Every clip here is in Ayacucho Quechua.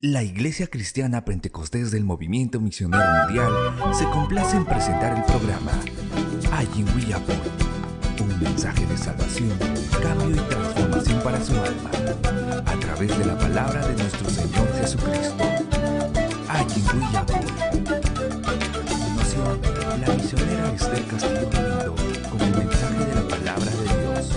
La Iglesia Cristiana Pentecostés del Movimiento Misionero Mundial se complace en presentar el programa Allin Willakuy, un mensaje de salvación, cambio y transformación para su alma, a través de la palabra de nuestro Señor Jesucristo. Allin Willakuy. A continuación, la misionera Esther Castillo Galindo con el mensaje de la palabra de Dios.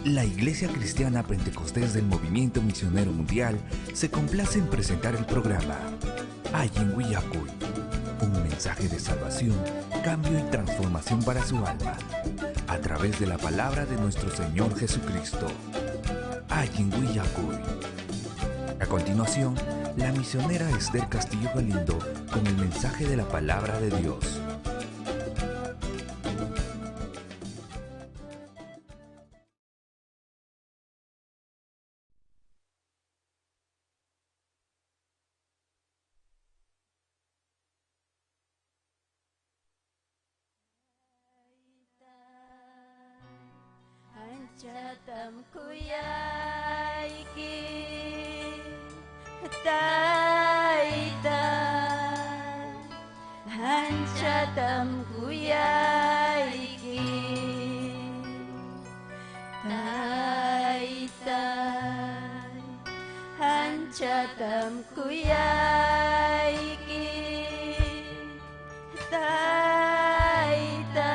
La Iglesia Cristiana Pentecostés del Movimiento Misionero Mundial se complace en presentar el programa Allin Willakuy, un mensaje de salvación, cambio y transformación para su alma, a través de la palabra de nuestro Señor Jesucristo. Allin Willakuy. A continuación, la misionera Esther Castillo Galindo con el mensaje de la palabra de Dios. Anchatam kuyayki tayta, anchatam kuyayki tayta, anchatam kuyayki tayta,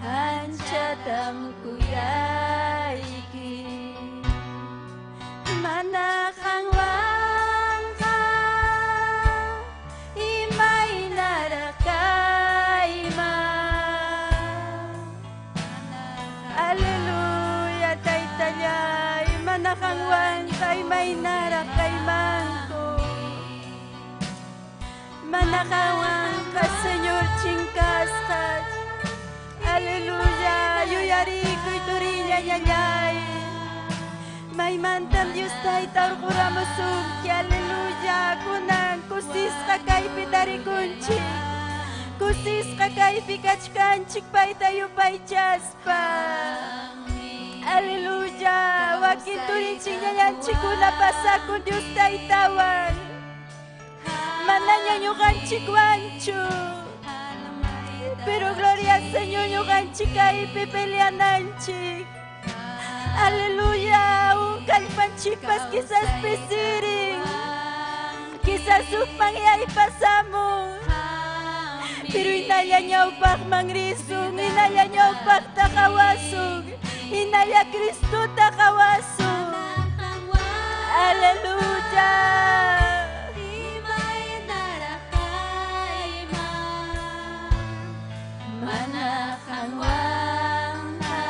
anchatam kuyayki. Mana qanwanqa imaynaraq kayman. Aleluya, taytallay, mana qanwanqa imaynaraq kaymanku. Mana qanwanqa, Señor, chinkasqach. Aleluya, yuyarikuy turiña ñañay. Maymantam Dios tayta urquramusunki, aleluya, kunan kusisqa kaypi tarikunchik. Kusisqa kaypi kachkanchik payta yupaychaspa. Aleluya, wakin turinchik ñañanchikkuna pasakun Dios taytawan. Manaña ñuqanchikwanchu. Pero gloria al Señor, ñuqanchik kaypi peleananchik. Aleluya, un kallpanchikpas quizás pisirin, quizás upanyay pasamun. Pero inalla ñawpaqman risun, inalla ñawpaqta qawasun, inalla Cristota qawasun. Aleluya. Mana qanwanqa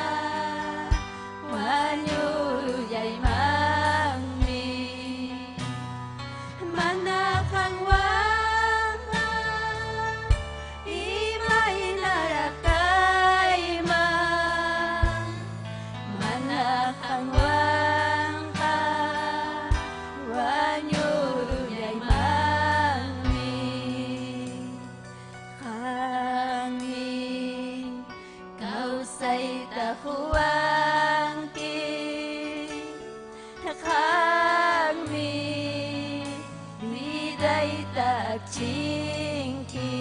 wañuyaymanmi, mana qanwanqa imaynaraq kayman, mana qanwanqa wañuyaymanmi. Qanmi kawsayta quwanki, qanmi achinki.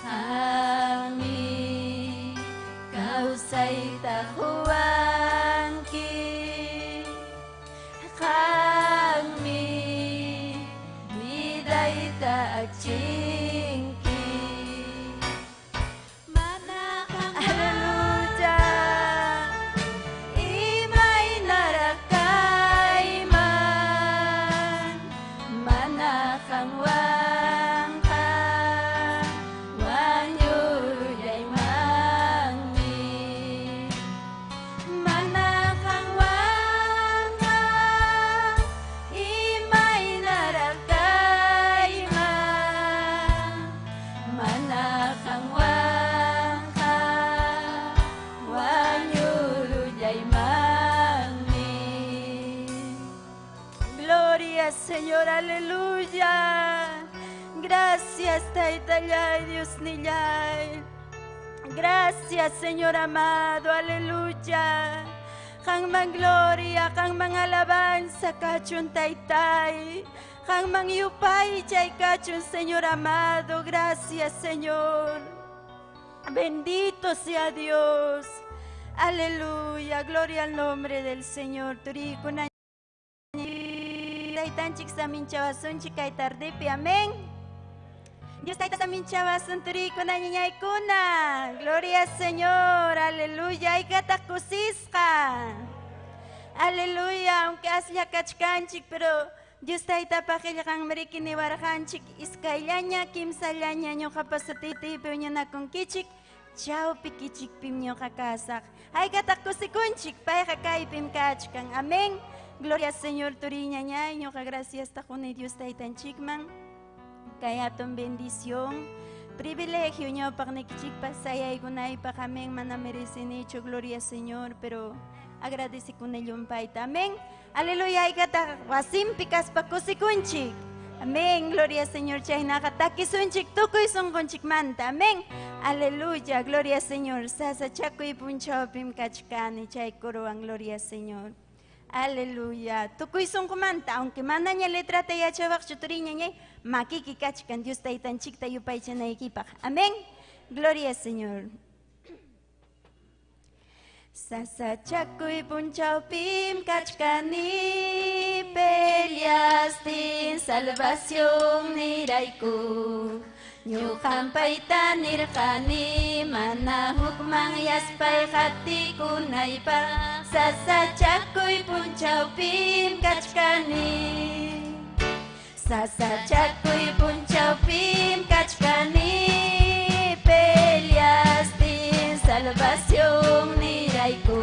Qanmi kawsayta quwanki. Qanmi vidayta achinki. Mana Aleluya. Imaynaraq kayman, mana qanwanqa wañullaymanmi. Mana qanwanqa imaynaraq kayman, Mana qanwanqa wañullaymanmi. Gloria, Señor, aleluya. Gracias, Taytallay, Diosnillay. Gracias, Señor amado, aleluya. Qanman gloria, qanman alabanza, kachun taytay. Qanman yupaychay kachun, Señor amado. Gracias, Señor. Bendito sea Dios. Aleluya, gloria al nombre del Señor. Turikuna taytanchik saminchawasunchik kay tardepi, amén. Dios tayta saminchawasun turikuna ñañaykuna. Gloria al Señor, aleluya. Haykataq kusisqa. Aleluya, aunque aslla kachkanchik, pero Dios taytapaq qillqanmi niwarqanchik iskayllaña, kimsallaña ñuqapa sutiypi huñunakunkichik, chawpikichikpim ñuqa kasaq. Haykataq kusikunchik, payqa kaypim kachkan. Amén. Gloria al Señor, turi ñañay, ñuqa gracias quni Dios taytanchikman. Kay hatun bendición, privilegio ñawpaqnikichikpas sayaykunaypaq, amén. Mana merecenichu, gloria al Señor, pero agradecikuni llumpayta, amén. Aleluya, haykataq wasimpi kaspa kusikunchik. Amén, gloria al Señor, chaynaqa takisunchik tukuy sunqunchikmanta, amén. Aleluya, gloria al Señor. Sasachakuy punchawpim kachkani chay corowan, gloria al Señor. Aleluya. Tukuy sunqumanta, aunque manaña letrata yachawaqchu turi ñañay, makiki kachkan Dios taytanchikta yupaychanaykipaq. Amén. Gloria al Señor. Sasachakuy punchawpim kachkani, peleastin salvación nirayku. Ñuqam payta nirqani, mana hukman yaspay qatikunaypaq. Sasachakuy punchawpim kachkani. Sasachakuy punchawpim kachkani, peleastin salvación nirayku.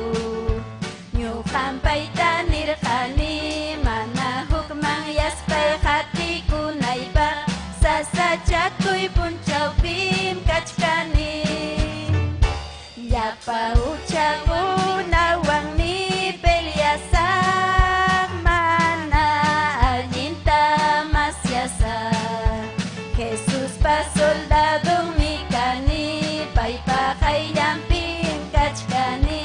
Ñuqam payta nirqani, mana hukman yaspay qatikunaypaq. Sasachakuy punchawpim kachkani. Llapa huchakunawanmi peleasaq, mana allinta masyasaq. Jesuspa soldadonmi kani, paypa qayllanpim kachkani.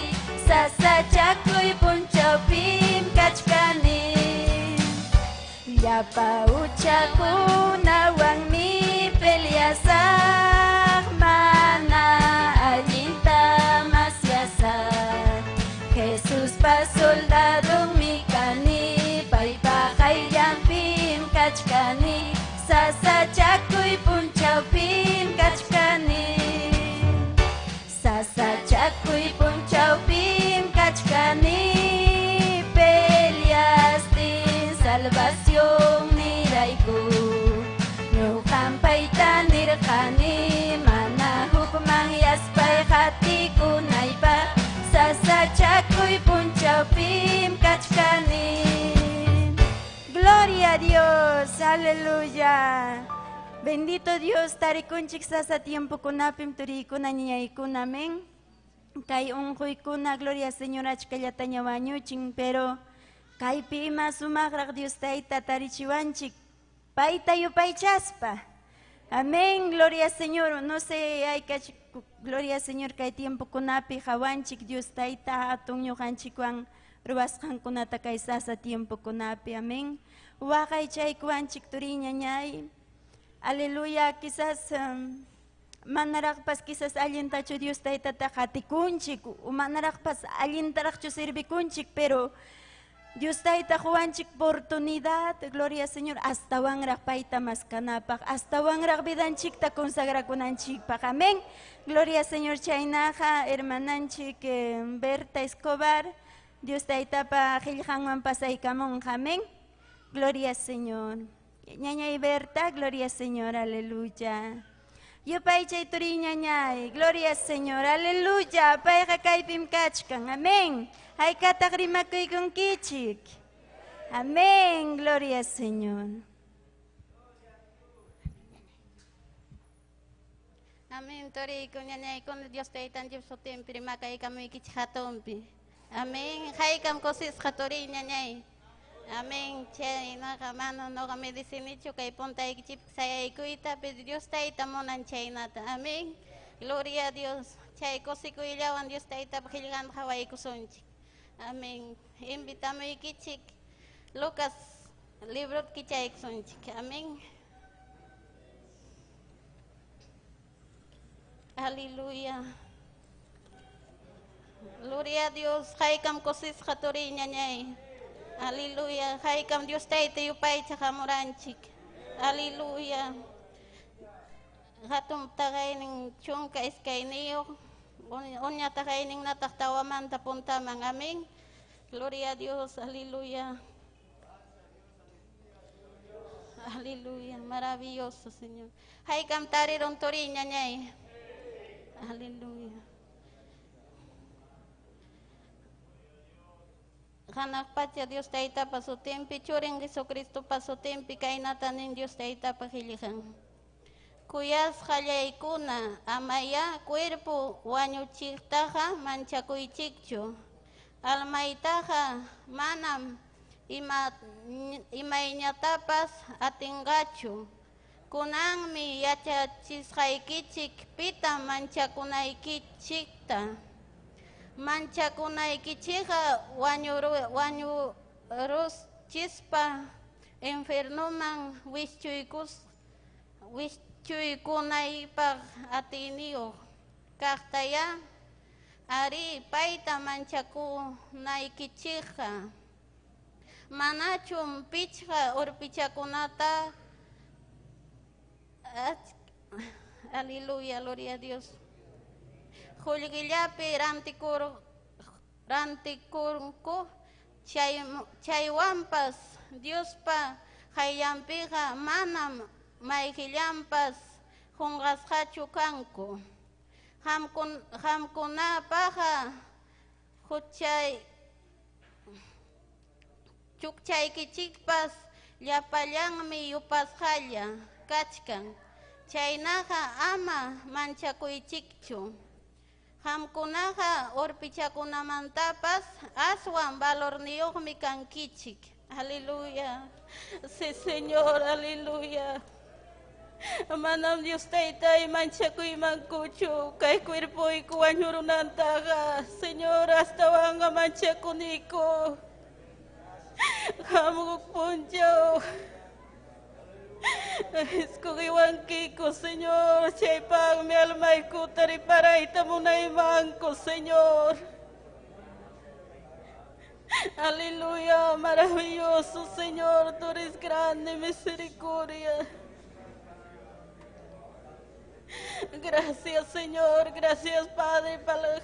Sasachakuy punchawpim kachkani. Llapa huchakunawanmi peleasaq, mana allinta masyasaq. Jesuspa soldadonmi kani, paypa qayllanpim kachkani. Sasachakuy punchawpim kachkani. Sasachakuy punchawpim kachkani, peleastin salvación nirayku. Ñuqam payta nirqani, mana hukman yaspay qatikunaypaq. Sasachakuy punchawpim kachkani. Gloria a Dios, aleluya. Bendito Dios, tarikunchik sasa tiempokunapim turikuna ñañaykuna, amén. Kay unquykuna, gloria Señor, achkallataña wañuchin, pero kaypi ima sumaqraq Dios tayta tarichiwanchik, payta yupaychaspa. Amén, gloria Señor. No sé, haykach, gloria Señor, kay tiempokunapi hawanchik Dios tayta hatun ñuqanchikwan ruwasqankunata kay sasa tiempokunapi, amén. Waqaychaykuwanchik turiñañay. Aleluya, quizás manaraqpas quizás allintachu Dios taytata qatikunchik, manaraqpas allintaraqchu servikunchik, pero Dios tayta quwanchik oportunidad, gloria al Señor, astawanraq payta maskanapaq, astawanraq vidanchikta consagrakunanchikpaq. Amén. Gloria al Señor, chaynaqa, hermananchik Berta Escobar, Dios taytapa qillqanwan pasaykamunqa. Amén. Gloria al Señor. Ñañay Berta, gloria al Señor, aleluya. Yupaychay turiñañay, gloria al Señor, aleluya. Payqa kaypim kachkan, amén. Haykataq rimakuykunkichik. Amén, gloria al Señor. Amén, turiyku ñañaykuna Dios taytanchik sutinpi rimakaykamuykichik hatunpi. Amén, haykam kusisqa turiy ñañay. Amén, chaynaqa mana nuqa medicinichu kay puntaykichikpi sayaykuyta, pero Dios tayta munan chaynata. Amén, gloria a Dios. Chay kusikuyllawan Dios taytapa qillqanta qhawaykusunchik. Amén. Invitamuykichik Lucas librota kichaykusunchik. Amén. Aleluya. Gloria a Dios. Haykam kusisqa turiy ñañay. Aleluya. Haykam Dios tayta yupaychaq hamuranchik. Aleluya. Hatun taqaynin chunka iskayniyuq, uña taqaynin nataq tawamanta puntaman. Amén. Gloria a Dios. Aleluya. Aleluya. Maravilloso, Señor. Haykam tarirun turiy ñañay. Aleluya. Hanaq pacha Dios taytapa sutinpi, churin Jesucristopa sutinpi, kaynata nin Dios taytapa qillqan. Kuyasqallaykuna, amaya cuerpo wañuchiqtaqa manchakuychikchu. Almaytaqa manam imayñatapas atinqachu. Kunanmi yachachisqaykichik pita manchakunaykichikta. Manchakunaykichikqa wañurusichispa infiernoman wischuykunaypaq atiyniyuq kaqtaya ari payta manchakunaykichikqa. Manachum pichqa urpichakunata. Aleluya, gloria a Dios. Qullqillapi rantikurku chaywanpas Diospa qayllanpiqa manam mayqillanpas qunqasqachu kanku. Qamkunapaqa chukchaykichikpas llapallanmi yupasqalla kachkan. Chaynaqa ama manchakuychikchu. Qamkunaqa urpichakunamantapas aswan valorniyuqmi kankichik. Aleluya. Sí, Señor, aleluya. Manam Dios taytay manchakuymankuchu kay cuerpoyku wañurunantaqa. Señor, astawanqa manchakuniku. Hamuq punchaw. Escogiwankiku, Señor, chaypaqmi almaykuta riparayta munaymanku, Señor. Aleluya, maravilloso, Señor, tú eres grande, misericordia. Gracias, Señor, gracias, Padre, para la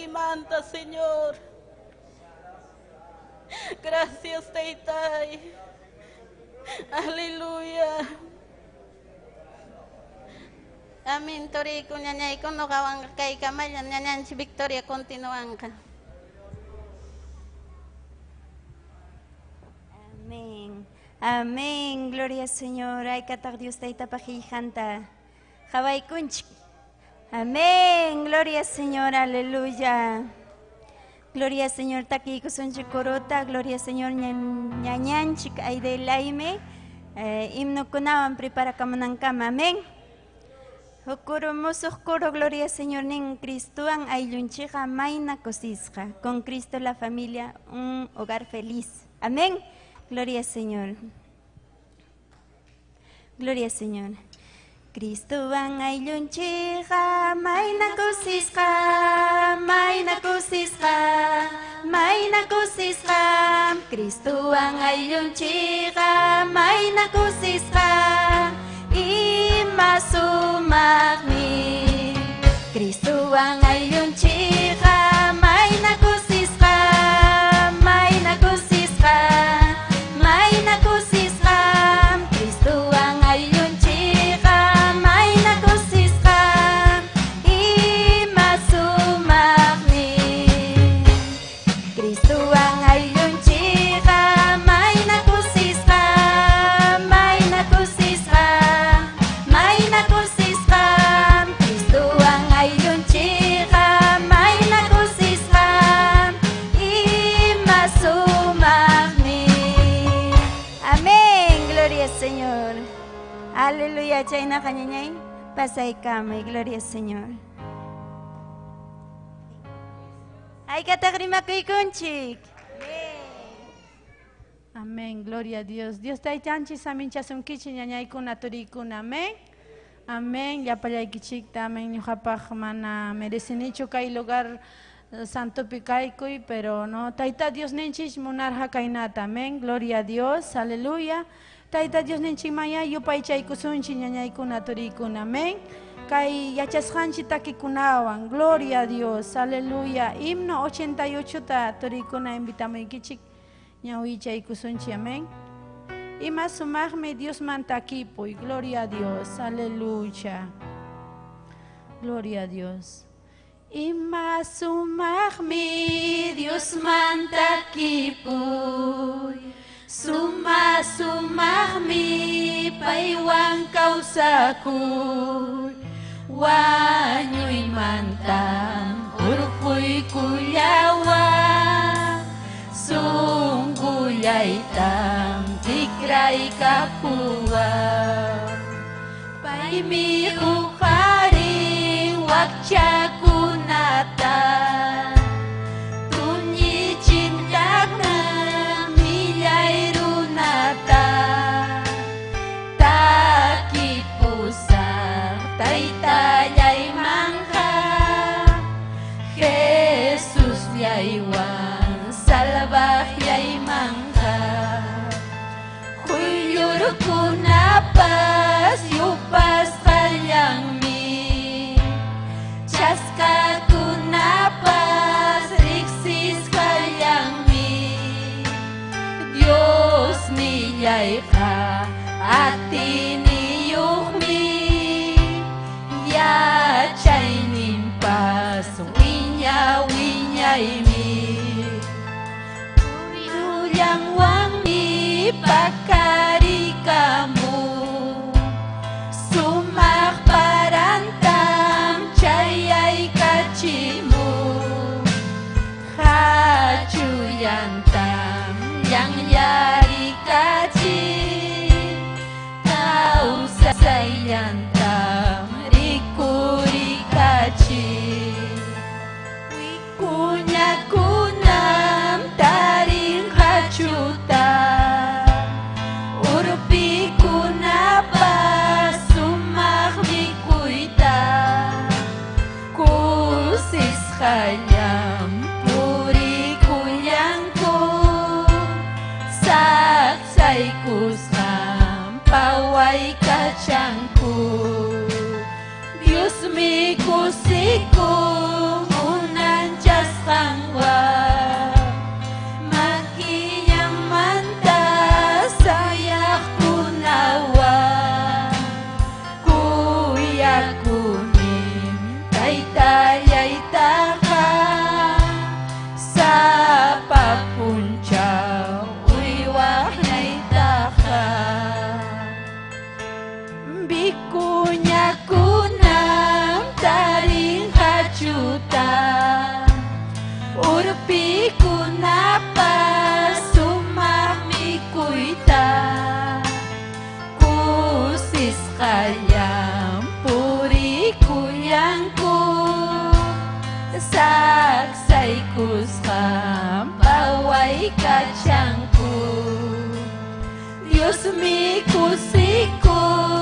manta, Señor. Gracias, Taytay. Aleluya. Amén, turiyku ñañayku nuqawanqa kaykamalla ñañanchik Victoria continuanqa. Amén. Amén. Gloria al Señor. Haykataq Dios taytapa qillqanta qhawaykunchik. Amén. Gloria al Señor. Aleluya. Gloria al Señor, takiykusunchik korota. Gloria al Señor, ñañanchik aydelaime. Himnokunawan preparakamunankama. Amén. Hukuru musuq kuru, gloria al Señor, nin Cristowan ayllunchikqa mayna kusisqa. Con Cristo la familia, un hogar feliz. Amén. Gloria al Señor. Gloria Señor. Cristowan ayllunchikqa mayna kusisqa, mayna kusisqa, mayna kusisqa. Cristowan ayllunchikqa mayna kusisqa, ima sumaqmi. Cristowan ayllunchikqa mayna kusisqa, mayna kusisqa, mayna kusisqa. Cristowan ayllunchikqa mayna kusisqa, ima sumaqmi. Cristowan ayllunchikqa mayna kusisqa, mayna kusisqa, mayna kusisqa. Cristowan ayllunchikqa mayna kusisqa, ima sumaqmi. Amén, gloria al Señor. Aleluya, chaynaqa ñañay, pasaykamay, gloria al Señor. Haykataq rimakuykunchik. Amén, gloria a Dios. Dios taytanchik saminchasunkichik ñañaykuna turiykuna. Amén. Amén, llapallaykichikta. Amén, ñuqapaq mana merecinichu kay lugar santopi kaykuy, pero no, Tayta Dios ninchik munarqa kaynata. Amén, gloria a Dios, aleluya. Tayta Dios ninchikmanya yupaychaykusunchik ñañaykuna turiykuna. Amén. Kay yachasqanchik takikunawan, gloria a Dios, aleluya. Himno 88 ta turiykuna invitamuykichik ñawichaykusunchik. Amén. Ima sumaqmi Diosman takipuy, gloria a Dios, aleluya. Gloria a Dios. Ima sumaqmi Diosman takipuy, suma sumaqmi paywan kawsakuy, wañuymantam hurquykullawan, sunqullaytam tikraykapuwan. Paymi huqarin wakchakunata, tuñichintaqmi millay runata. Takipusaq taytallaymanqa, Jesusllaywan salvaqllaymanqa. Quyllurkunapas yupasqallanmi, chaskakunapas riqsisqallanmi. Diosnillayqa atiniyuqmi, yachayninpas wiña wiñaymi. Lluyanwanmi pakarikamun, sumaq parantam chayaykachimun, qachullantam llanllarikachin, kawsayllantam rikurikachin. Wikuñakunam tarin qachuta, urpikunapas sumaq mikuyta, kusisqallam purikullanku, saksaykusqam pawaykachanku. Diosmi kusikun unanchasqanwan, makillanmanta sayaqkunawan. Kuyakunim taytallaytaqa, sapa punchaw uywaqnaytaqa. Vicuñakunam tarin qachuta, urpikunapas sumaq mikuyta, kusisqallam purikullanku, saksaykusqam pawaykachanku. Diosmi kusikun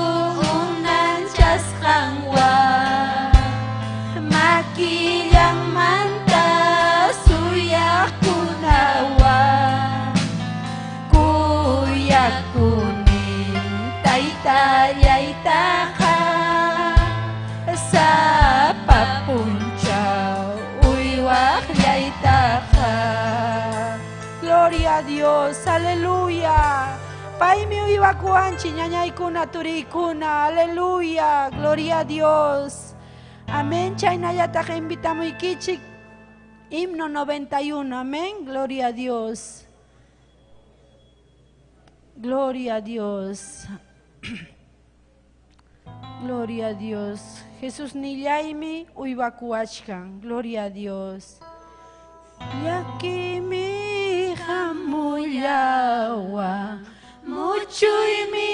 Gloria a Dios. Aleluya. Paymi uywakuwanchik ñañaykuna turiykuna. Aleluya. Gloria a Dios. Amén. Chaynallataq invitamuykichik. Himno 91. Amén. Gloria a Dios. Gloria a Dios. Gloria a Dios. Jesús nillaymi uywakuwachkan. Gloria a Dios. Llakimi hamullawa, muchuymi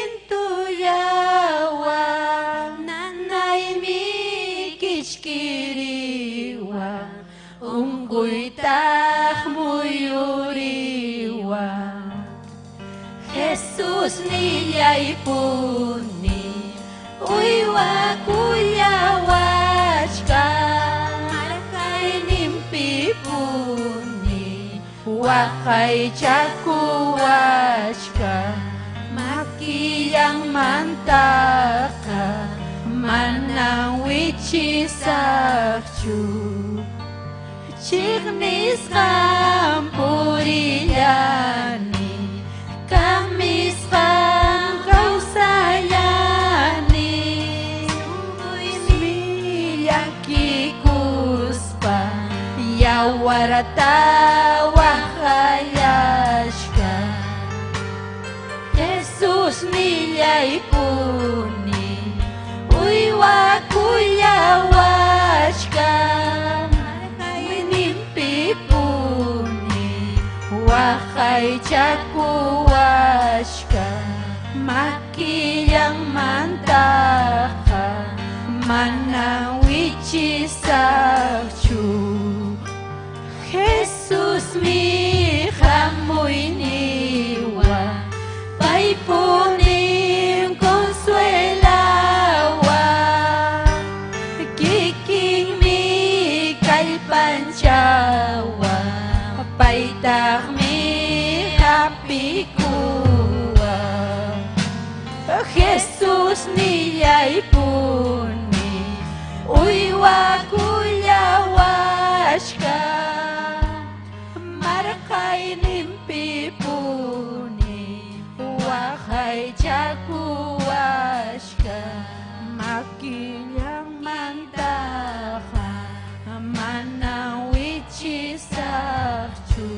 intullawa, nanaymi kichkiriwa, unquytaq muyuriwa. Jesús nillaypuni, uywakullawachkan, marqayninpipuni, waqaychakuwachkan, makillanmantaqa manam wichisaqchu. Chiqnisqam purillani, kamisqam kawsallani, sunquymi llakikuspa yawarta waqallashka. Jesús nillaypuni, uywakullawachkan, marqayninpipuni, waqaychakuwachkan, makillanmantaqa manam wichisaqchu. Jesusmi hamuyniwa, paypunim consuelawa, kikinmi kallpanchawa, paytaqmi hapikuwa. Jesús nillaypuni, uywakullawachkan, marqayninpipuni, waqaychakuwachkan, makillanmantaqa manam wichisaqchu.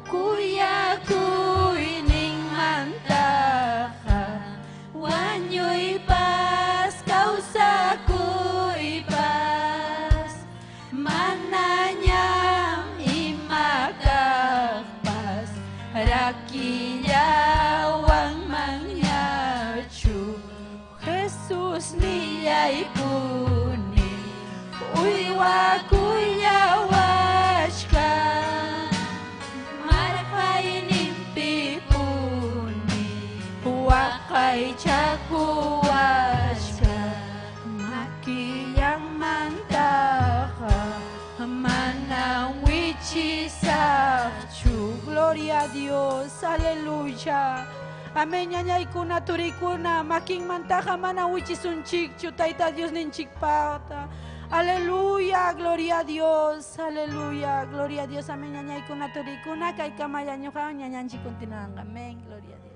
Kuyakuyninmantaqa wañuypas kawsakuypas, manañam ima kaqpas rakillawanmanñachu. Jesús nillaypuni, uywakullawachkan, marqayninpipuni, waqaychakuwachkan, makillanmantaqa manam wichisaqchu. Gloria a Dios, aleluya. Amén, ñañaykuna, turikuna, makinmantaqa mana wichisunchikchu, Tayta Dios ninchikpata. Aleluya, gloria a Dios, aleluya, gloria a Dios. Amén, ñañaykuna, turikuna, kaykamalla ñuqawan ñañanchik continuanqa. Amén, gloria a Dios.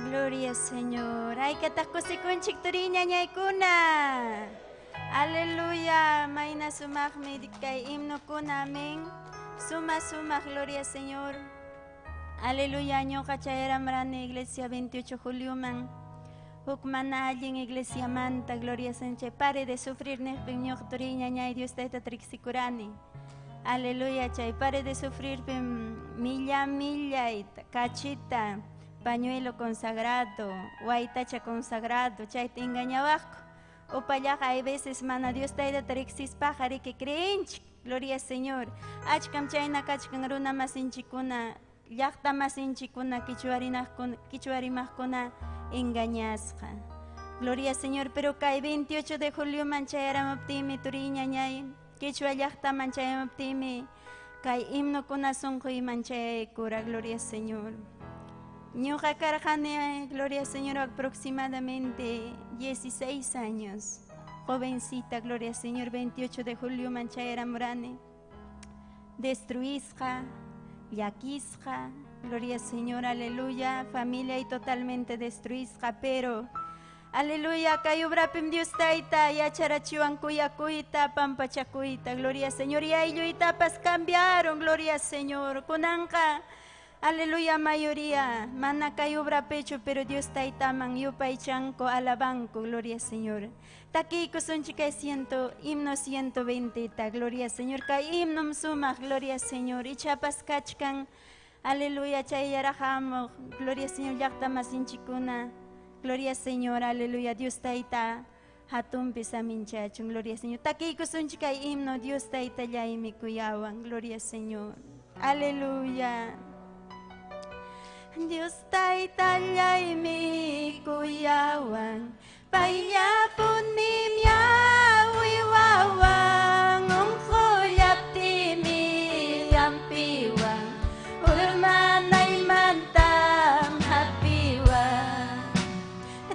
Gloria Señor. Haykataq kusikunchik turi ñañaykuna. Aleluya, mayna sumaqmi kay himnokuna, amén. Suma sumaq, gloria Señor. Aleluya, ñuqa chayaramrani iglesia 28 julioman. Huk mana allin iglesia manta, gloria Señor. Chay pare de sufrir niqpin ñuqa turi ñañay Dios tayta triksikurani. Aleluya, chay pare de sufrir pim milla milla y cachita, pañuelo consagrado, waytacha consagrado, chayta engañawaqku. Upallaqa hay veces mana Dios tayta triksispaqa riki creenchik. Gloria al Señor. Achkam chayna kachkan runa masinchikuna, llaqta masinchikuna, kichwarimaqkuna engañasqa. Gloria al Señor, pero kay 28 de julio man chayaramuptimi turi ñañay, kichwa llaqtaman chayamuptimi, kay himnokuna sunquyman chayaykura, gloria al Señor. Ñuqa karqani, gloria al Señor, aproximadamente 16 años. Jovencita, gloria al Señor, 28 de julio manchayramurani. Destruisqa, llakisqa, gloria al Señor, aleluya, familia y totalmente destruisqa, pero aleluya, kay obrapim Dios tayta, yacharachiwan kuyakuyta, pampachakuyta, gloria al Señor, y aylluytapas cambiaron, gloria al Señor, kunanqa, aleluya, mayoría, mana kay obrapichu, pero Dios taytaman yupaychanku, alabanku, gloria al Señor. Takiykusunchik kay himno 120, gloria al Señor, kay himnom sumaq, gloria al Señor, ichapas kachkan, aleluya, chayllaraq hamuq, gloria al Señor, llaqta masinchikuna, gloria al Señor, aleluya, Dios tayta, hatunpi saminchachun, gloria al Señor. Takiykusunchik kay himno, Dios taytallaymi kuyawan, gloria al Señor, aleluya. Dios taytallaymi kuyawan, payllapunim uywawan, unqullaptimi hampiwan, urmanaymantam hapiwan,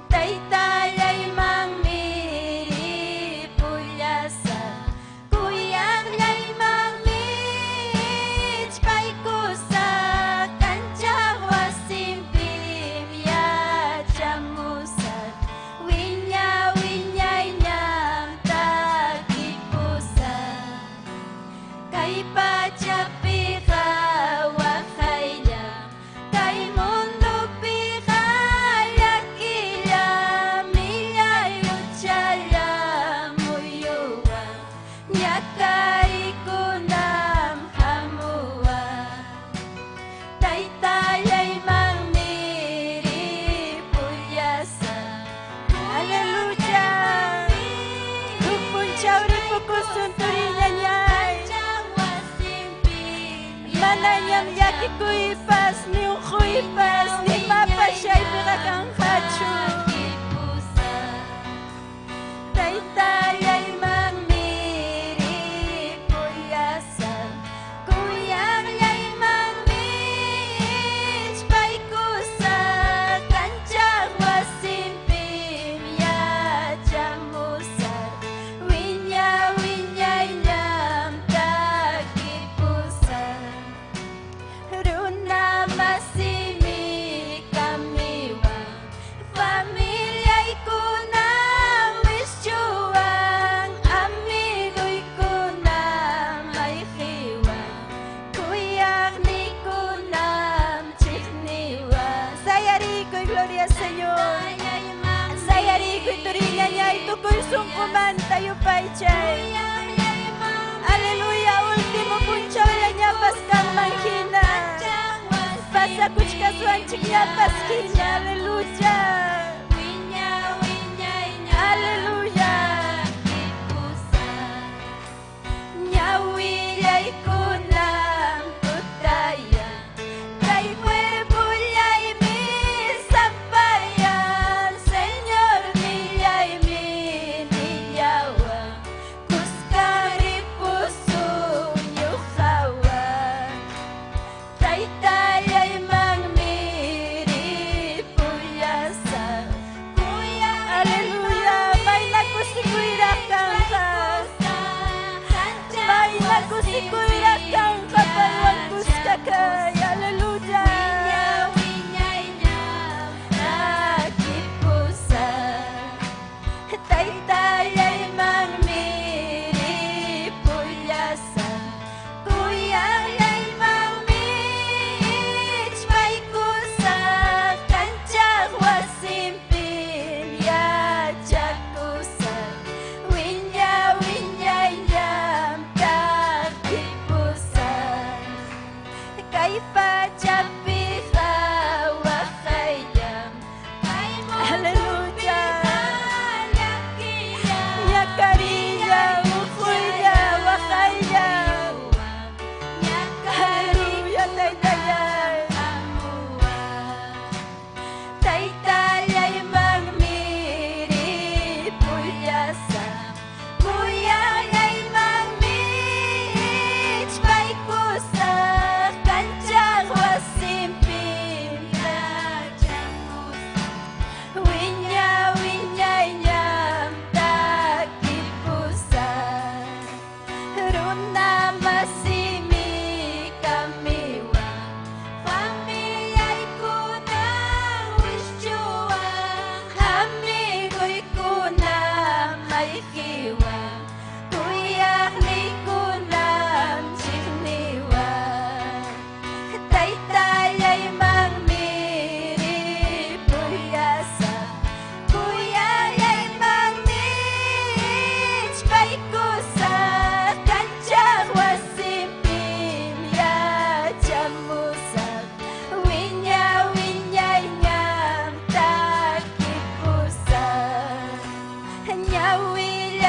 taytallaymanmi ripullasaq, kuyaqllaymanmi ichpaykusaq, kanchaq wasinpim yachamusaq, wiña wiñayñam takipusaq, kay pachapiqa waqayllam, kay mundupiqa llakillam, millay huchallam muyuwan, ñakariykunam hamuwan, taytallaymanmi ripullasaq, aleluya. Huk punchaw ripukusun turiñañay, manañam llakikuypas, ni unquypas, ni imapas chaypiqa kanqachu. Taytallaymanmi ripullasaq, kuyaqllaymanmi ichpaykusaq, kanchaq wasinpim yachamusaq, wiña wiñayñam takipusaq, runa masimi kamiwan, familiaykuna wischuwan, amiguykuna mayqiwan, kuyaqniykunam chiqniwan. Sayarikuy, gloria al Señor. Sayarikuy, turiñañay, tukuy sunqumanta yupaychay. Aleluya, último punchawllañapas kanman hina. Pasakuchkaswanchikñapas hina, aleluya. Aleluya. Ñawillaykunam tutaya, kay cuerpollaymi sapayan, Señor nillaymi nillawan, kuskan ripusun ñuqawan, taytallaymanmi ripullasaq, aleluya, mayna kusikuyraq kanqa, mayna kusikuyraq kanqa, paywan kuska kay, aleluya. Takipusaq, taytallaymanmi ripullasaq, kuyaqllaymanmi ichpaykusaq, kanchaq wasinpim yachakusaq, wiña wiñayñam takipusaq, kay pachapiqa waqayllam, aleluya.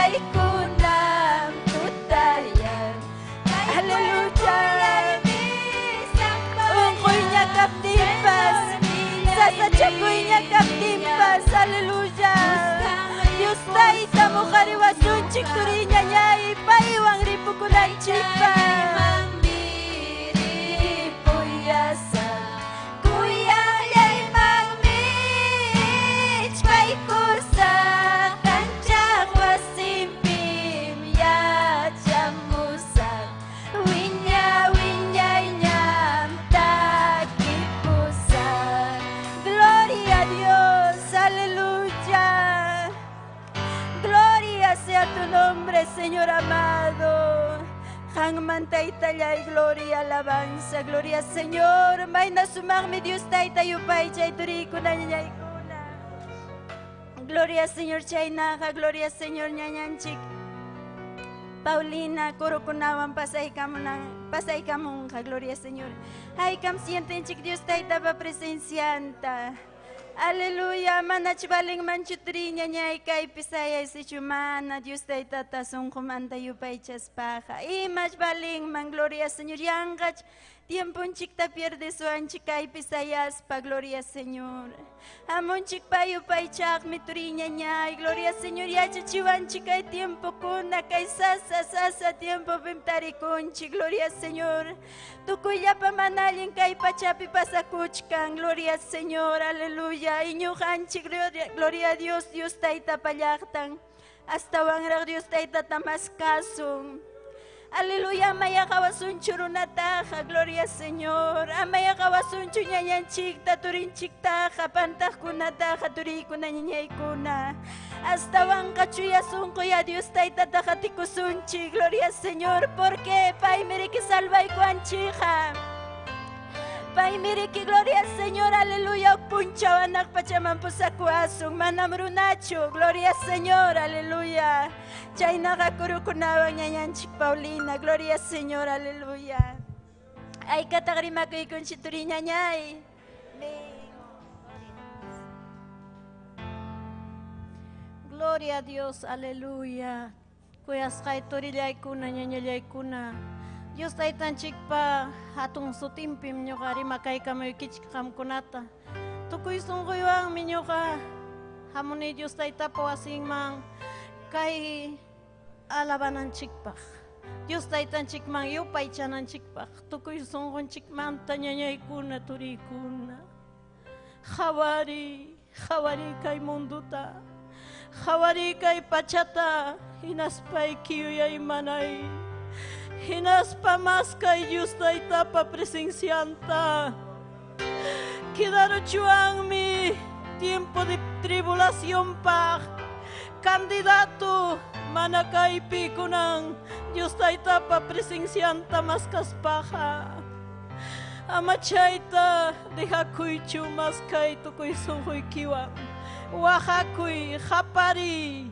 Punchaykunam tutayan. Aleluya. Unquyña kaptinpas, sasachakuyña kaptinpas, aleluya. Dios Tayta muqariwasunchik turiñañay paywan ripukunanchikpaq. Kuyallaymanmi ichpaykusaq, kanchaq wasinpim yachamusaq, wiña wiñayñam takipusaq. Gloria a Dios, aleluya. Gloria sea tu nombre, Señor amado. Qanman Taytallay, gloria, alabanza, gloria Señor. Mayna sumaqmi Dios Tayta yupaychay turikuna ñañaykuna. Gloria Señor chaynaqa, gloria Señor ñañanchik. Paulina kurukunawan pasaykamunqa, gloria Señor. Haykam sientenchik Dios Taytapa presencianta. Aleluya, manach valinmanchu turi ñañay kaypi sayaysichu mana Dios Taytata sunqumanta yupaychaspaqa. Imach valinman, gloria Señor, yanqach tiemponchikta pierdesuanchik kaypi sayaspa, gloria Señor. Amunchik payupaychaqmi turi ñañay, gloria Señor, yachachiwanchik kay tiempokuna, kay sasa sasa tiempopim tarikunchik, gloria Señor. Tukuyllapa mana allin kay pachapi pasakuchkan, gloria Señor, aleluya. Iñuqanchik, gloria, gloria a Dios, Dios Taytapa llaqtan. Astawanraq Dios Taytata maskasun. Aleluya, amayaqawasunchu runataqa, gloria Señor. Amayaqawasunchu ñañanchikta, turinchiktaqa, pantaqkunataqa, turiykuna, ñañaykuna. Astawanqa chuya sunquya Dios Taytata qatikusunchik, gloria Señor, porque paymi riki salvaykuanchikqa. Paymi riki, gloria Señor, aleluya, punchaw anaq pachaman pusakuasun, manam runachu, gloria Señor, aleluya. Chaynaqa kurukunawan ñañanchik Paulina, gloria Señor, aleluya. Aykataq rimakuykunchik turi ñañay. Gloria a Dios, aleluya. Kuyasqay turillaykuna, ñañallaykuna. Dios Taytanchikpa hatun sutinpim ñuqa rimakaykamuykichik qamkunata. Tukuy sunquywanmi ñuqa hamuni Dios Taytapa wasinman kay alabananchikpaq. Dios Taytanchikman yupaychananchikpaq. Tukuy sunqunchikmanta ñañaykuna, turiykuna. Qhawari, qhawari kay munduta. Qhawari kay pachata, hinaspayki yuyaymanay. Hinaspa maskay Dios Taytapa presencianta. Quedaruchuanmi tiempo de tribulación paq. Candidato mana kaypi kunan Dios Taytapa presencianta maskaspaqa. Amachayta dejakuychu maskay tukuy sunquykiwan. Waqakuy, qapariy.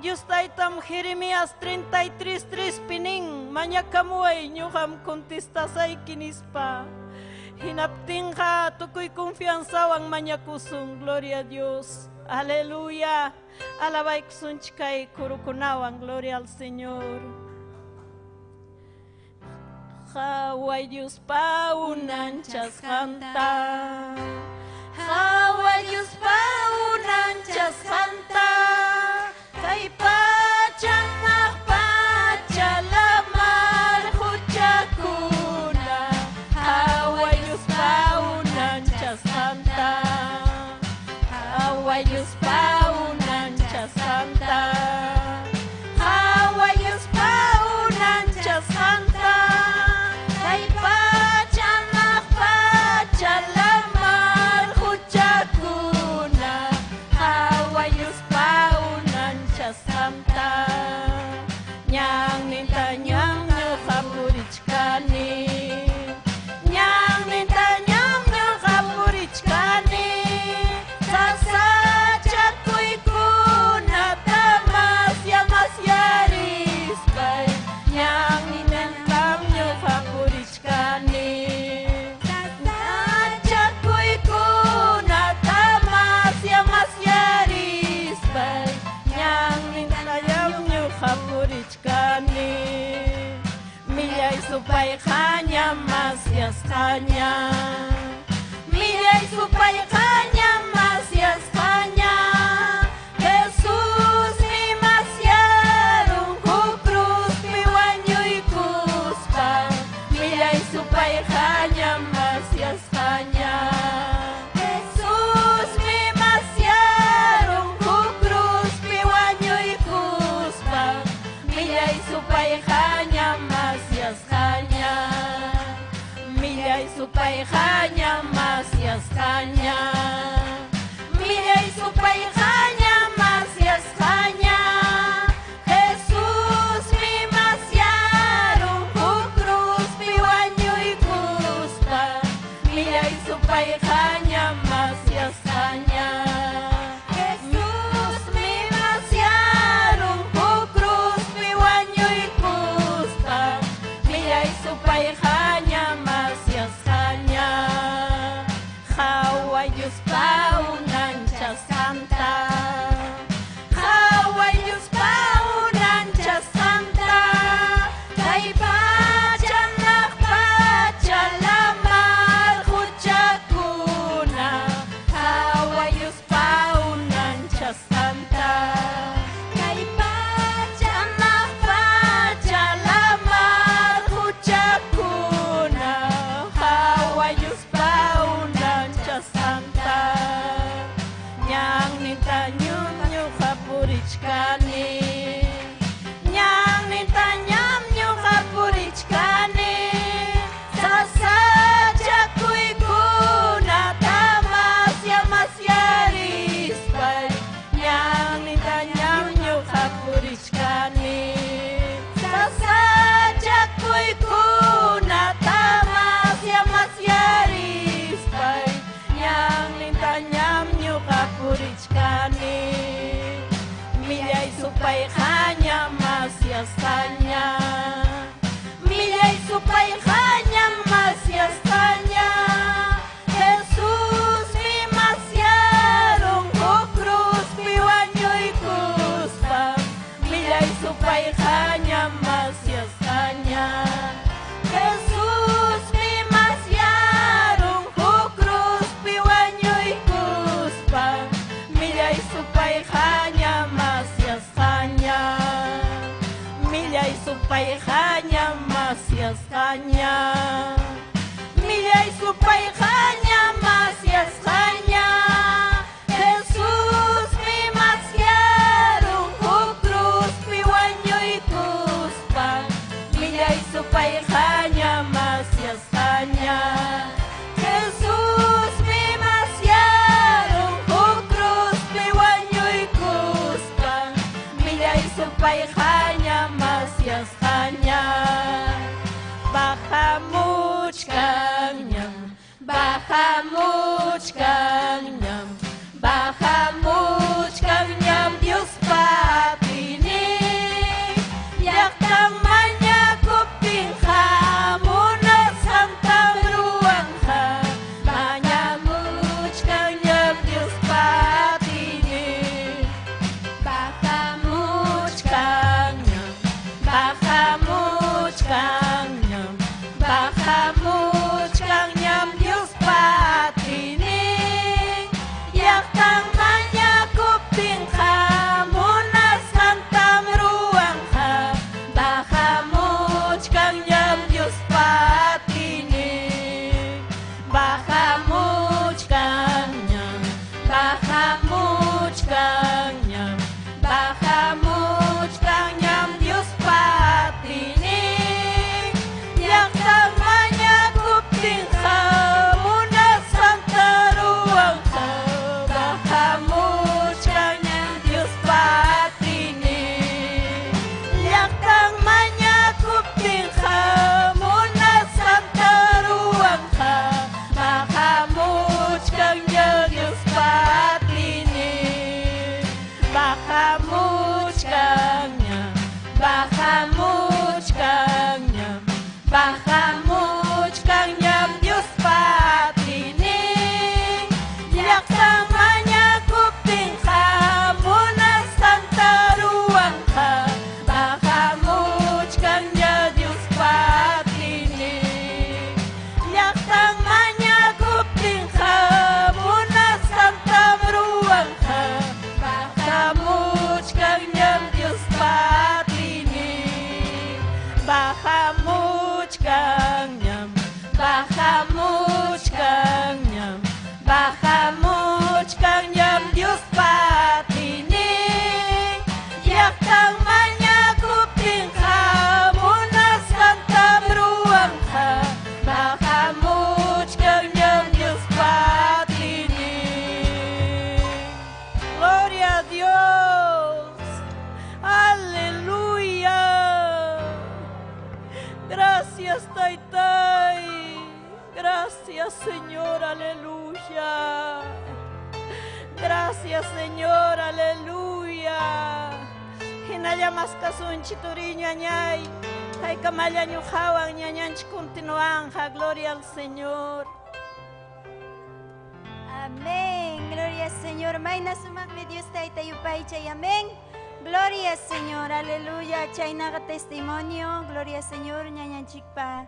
Dios Taytam Jeremías 33:3 pinin mañakamuway ñuqam contestasayki nispa. Hinaptinqa tukuy confianzawan mañakusun, gloria a Dios. Aleluya. Alabaykusunchik kay kurukunawan, gloria al Señor. Qhaway Diospa unanchasqanta. Qhaway Diospa unanchasqanta. Kay pacha naq pacha lamar huchakuna. Qhaway Diospa unanchasqanta. Qhaway Diospa unanchasqanta. Qhaway Diospa unanchasqanta. Kay pacha naq pacha lamar huchakuna. Qhaway Diospa unanchasqanta. Ñanninta ñan ñuqa purichkani. Ñanninta ñan ñuqa purichkani. Sasachakuykunata masya masyarispay. Ñanninta ñan ñuqa purichkani. Sasachakuykunata masya masyarispay. Ñanninta ñan ñuqa supayqaña masyasqaña. Millay supayqaña masyasqaña. Jesusmi masyarun huk cruzpi wañuykuspa. Millay supayqaña masyasqaña. Jesusmi masyarun huk cruzpi wañuykuspa. Millay supayqaña masyasqaña. Millay supayqaña masyasqaña. Millay supayqaña masyasqaña. Jesusmi masyarun huk cruzpi wañuykuspa. Millay supayqaña masyasqaña. Jesusmi masyarun huk cruzpi wañuykuspa. Millay supayqaña masyasqaña. Qhawayuspa unanchasqanta. Qhawayuspa unanchasqanta. Kay pacha naq pacha lamar quchakuna. Qhawayuspa unanchasqanta. Kay pacha naq pacha lamar quchakuna. Qhawayuspa unanchasqanta. Ñanninta ñuqa purichkani. Ñanninta ñam ñuqa purichkani. Sasachakuykuna masya masyarispay. Ñanninta ñam ñuqa purichkani. Sasachakuykuna masya masyarispay. Ñanninta ñam ñuqa purichkani. Millay supayqaña masyasqaña. Millay supayqaña masyasqaña. Jesusmi masyarun huk cruzpi wañuykuspa. Millay supayqaña masyasqaña. Jesusmi masyarun huk cruzpi wañuykuspa. Millay supayqaña masyasqaña. Millay supayqaña masyasqaña. Millay supayqaña masyasqaña. Jesusmi masyarun huk cruzpi wañuykuspa. Millay supayqaña masyasqaña. Jesusmi masyarun huk cruzpi wañuykuspa. Millay supayqaña masyasqaña. Bajamuchkanñam, bajamuchkanñam, bajamuchkanñam Diospa atiynin. Llaqtan mañakuptin hamunasqantam ruwanqa. Mañamuchkanñam Diospa atiynin. Bajamuchkanñam, bajamuchkanñam, bajamuchkanñam Diospa atiynin. Gracias, Taytay. Gracias, Señor, aleluya. Gracias, Señor, aleluya. Hinalla maskasunchik turiy ñañay. Haykamalla ñuqawan ñañanchik continuanja. Gloria al Señor. Amén. Gloria al Señor. Mayna sumaqmi Dios tayta yupaychay. Amén. Gloria al Señor. Aleluya. Chaynaqa testimonio. Gloria al Señor. Ñañanchikpa.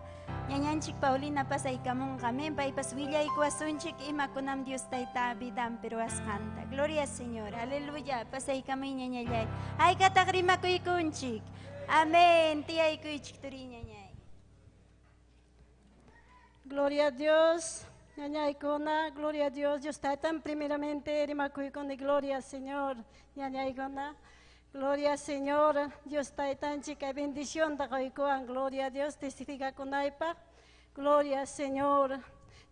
Ñañanchik Paulina pasaykamunqa. Amén. Paypas willaykuwasunchik imakunam Dios tayta vidanpi ruwasqanta. Gloria al Señor. Aleluya. Pasaykamuy ñañallay. Haykataq rimakuykunchik. Amén. Tiyaykuychik turiy ñañay. Gloria a Dios, ñañaykuna, gloria a Dios. Dios taytan primeramente rimakuykuni, gloria al Señor, ñañaykuna. Gloria al Señor, Dios taytanchik kay bendición quykuwan, gloria a Dios, testificakunaypaq. Gloria al Señor.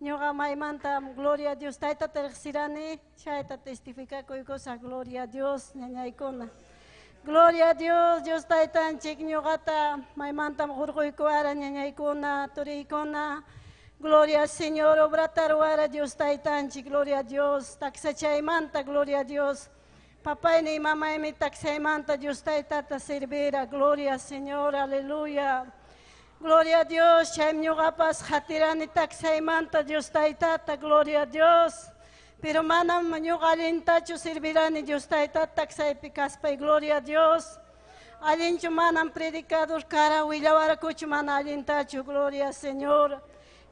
Ñuqa maymanta, gloria a Dios, taytata riqsirani, chayta testificakuykusaq, gloria a Dios, ñañaykuna. Gloria a Dios, Dios taytanchik ñuqata maymantam hurquykuwara ñañaykuna, turiykuna. Gloria al Señor, obrata ruwara Dios taytanchik, gloria a Dios, taksachaymanta, gloria a Dios. Papayni mamaymi taksaymanta Dios taytata servira, gloria al Señor, aleluya. Gloria a Dios, chaymi ñuqapas qatirani taksaymanta Dios taytata, gloria a Dios. Pero manam ñuqa allintachu servirani Dios taytata taksaypi kaspay, gloria a Dios. Allinchu manam predicador kara willawarakuchu mana allintachu, gloria al Señor.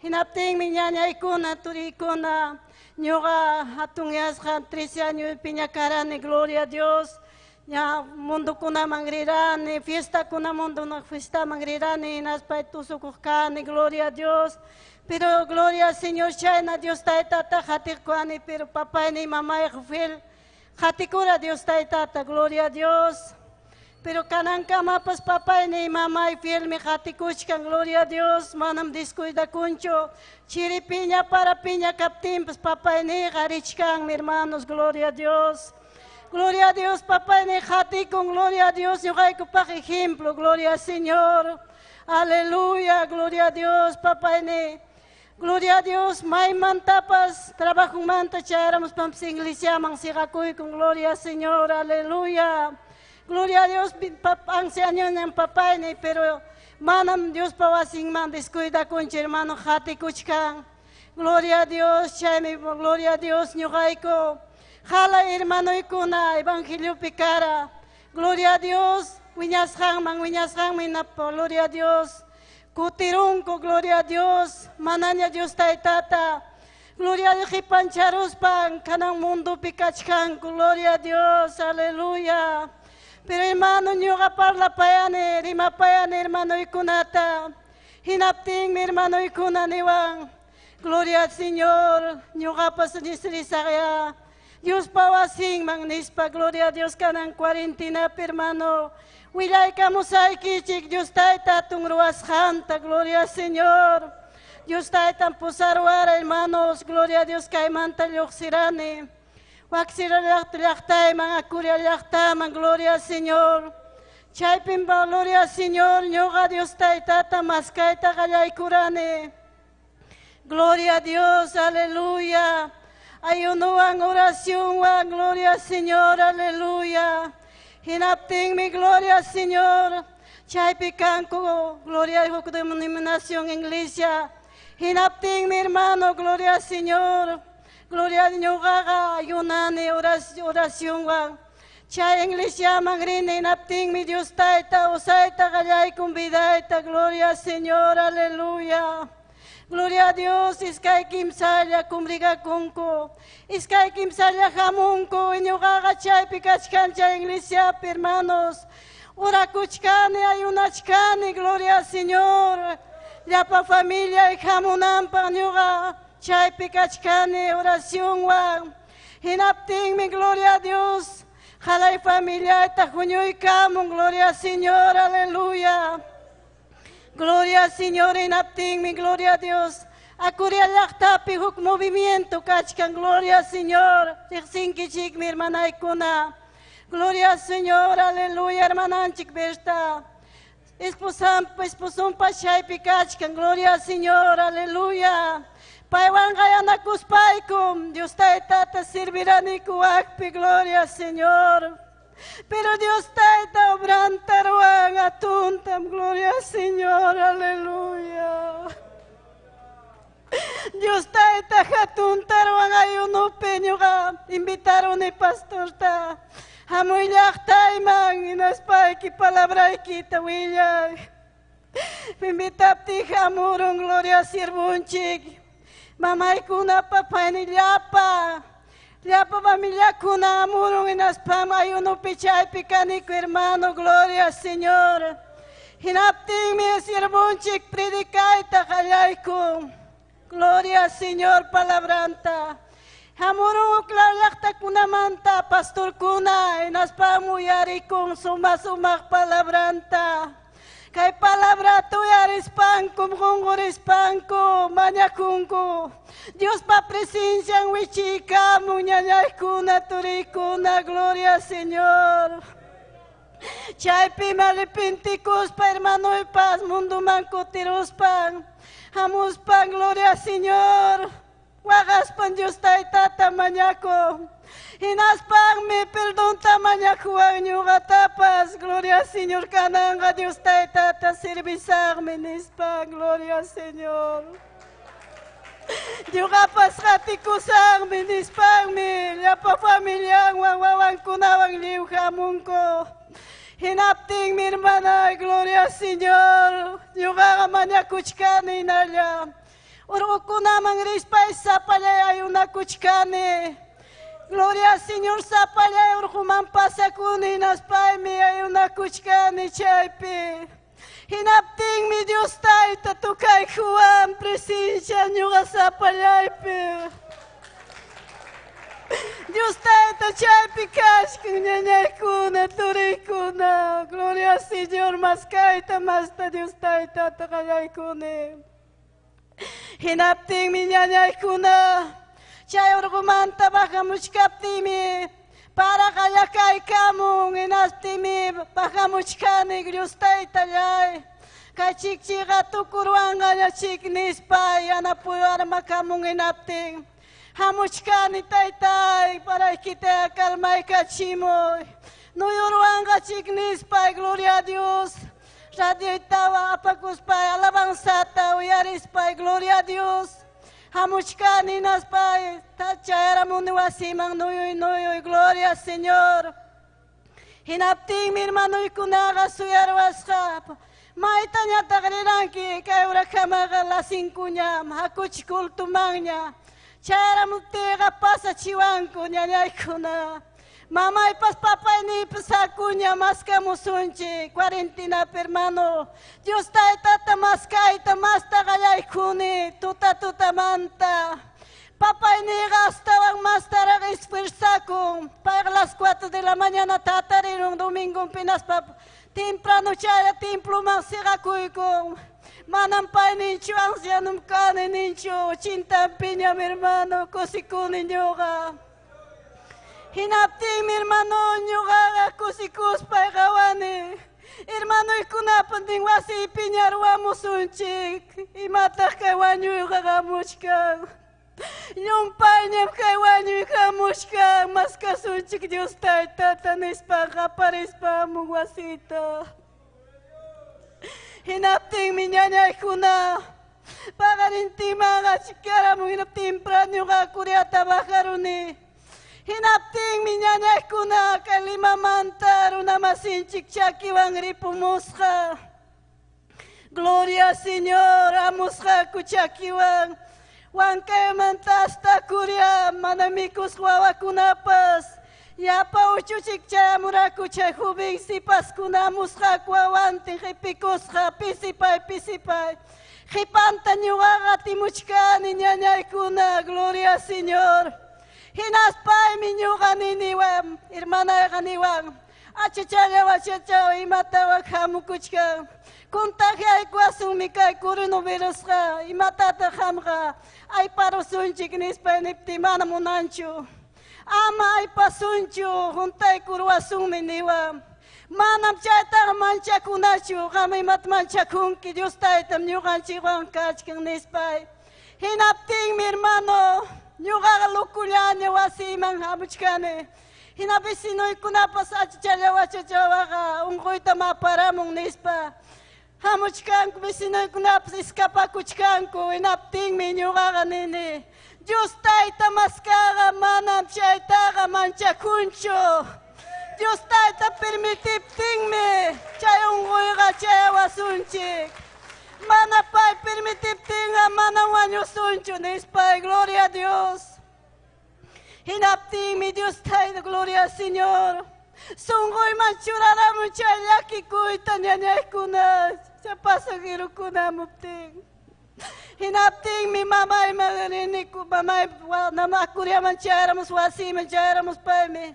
Hinaptinmi ñañaykuna, turiykuna, ñuqa hatunyasqa 13 añopiña karani, gloria a Dios. Ña mundukunaman rirani, fiestakuna munduna fiestaman rirani, hinaspay tusukuq kani, gloria a Dios. Pero gloria al Señor, chayna Dios taytata qatiqkuani, pero papayni mamayqa fiel qatikura Dios taytata, gloria a Dios. Pero kanankamapas papayni mamay fielmi qatikuchkan, gloria a Dios, manam descuidakunchu. Chiri piña para piña kaptinpas papayniqa richkanmi, hermanos, gloria a Dios. Gloria a Dios, papayni qatikun, gloria a Dios, ñuqaykupaq ejemplo, gloria al Señor. Aleluya, gloria a Dios, papayni. Gloria a Dios, maymantapas, trabajumanta chayaramuspampas iglesiaman siqakuykun, gloria al Señor, aleluya. Gloria a Dios, ancianoñam papayni, pero manam Diospa wasinman descuidakunchu, hermano, qatikuchkan. Gloria a Dios, chaymi, gloria a Dios, ñuqayku. Jala hermanoykuna, evangeliopi kara. Gloria a Dios, wiñasqanman, wiñasqanman, gloria a Dios. Kutirunku, gloria a Dios, manaña Dios taytata. Gloria a Dios, qipancharuspan, kanan mundupi kachkanku, gloria a Dios, aleluya. Pero hermano, ñuqa parlapayani, rimapayani hermanoykunata. Hinaptinmi hermanoykuna niwan, gloria al Señor, ñuqapas nisrisaqya. Diospa wasinman nispa, gloria a Dios, kanan cuarentenapi, hermano. Willaykamusaykichik Dios tayta hatun ruwasqanta, gloria al Señor. Dios taytan pusarwara, hermanos, gloria a Dios, kaymanta lluqsirani. Waksira llaqtayman, Acuria llaqtaman, gloria al Señor. Chaypim, gloria al Señor, ñuqa Dios taytata maskayta qallaykurani. Gloria a Dios, aleluya. Ayunuwan, oracionwan, gloria al Señor, aleluya. Hinaptinmi, gloria al Señor. Chaypi kanku, gloria a Dios, denominación iglesia. Hinaptinmi, hermano, gloria al Señor. Gloria a Dios, ayunani, oracionwan. Chay iglesiaman rini, hinaptinmi, Dios tayta, usayta, qallaykun vidayta, gloria al Señor, aleluya. Gloria a Dios, iskay kimsalla cumpligakunku, iskay kimsalla hamunku, ñuqaqa chaypi kachkan chay iglesiapi, hermanos. Orakuchkani, ayunachkani, gloria al Señor. Llapa familia hamunanpaq ñuqa chaypi kachkani oracionwan. Hinaptinmi, gloria a Dios, jalay familiayta huñuykamun, gloria al Señor, aleluya. Gloria al Señor, hinaptinmi, gloria a Dios. Acuria llaqtapi huk movimiento kachkan, gloria al Señor. Riqsinkichikmi, hermanaykuna. Gloria al Señor, aleluya, hermananchik Berta. Esposampa, esposumpa chaypi kachkan, gloria al Señor, aleluya. Paywan qayanakuspaykum, Dios Taytata serviraniku waqpi, gloria al Señor. Pero Dios Tayta obranta ruwan atuntam, gloria al Señor, aleluya. Dios Tayta hatunta ruwan ayunupi ñuqa invitaruni pastorta. Hamuy llaqtayman hinaspayki palabraykita willay. Invitapti hamurun, gloria siervunchik. Mamaykuna papayni llapa. Llapa familiakuna hamurun hinaspam ayunupi chaypi kaniku hermano, gloria al Señor. Hinaptinmi siervunchik predicayta qallaykun. Gloria al Señor palabranta. Hamurun uklaw llaqtakunamanta pastorkuna hinaspam uyarikun suma sumaq palabranta. Kay palabrata uyarispankum qunqurispanku mañakunku. Diospa presencian wichiykamun ñañaykuna turiykuna, gloria al Señor. Chaypi arrepentikuspa hermanoypas munduman kutiruspan hamuspan, gloria al Señor. Waqaspan Dios Taytata mañakun. Hinaspanmi perdonta mañakuwan ñuqatapas, gloria al Señor, kananqa Dios Taytata servisaqmi nispa, gloria al Señor. Ñuqapas qatikusaqmi nispanmi llapa familianwan wawankunawan lliw hamunku. Hinaptinmi hermana, gloria al Señor, ñuqaqa mañakuchkani hinalla. Urqukunaman rispay sapallay ayunakuchkani. Gloria al Señor, sapallay urquman pasakuni hinaspaymi ayunakuchkani chaypi. Hinaptinmi Dios Tayta tukaykuwan presencia ñuqa sapallaypi. Dios Tayta chaypi kachkan ñañaykuna turiykuna. Gloria al Señor, maskayta masta Dios Taytata qallaykuni. Hinaptinmi ñañaykuna chay urqumanta bajamuchkaptimi para qallakaykamun hinaptinmi bajamuchkani Dios Taytallay. Kay chikchiqa tukurwanqañachik nispa yanapuy armakamun hinaptin. Hamuchkani Taytay paraykita calmaykachimuy. Nuyurwanqachik nispa, gloria a Dios. Radioytawa apakuspay alabanzata uyarispay, gloria a Dios. Hamuchkani hinaspay chayaramuni wasiman nuyuy nuyuy, gloria al Señor. Hinaptinmi hermanuykunaqa suyarwasqa. Maytañataq riranki kay urakamaqa las 5ñam hakuchi cultumanña. Chayaramuptiyqa pasachiwanku ñañaykuna. Mamaypas papayniypas hakuña maskamusunchik cuarentenapi hermano. Dios Taytata maskayta masta qallaykuni tuta tutamanta. Papayniyqa astawan mastaraq esfuerzakun. Payqa las 4 de la mañana tatarirun domingonpi hinaspa temprano chaya temploman siqakuykun. Manam payninchu ancianom kani ninchu chintampiñam hermano kusikuni ñuqa. Hinaptinmi hermano ñuqaqa kusikuspay qawani. Hermanoykunapantin wasiypiña ruwamusunchik. Imataq kay wañuyqa hamuchkan. Llumpayñam kay wañuy hamuchkan. Maskasunchik Dios Taytata nispa qaparispa hamun wasita. Hinaptinmi ñañaykuna paqarintiman achikaramun hinaptin ñuqa Kuriata bajaruni. Hinaptinmi ñañaykuna kay Limamanta runamasinchik chakiwan ripumusqa. Gloria al Señor, amusqaku chakiwan. Huancaymanta hasta Kuria, mana mikusqa wawakunapas. Llapa uchuchik chayamuraku chay joven sipaskuna amusqaku wawantin qipikusqa pisipay pisipay. Qhipanta ñuqaqa timuchkani ñañaykuna, gloria al Señor. Hinaspaymi ñuqa niniwan, hermanayqa niwan, achachallaw achachaw imatawan hamukuchkan. Contagiaykuwasunmi kay coronavirusqa, imatataq qamqa ayparusunchik nispa niptin mana munanchu. Ama aypasunchu, juntaykuruwasunmi niwan. Manam chaytaqa manchakunachu, qam imata manchakunki, Dios taytam ñuqanchikwan kachkan nispay. Hinaptinmi hermano, ñuqaqa lukullaña wasiyman hamuchkani. Hina vecinuykunapas achichalla achichawaqa unquytam aparamun nispa. Hamuchkanku vecinuykunapas escapakuchkanku, hinaptinmi ñuqaqa nini. Dios tayta maskaqa manam chaytaqa manchakunchu. Dios tayta permitiptinmi chay unquyqa chayawasunchik. Mana pay permitiptinqa mana wañusunchu nispay, gloria a Dios. Hinaptinmi Dios tayta, gloria al Señor. Sunquyman churaramun chay llakikuyta ñañaykuna, chay pasajerokuna hamuptin. Hinaptinmi mamayman riniku, mamay namakuriaman chayaramus, wasiman chayaramus paymi.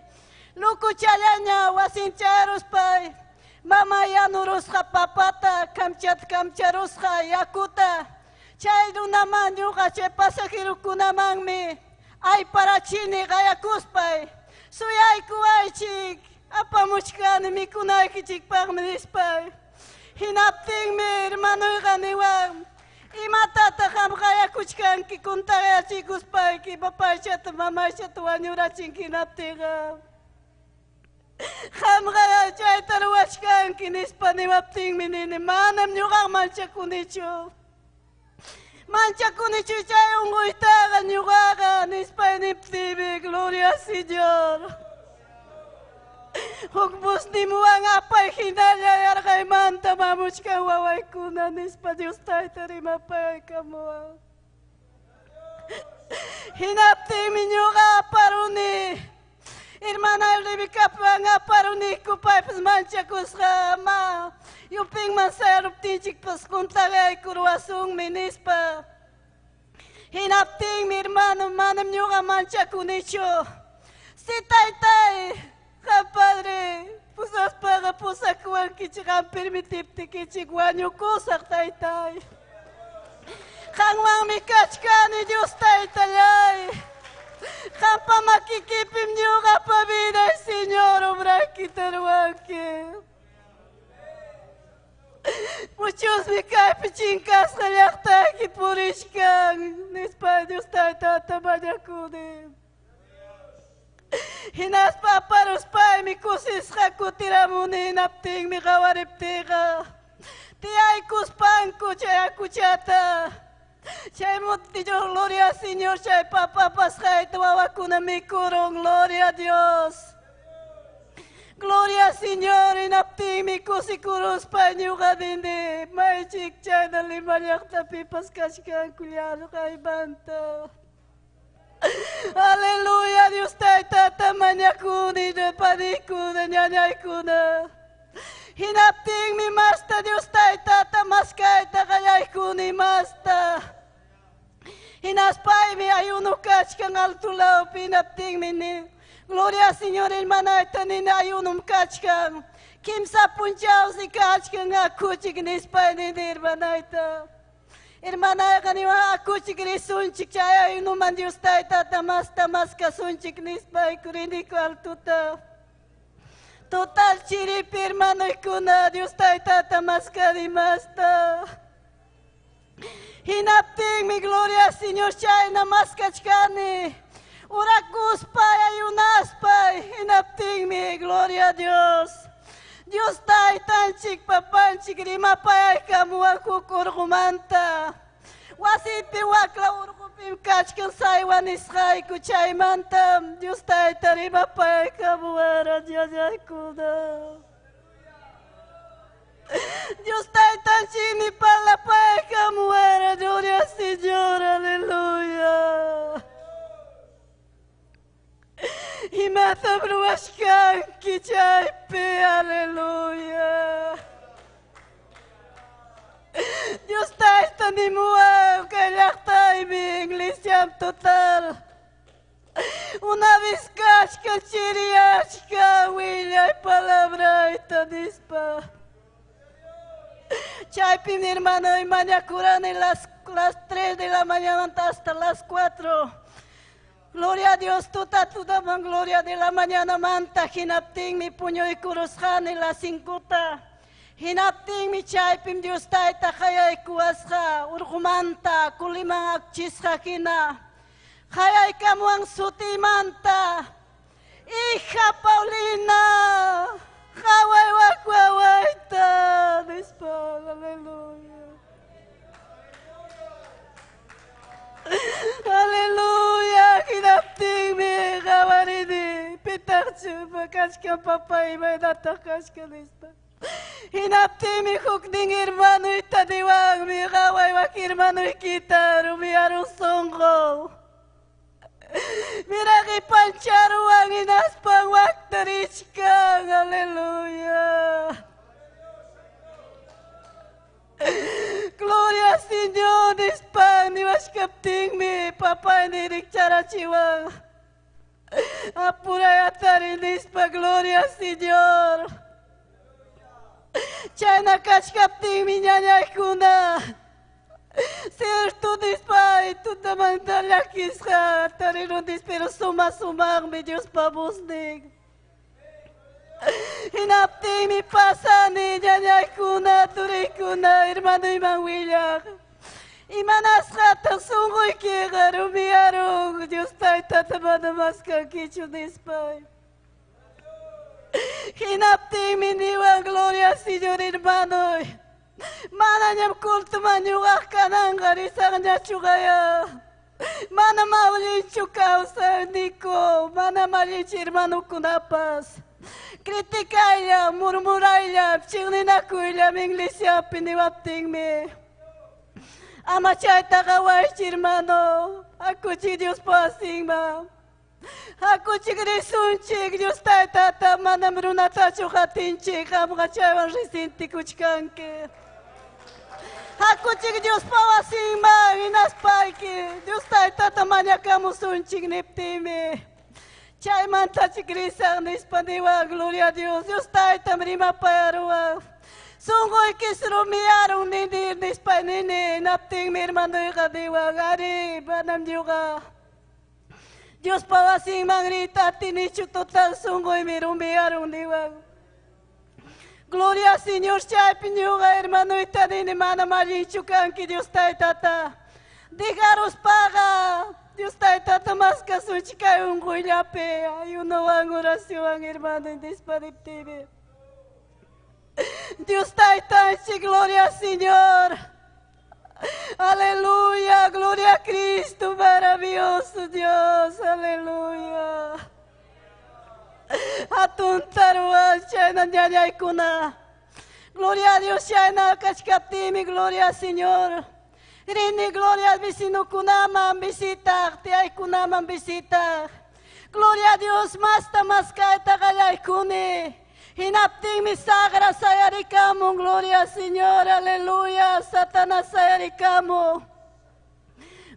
Lukuchallaña wasin chayaruspay. Mama yanurusqa papata, kamchata kamcharusqa yakuta. Chay runaman ñuqa chay pasajerokunamanmi ayparachini qayakuspay. Suyaykuwaychik, apamuchkani mikunaykichikpaqmi nispay. Hinaptinmi hermanuyqa niwan, imatataq qam qayakuchkanki kuntaqyachikuspayki papaychata mamaychata wañurachinki hinaptinqa. Qamqa chayta ruwachkanki nispa niwaptinmi nini, manam ñuqaqa manchakunichu. Manchakunichu chay unquytaqa ñuqaqa nispa niptinmi, gloria al Señor. Huk busnimuwan apay hinalla yarqaymanta mamuchkan wawaykuna nispa Dios tayta rimapaykamuwan. Hinaptinmi ñuqa aparuni. Hermana Rebecapan aparuniku paypas manchakusqa ma yupinman sayaruptinchikpas kuntaqaykuruwasunmi nispa. Hinaptinmi hermano manam ñuqa manchakunichu. Si taytay, qam padre, pusaspaqa pusakuwankichik qam permitiptikichik wañukusaq taytay. Qanwanmi kachkani Dios taytallay. Qampa makikipim ñuqapa vida, Señor, obraykita ruwanki. Muchosmi kaypi chinkasqa llaqtayki purishkan, nispa Dios taytata mañakuni. Hinaspa aparuspaymi kusisqa kutiramuni hinaptinmi qawariptiqa. Tiyaykuspanku chay akuchata. Chay montillo, gloria al Señor, chay papapasqayta wawakuna mikurun, gloria a Dios. Gloria al Señor, hinaptinmi kusikuruspa ñuqa nini, maychik chayna Lima llaqtapipas kachkanku yarqaymanta. Aleluya, Dios taytata mañakuni, panikuna, ñañaykuna. Hinaptinmi masta Dios taytata maskayta qallaykuni masta. Hinaspaymi ayuno kachkan altulawpi hinaptinmi ni. Gloria al Señor, hermanayta nini ayunum kachkan. Kimsa punchawsi kachkan akuchik nispay nini hermanayta. Hermanayqa niwan akuchik risunchik chay ayunuman Dios taytata masta maskasunchik nispay kuriniku altuta. Total chiripi hermanoykuna Dios taytata maskani masta. Hinaptinmi gloria al Señor chayna maskachkani. Orakuspay ayunaspay hinaptinmi gloria a Dios. Dios taytanchik papanchik rimapayaykamuwan huk urqumanta. Wasipi wakla urqupim kachkan saywa nisqayku chaymanta Dios tayta rimapayaykamuwara ñañaykuna. Dios taytanchikmi parlapayaykamuwara, gloria al Señor, aleluya. Imatam ruwachkanki chaypi, aleluya. Dios tayta nimuwan kay llaqtaymi iglesia total. Una vez kachka chiriyachka willay palabrayta nispa. Chaypi mi hermano mañakurani las 3 de la mañana hasta las 4. Gloria a Dios, tuta tutaman gloria de la mañana manta hinaptinmi puñuykurusqani las 5ta. Hinaptinmi chaypim Dios tayta qayaykuwasqa urqumanta kuliman akchisqa hina. Qayaykamuwan sutimanta. Hija Paulina, qaway wak wawayta, nispa, aleluya. Aleluya, hinaptinmi qawarini, pitaqchu kachkan papay imaynataq kachkan nispa. Hinaptinmi huknin hermanuyta niwanmi, qaway wak hermanuykita rumiyarun sunqu. Mira qipancharuwan hinaspan wakta richkan, aleluya. Gloria al Señor, nispan niwachkaptinmi papayni rikcharachiwan. Apuray atari nispa, gloria al Señor. Chayna kachkaptinmi ñañaykuna. Cierto nispay tutamanta llakisqa atarirun pero suma sumaqmi Diospa voznin. Hinaptinmi pasani ñañaykuna, turiykuna, hermanuyman willaq. Imanasqataq sunquykiqa rumiyarun Dios taytata mana maskankichu nispay. Hinaptinmi niwan gloria al Señor hermanoy. Manañam cultuman ñuqaq kananqa risaqñachu qaya. Manam allinchu kawsayniku, manam allinchu hermanukunapas. Criticaylla, murmuraylla, chiqninakuylla iglesiapi niwaptinmi. Ama chayta qawaychi hermano, akuchi Diospa wasinman. Akuchik risunchik Dios taytata manam runatachu qatinchik, qamqa chaywan risintikuchkanki. Hakuchik Diospa wasinman hinaspayki Dios taytata mañakamusunchik niptinmi. Chaymantachik risaq nispa niwan, gloria a Dios, Dios taytam rimapayaruwan. Sunquykis rumiyarun nini nispa nini, hinaptinmi hermanuyqa niwan, ari manam ñuqa. Diospa wasinman riyta atinichu total sunquymi rumiyarun niwan. Gloria al Señor, chaypi ñuqa hermanuyta nini manam allinchu kanki Dios taytata. Dejaruspaqa Dios taytata maskasunchik kay unquyllapi ayunowan oracionwan hermano nispa niptimi. Dios taytanchik, gloria al Señor. Aleluya, gloria a Cristo, maravilloso Dios, aleluya. Hatun taruwan chayna ñañaykuna. Gloria a Dios, chayna kachkaptinmi, gloria al Señor. Rini gloria al vecinokunaman visitaq, tiyaykunaman visitaq. Gloria a Dios, masta mas kayta qallaykuni. Hinaptinmi saqra sayarikamun, gloria al Señor, aleluya, Satanás sayarikamun.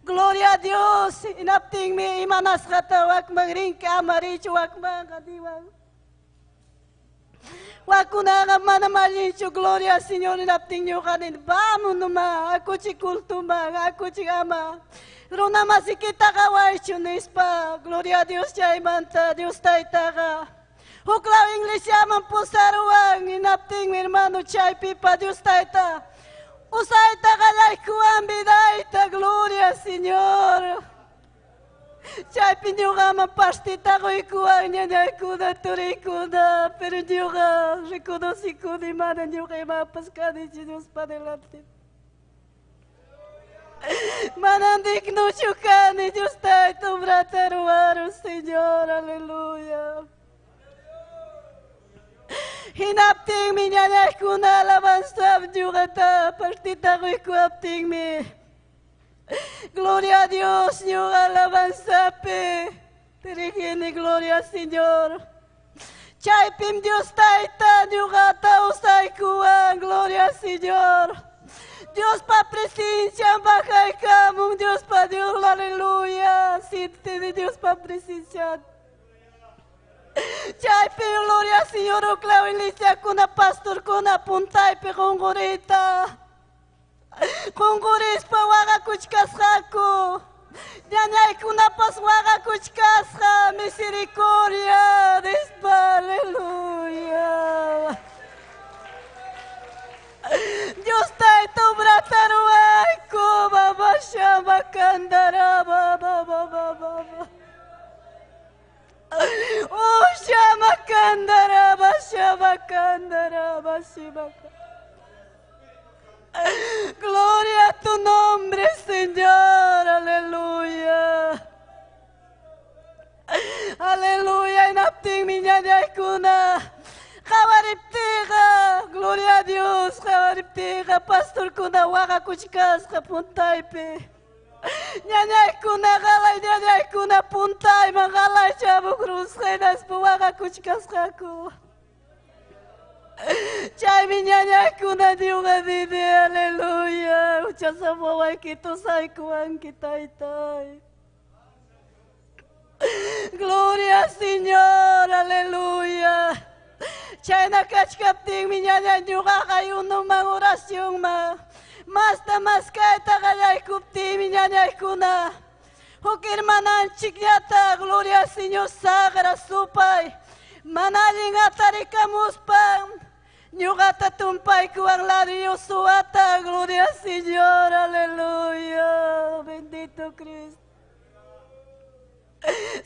Gloria a Dios, hinaptinmi imanasqata wakman rinki ama richu wakmanqa niwan. Wakunaqa manam allinchu, gloria al Señor, hinaptin ñuqa nini, vamos noma, akuchik cultuman, akuchik ama. Runa masikita qawaychu nispa, gloria a Dios chaymanta, Dios taytaqa. Huklaw iglesiaman pusaruwan, hinaptinmi hermano chaypipa Dios tayta. Usayta qallaykuwan vidayta, gloria al Señor. Chaypi ñuqaman partita quykuwan ñañaykuna, turiykuna, pero ñuqa reconocikuni mana ñuqa imapas kanichu Diospa delante. Manam dignochu kani Dios tayta obrata ruwaru, Señor, aleluya. Hinaptinmi ñañaykuna alabanza ñuqata partita quykuwaptinmi. Gloria a Dios, ñuqa alabanzapi. Dirigini, gloria al Señor. Chaypim Dios tayta ñuqata usaykuwan, gloria al Señor. Dios pa presencia bajaykamun, Dios pa Dios, aleluya. Siente de Dios pa presencia. Chaypi gloria al Señor, uklaw iglesiakuna pastorkuna puntaypi qunqurita. Qunqurispa waqakuchkasqaku. Ñañaykunapas waqakuchkasqa misericordia nispa, aleluya. Dios tayta obrata ruwayku, baba shama kandara baba baba baba. Oh shama kandara shama kandara shama. Gloria a tu nombre, Señor, aleluya. Aleluya, inaptinmi ñañaykuna. Qawariptiqa, gloria a Dios, qawariptiqa, pastorkuna waqakuchkasqa puntaypi. Ñañaykuna qalay ñañaykuna puntayman qalay chamukrusqa hinaspa waqakuchkasqaku. Chaymi ñañaykuna ñuqa nini, aleluya, huchasapa wawayki tusaykuwanki taytay. Gloria al Señor, aleluya. Chayna kachkaptinmi ñaña ñuqaqa unuman oracionman. Masta maskayta qallaykuptinmi ñañaykuna. Huk hermananchikllata, gloria al Señor, saqra supay. Mana allin atarikamuspan ñuqata tumpaykuwan ladrillo suwata, gloria al Señor, aleluya. Bendito Cristo.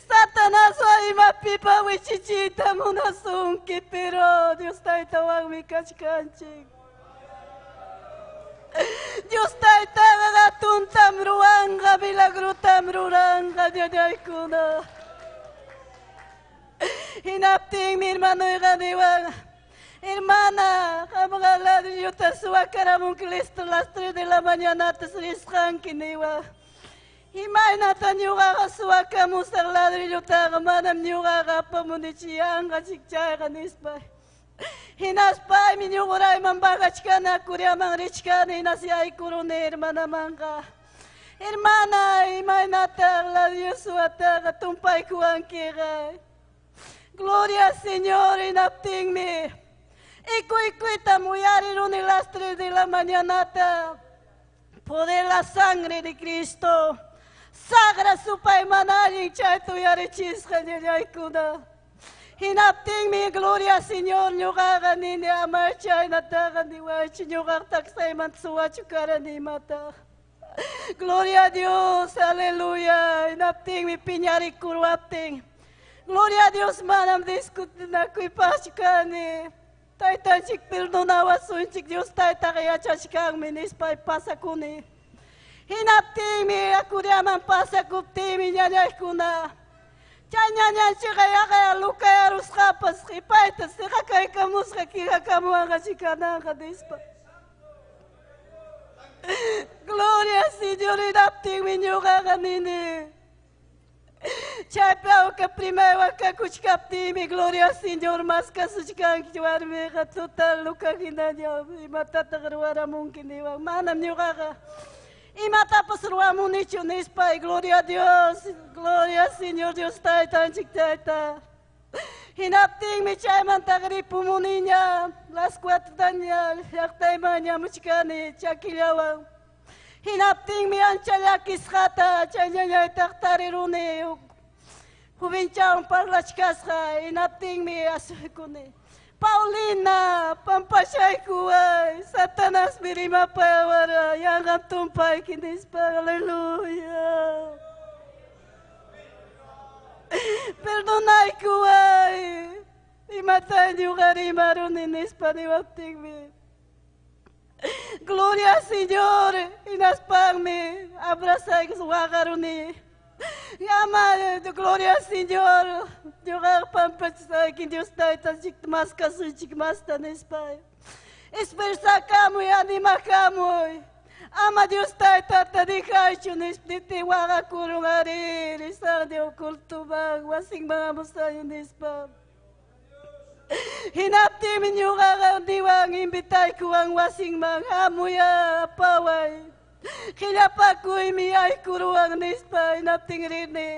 Satanás imapipa wichichita munasunki, pero Dios taytawanmi kachkanchik. Dios taytaqa hatuntam ruwanqa, milagrotam ruranqa ñañaykuna. Hinaptinmi hermanoyqa niwan, hermana, qamqa ladrillota suwakaramunki listo las 3 de la mañana risqanki niwan. Imaynata ñuqaqa suwakamusaq ladrillotaqa manam ñuqaqa apamunichiyanqa chikchayqa nispa. Hinaspaymi ñuqurayman bajachkani Curiaman richkani hinas yaykuruni hermanamanqa. Hermana, imaynata ladrillo suwataqa tumpaykuwankiqa. Gloria al Señor, hinaptinmi. Ikuykuytam uyariruni las 3 de la mañanata. Poder la sangre de Cristo. Sagra supay mana allin chayta uyarichisqa ñañaykuna. Hinaptinmi, gloria al Señor, ñuqaqa nini ama chaynataqa niwaychu ñuqaqa taksayman suwachu karani imata. Gloria a Dios, aleluya. Hinaptinmi piñarikurwaptin. Gloria a Dios, manam discutinakuypaqchu kani. Taytanchik perdonawasunchik, Dios taytaqa yachachkanmi nispay pasakuni. Hinaptinmi Acuriaman pasakuptinmi ñañaykuna. Chay ñañanchikqa yaqa lukayarusqapas qhipayta siqakaykamusqa quijakamuwanqa chikananqa nispa. Gloria al Señor, hinaptinmi ñuqaqa nini. Chaypi awqa primero wakakuchkaptinmi, gloria al Señor, mas kasuchkanki warmiqa total lukahinaña imatataq ruwaramunki niwan. Manam ñuqaqa imatapas ruwamunichu nispay, gloria a Dios, gloria al Señor Dios taytanchik tayta. Hinaptinmi chaymantaqa ripumuniña las 4taña llaqtayman ñamuchkani chakillawan. Hinaptinmi ancha llakisqata chay ñañaytaq tariruni jovenchawan parlachkasqa. Hinaptinmi asuykuni. Paulina, pampachaykuway, Satanasmi rimapayawara, yanqam tumpayki nispa, aleluya. Perdonaykuway, imata ñuqa rimaruni nispa niwaptinmi. Gloria al Señor, hinaspanmi abrazaykus waqaruni. Ama, gloria al Señor, ñuqaqa pampachasayki Dios taytanchik mas kasunchik masta nispa. Esfuerzakamuy, animakamuy. Ama Dios taytata dejaychu nispa waqakurun ari, risaq Dios cultuman, wasinman amusayu nispa. Hinaptinmi ñuqaqa niwan invitaykuwan wasinman hamuya apaway. Qillapakuymi aykuruwan nispa hinaptin rini.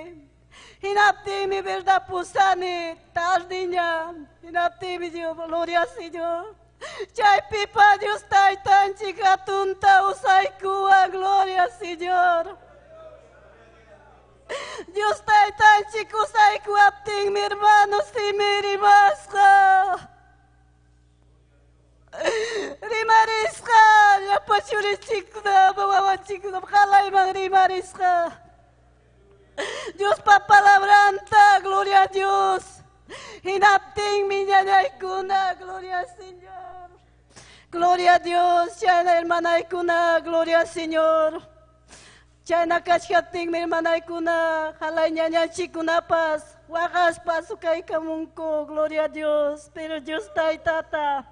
Hinaptinmi verdad pusani tardiña. Hinaptinmi Dios, gloria al Señor. Chaypipa Dios taytanchik hatunta usaykuwan, gloria al Señor. Churichikkunapa wawanchikkunapa qalayman rimarisqa. Diospa palabranta, gloria a Dios. Hinaptinmi ñañaykuna, gloria al Señor. Gloria a Dios, chayna hermanaykuna, gloria al Señor. Chayna kachkaptinmi hermanaykuna, halay ñañanchikkunapas, waqaspa sukaykamunku, gloria a Dios. Pero Dios taytata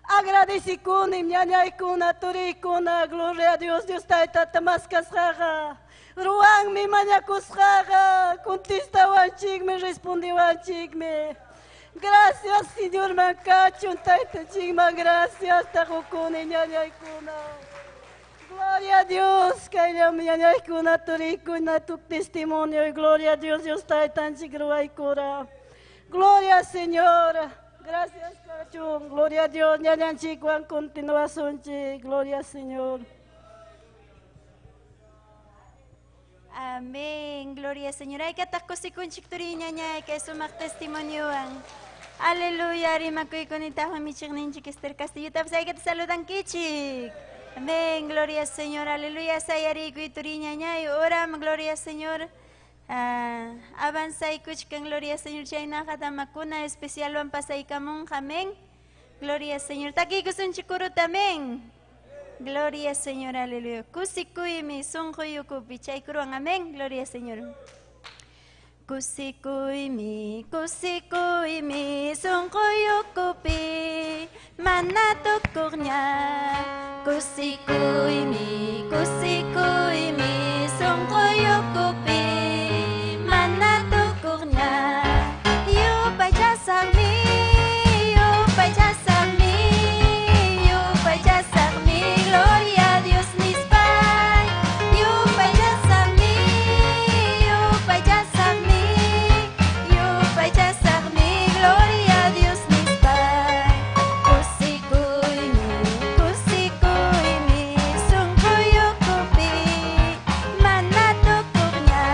agradecikunim ñañaykuna, turiykuna, gloria a Dios, Dios taytata maskasqaqa. Ruwanmi mañakusqaqa, contestawanchikmi, respondewanchikmi. Gracias, Señor Mancachun, taytachikman, gracias, taqukuni ñañaykuna. Gloria a Dios, kayllam ñañaykuna, turiykuna, tu testimonio, y gloria a Dios, Dios taytanchik ruwaykura. Gloria al Señor. Gracias, Kachun. Gloria a Dios, ñañanchikwan continuasunchik. Gloria al Señor. Amén. Gloria al Señor. Ay, kataq kusikunchik turi ñañay, kay sumaq testimoniowan. Aleluya, rimakuykunitaq michiqninchik Esther Castillo. Tapas ay kata saludankichik. Amén. Gloria al Señor. Aleluya. Sayarikuy turi ñañay. Oram, gloria al Señor. Avanzaykuchkan, gloria al Señor. Chaynaqa damakuna especialwan pasaykamunqa. Amén. Gloria al Señor. Takiykusunchik kuruta. Amén. Gloria al Señor, aleluya. Kusikuymi sunquyukupi chaykuruwan. Amén. Gloria al Señor. Kusikuymi, kusikuymi sunquyukupi mana tukuqña. Kusikuymi, kusikuymi sunquyukupi mana tukuqña. Yupaychasaqmi, yupaychasaqmi, yupaychasaqmi, gloria a Dios nispay. Yupaychasaqmi, yupaychasaqmi, yupaychasaqmi, gloria a Dios nispay. Kusikuymi, kusikuymi, sunquyukupi mana tukuqña.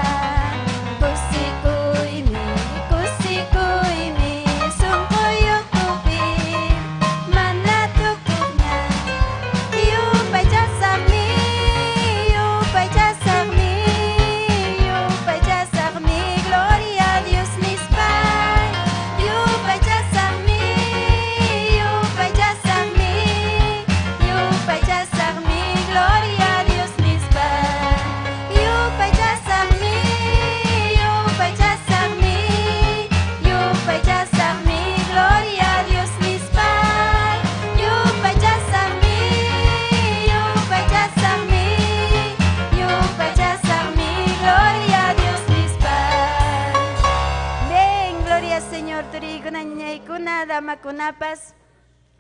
Kusikuymi, kusikuymi, sunquyukupi mana tukuqña. Yupaychasaqmi, yupaychasaqmi, yupaychasaqmi, gloria a Dios nispay. Yupaychasaqmi, yupaychasaqmi, yupaychasaqmi, gloria a Dios nispay. Yupaychasaqmi, yupaychasaqmi, yupaychasaqmi, gloria a Dios nispay. Yupaychasaqmi, yupaychasaqmi, yupaychasaqmi, gloria a Dios nispay. Ven, gloria al Señor, turiykuna, ñañaykuna, damakunapas.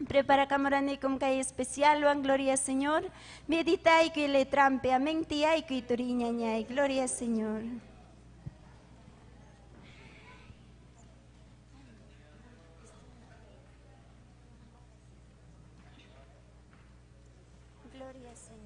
Preparakamuranikum kay especialwan, gloria al Señor. Meditaykuy letrampi, amén, tiyaykuy turi ñañay, gloria al Señor. Gloria al Señor.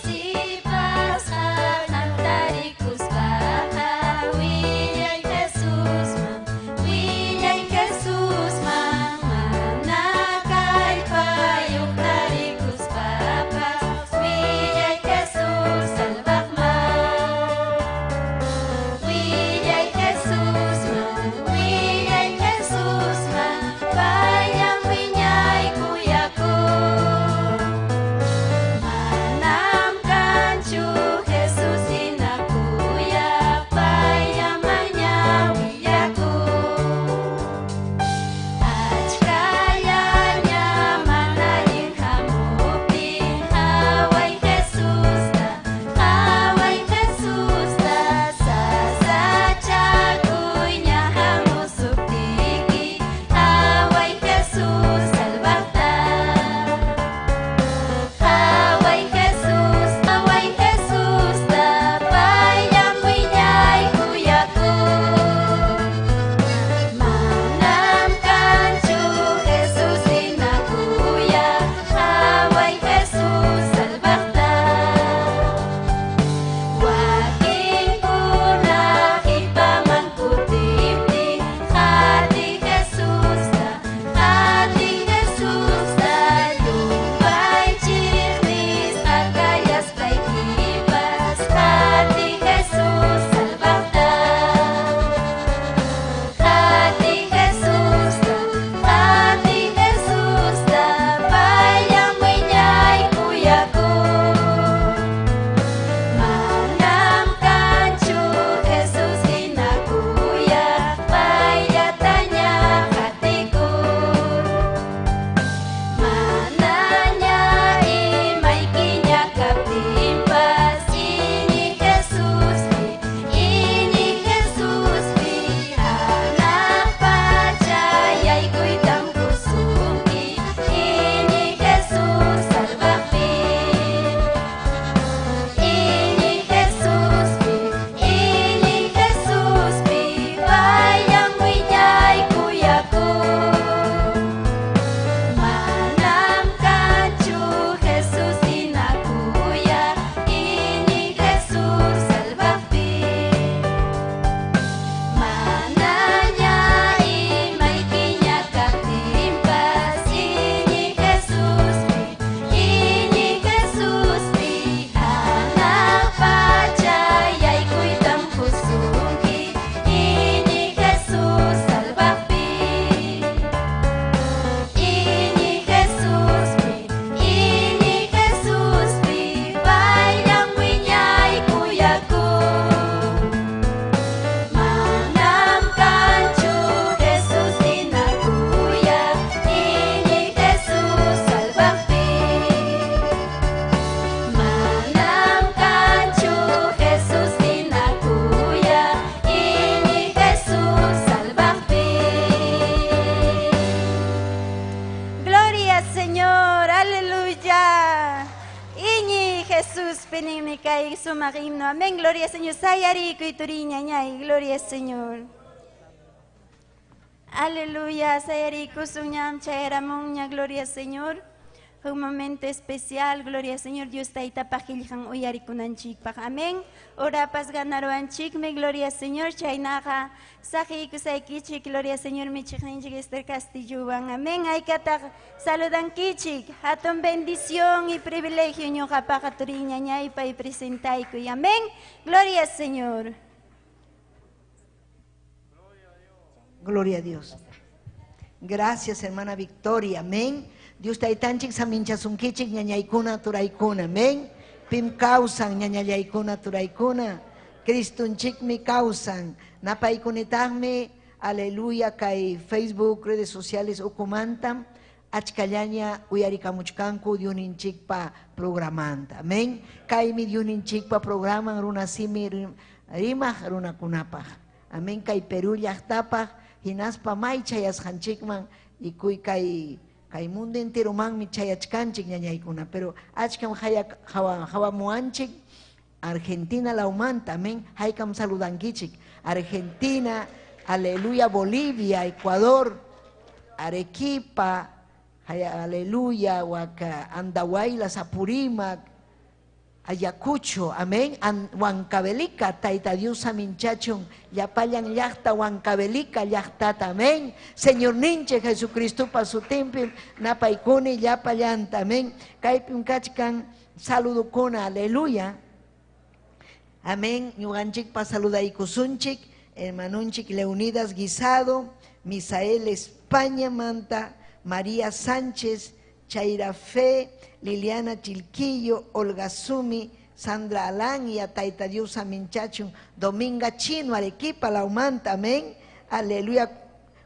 Sipasqa qantarikuspaqa willay Jesusman, willay Jesusman, mana kallpayuq tarikuspapas willay Jesusta. Jesús peninmi kay sumaq himno. Amén, gloria Señor. Sayarikuy turiñañay, gloria Señor. Aleluya, sayarikusun chayaramunña, gloria Señor. Un momento especial, gloria Señor, Dios taytapaq qillqan uyarikunanchikpaq. Amén. Orapas ganaruanchikmi, gloria Señor, chaynaqa saqiykusaykichik, gloria Señor, michiqninchik Esther Castillowan. Amén. Haykataq saludankichik. Hatun bendición y privilegio ñuqapaqa turiñañaypa y presentaykuy. Amén. Gloria Señor. Gloria a Dios. Gracias, hermana Victoria. Amén. Dios taytanchik saminchasunkichik ñañaykuna turaykuna. Amén. Pim kawsan ñañallaykuna turaykuna. Cristunchikmi kawsan. Napaykunitaqmi, aleluya, kay Facebook, redes sociales ukumantam achkallaña uyarikamuchkanku Diosninchikpa programanta. Amén. Kaymi Diosninchikpa programan runasimi rimaq runakunapaq. Amén. Kay Perú llaqtapaq hinaspa may chayasqanchikman ikuy kay kay mundo enteromanmi chayachkanchik ñañaykuna, pero achkam hawamuanchik Argentina laumanta, amén, haykam saludankichik Argentina, aleluya, Bolivia, Ecuador, Arequipa, aleluya, Huaca, Andahuaylas, Apurímac, Ayacucho, amén, Huancavelica, Tayta Dios saminchachun, llapallan llaqta Huancavelica llaqtata, amén. Señor ninche Jesucristo pa sutimpim, napaykuni llapallanta, amén. Kaypim kachkan saludukuna, aleluya. Amén, ñuqanchikpa saludaykusunchik, hermanunchik Leonidas Guisado, Misael España Manta, María Sánchez, Chaira Fe, Liliana Chilquillo, Olga Sumi, Sandra Alán y a Taita Dios Aminchachun, Dominga Chino, Arequipa, Laumanta, amén. Aleluya.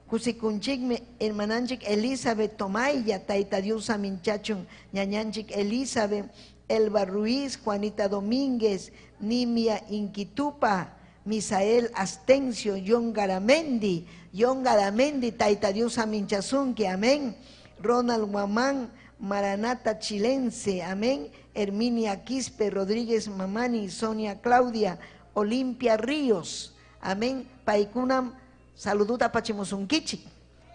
Kusikunchikmi, hermananchik Elizabeth Tomaya, Taita Dios Aminchachun, ñañanchik Elizabeth, Elba Ruiz, Juanita Domínguez, Nimia Inquitupa, Misael Astencio, John Garamendi, John Garamendi, Taita Dios Aminchasunki, amén. Ronald Guamán, Maranata Chilense, amén. Herminia Quispe, Rodríguez Mamani, Sonia Claudia, Olimpia Ríos, amén. Paykunam saluduta pachimusunkichik,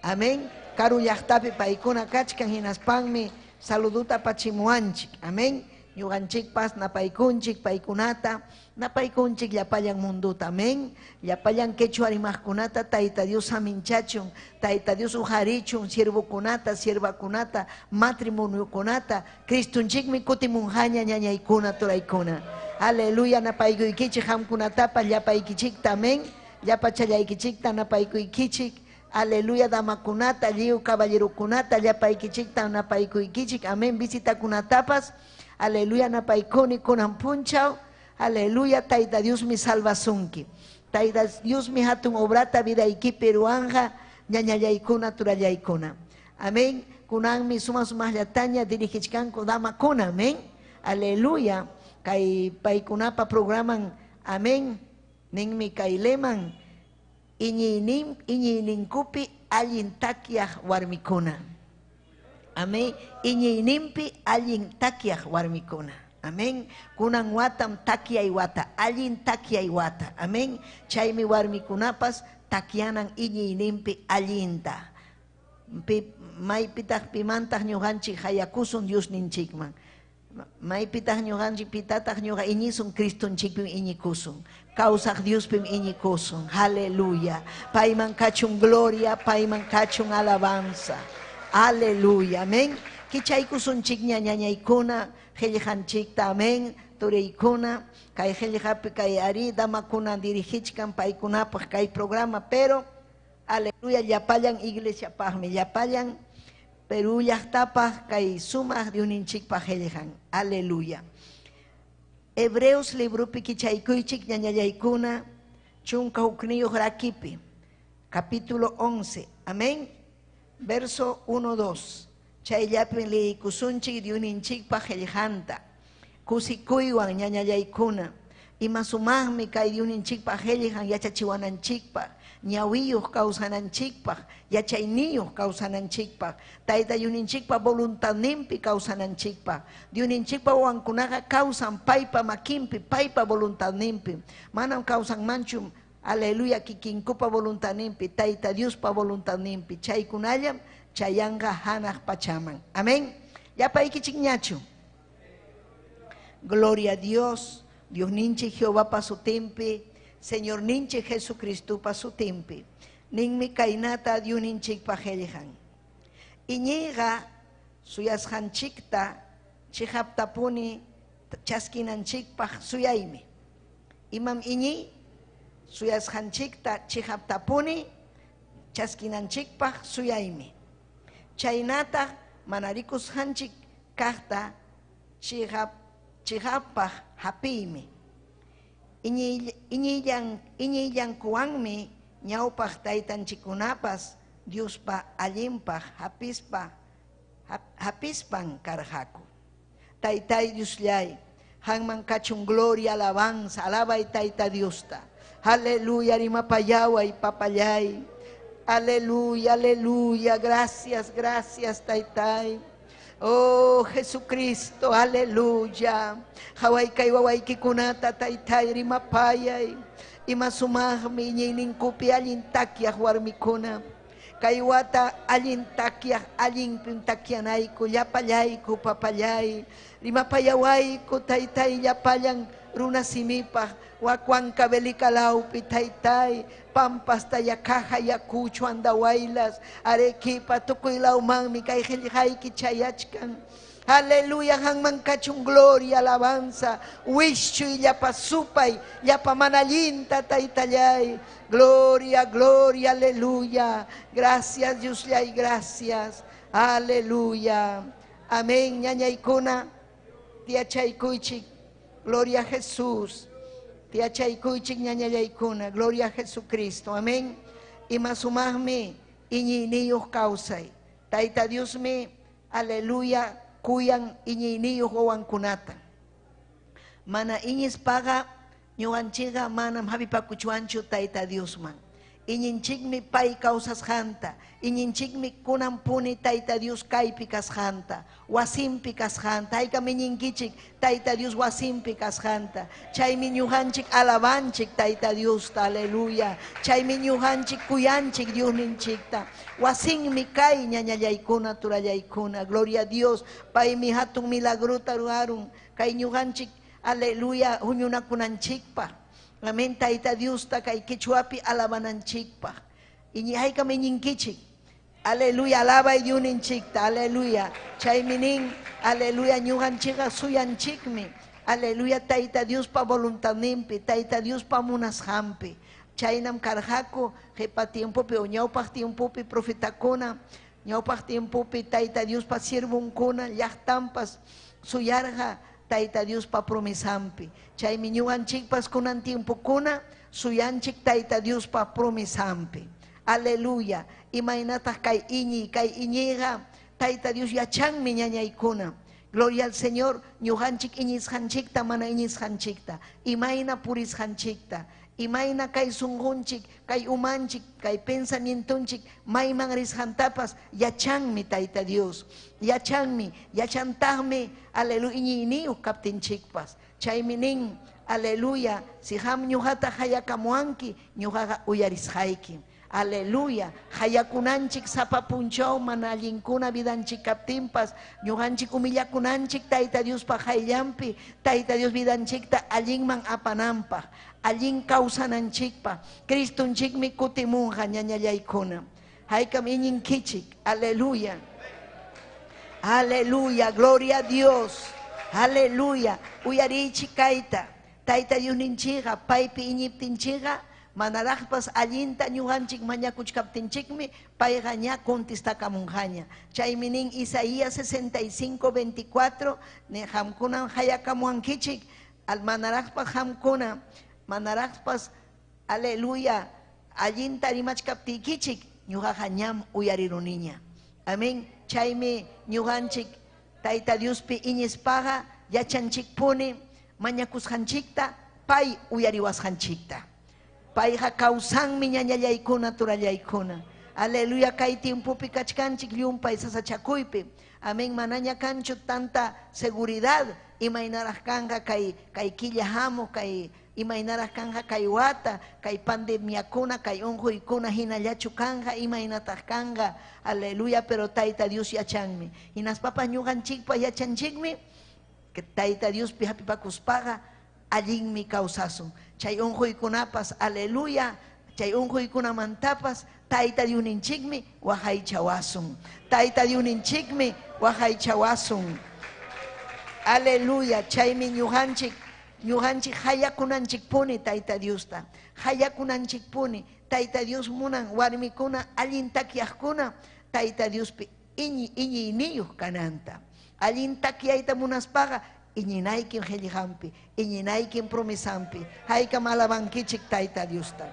amén. Karu llaqtapi paykuna kachkan hinaspanmi saluduta pachimuanchik, amén. Ñuqanchikpas napaykunchik paykunata, napaykunchik llapallan munduta, amén. Llapallan quechua rimaqkunata Tayta Dios saminchachun, Tayta Dios ujarichun, siervokunata, siervakunata, matrimoniokunata, Cristunchikmi kutimunhaña ñañaykuna turaykuna. Aleluya, napaykuykichik hamkunatapa llapaykichikta, amén. Llapachallaykichikta napaykuykichik. Aleluya, damakunata, lliw caballerokunata, llapaykichikta napaykuykichik, amén. Visitakunatapas, aleluya, napaykuni kunan punchaw, aleluya, Tayta Dios mi salvasunki. Tayta Dios mi hatun obrata vidaykipi ruwanja, ñañallaykuna, turallaykuna. Amén. Kunanmi suma sumaqllataña dirigichkanku damakuna, amén. Aleluya. Kay paykunapa programan, amén. Ninmi kay leman, iñiyninkupi allin takyaq warmikuna. Amén. Iñiyninpi allin takyaq warmikuna. Amén. Kunan watam takyay wata, allin takyay wata. Amén. Chaymi warmikunapas takyanan iñiyninpi allinta. Maypitaq pimantaq ñuqanchik hayakusun Diosninchikman. Maypitaq ñuqanchik pitataq ñuqa iñisun Cristonchikpim iñikusun. Kawsaq Diospim iñikusun. Aleluya. Payman kachun gloria, payman kachun alabanza. Aleluya, amén. Kichaykusunchik ñañañaykuna, qillqanchikta, amén. Turiykuna, kay qillqapi kay ari damakuna dirigichkan paykunapaq kay programa, pero aleluya, llapallan iglesiapaqmi, llapallan Perú llaqtapaq kay sumaq Diosninchikpaq qillqan. Aleluya. Hebreos libropi kichaykuychik ñañallaykuna, chunka hukniyuq rakipi, capítulo 11, amén. Verso 1, 2. Chayllapim liykusunchik Diosninchikpaq qillqanta. Kusikuywan ñañallaykuna. Ima sumaqmi kay Diosninchikpaq qillqan yachachiwananchikpaq, ñawiyuq kawsananchikpaq, yachayniyuq kawsananchikpaq, Tayta Diosninchikpa voluntadninpi kawsananchikpaq. Diosninchikpa wawankunaqa kawsan paypa makinpi, paypa voluntadninpi. Manam kawsanmanchu, aleluya, kikinkupa voluntadninpi, Tayta Diospa voluntadninpi. Chaykunallam chayanqa hanaq pachaman. Amén. Llapaykichikñachu. Gloria a Dios, Diosninchik Jehovapa sutinpi, Señorninchik Jesucristopa sutinpi. Ninmi kaynata Diosninchikpa qillqan. Iñiyqa suyasqanchikta chiqaptapuni chaskinanchikpaq suyaymi. Imam iñiy? Suyasqanchikta chiqaptapuni chaskinanchikpaq suyaymi. Chaynataq mana rikusqanchik kaqta chiqappaq hapiymi. Iñiyllankuwanmi ñawpaq taytanchikkunapas Diospa allinpaq hapispan karqaku. Taytay Diosllay, qanman kachun gloria, alabanza, alabay Tayta Diosta. Aleluya, rimapayaway, papallay. Aleluya, aleluya, gracias, gracias, Taytay. Oh, Jesucristo, aleluya. Hawaykay wawaykikunata, Taytay, rimapayay. Ima sumaqmi iñiyninkupi allin takyaq warmikuna. Kay wata allin takyaq, allinpim takyanayku, llapallayku, papallay. Rimapayawayku, Taytay, llapallan runasimipaq, Huancavelicalaupi, Taytay, Pampas, Tayacaja, Ayacucho, Andahuaylas, Arequipa, tukuylawmanmi kay qillqayki chayachkan. Aleluya, qanman kachun gloria, alabanza, wischuy llapa supay, llapa mana allinta, Taytallay. Gloria, gloria, aleluya. Gracias, Diosllay, gracias. Aleluya. Amén, ñañaykuna, tiachaykuychik. Gloria a Jesús. Tiachaykuychik ñañallaykuna. Gloria a Jesucristo. Amén. Ima sumaqmi iñiyniyuq kawsay. Tayta Diosmi, aleluya, kuyan iñiyniyuq wawankunata. Mana iñispaqa ñuqanchikqa manam hapipakuchwanchu Tayta Diosman. Iñinchikmi pay kawsasqanta, iñinchikmi kunanpuni Tayta Dios kaypi kasqanta, wasinpi kasqanta. Haykam iñinkichik Tayta Dios wasinpi kasqanta. Chaymi ñuqanchik alabanchik Tayta Diosta, aleluya. Chaymi ñuqanchik kuyanchik Diosninchikta. Wasinmi kay ñañallaykuna, turallaykuna. Gloria a Dios. Paymi hatun milagrota ruwarun kay ñuqanchik, aleluya, huñunakunanchikpaq. Amén, Tayta Diosta kay quechuapi alabananchikpaq. Iñi haykam iñinkichik. Aleluya, alabay Diosninchikta, aleluya. Chaymi nin, aleluya, ñuqanchikqa suyanchikmi. Aleluya, Tayta Diospa voluntadninpi, Tayta Diospa munasqanpi. Chaynam karqaku qipa tiempopi o ñawpaq tiempopi profetakuna, ñawpaq tiempopi Tayta Diospa siervonkuna, llaqtanpas suyarqa Tayta Diospa promesanpi. Chaymi ñuqanchikpas kunan tiempokuna suyanchik Tayta Diospa promesanpi. Aleluya. Imaynataq kay iñiy, kay iñiyqa Tayta Dios yachanmi ñañaykuna. Gloria al Señor, ñuqanchik iñisqanchikta mana iñisqanchikta, imayna purisqanchikta, imayna kay sunqunchik, kay umanchik, kay pensamientonchik mayman risqantapas yachanmi Tayta Dios. Yachanmi, yachantaqmi, aleluya, iñiyniyuq kaptinchikpas. Chaymi nin, aleluya, si qam ñuqata hayakamuwanki, ñuqaqa uyarisqayki. Aleluya, hayakunanchik sapa punchaw mana allinkuna vidanchik kaptinpas, ñuqanchik humillakunanchik Tayta Diospa hayllanpi, Tayta Dios vidanchikta allinman apananpaq, allin kawsananchikpaq. Cristonchikmi kutimunqa ñañallaykuna. Haykam iñinkichik, aleluya. Aleluya, gloria a Dios. Aleluya, uyarichik kayta. Tayta Diosninchikqa paypi iñiptinchikqa manaraqpas allinta ñuqanchik mañakuchkaptinchikmi payqa ña contestakamunqaña. Chaymi nin Isaías 65, 24, ni qamkunam hayakamuwankichik, al manaraqpas qamkuna, manaraqpas, aleluya, allinta rimachkaptiykichik, ñuqaqa ñam uyariruniña. Amén. Chaymi ñuqanchik Tayta Diospi iñispaqa yachanchikpuni mañakusqanchikta pay uyariwasqanchikta. Payqa kawsanmi ñañallaykuna turallaykuna. Aleluya, kay tiempopi kachkanchik llumpay sasachakuypi. Amén, manaña kanchu tanta seguridad imaynaraq kanqa kay kay killa hamuq kay imaynaraq kanqa kay wata, kay pandemiakuna, kay unquykuna hinallachu kanqa, imaynataq kanqa. Aleluya, pero Tayta Dios yachanmi. Hinaspapas ñuqanchikpa yachanchikmi que Tayta Diospi hapipakuspaqa allinmi kawsasun. Chay unquykunapas, aleluya, chay unquykunamantapas Tayta Diosninchikmi waqaychawasun. Tayta Diosninchikmi waqaychawasun. Aleluya, chaymi ñuqanchik ñuqanchik hayakunanchikpuni Tayta Diosta. Hayakunanchikpuni Tayta Dios munan warmikuna allin takyaqkuna Tayta Diospi iñi iñiyniyuq kananta. Allin takyayta munaspaqa iñinaykim qillqanpi, iñinaykim promesanpi. Haykam alabankichik Tayta Diosta.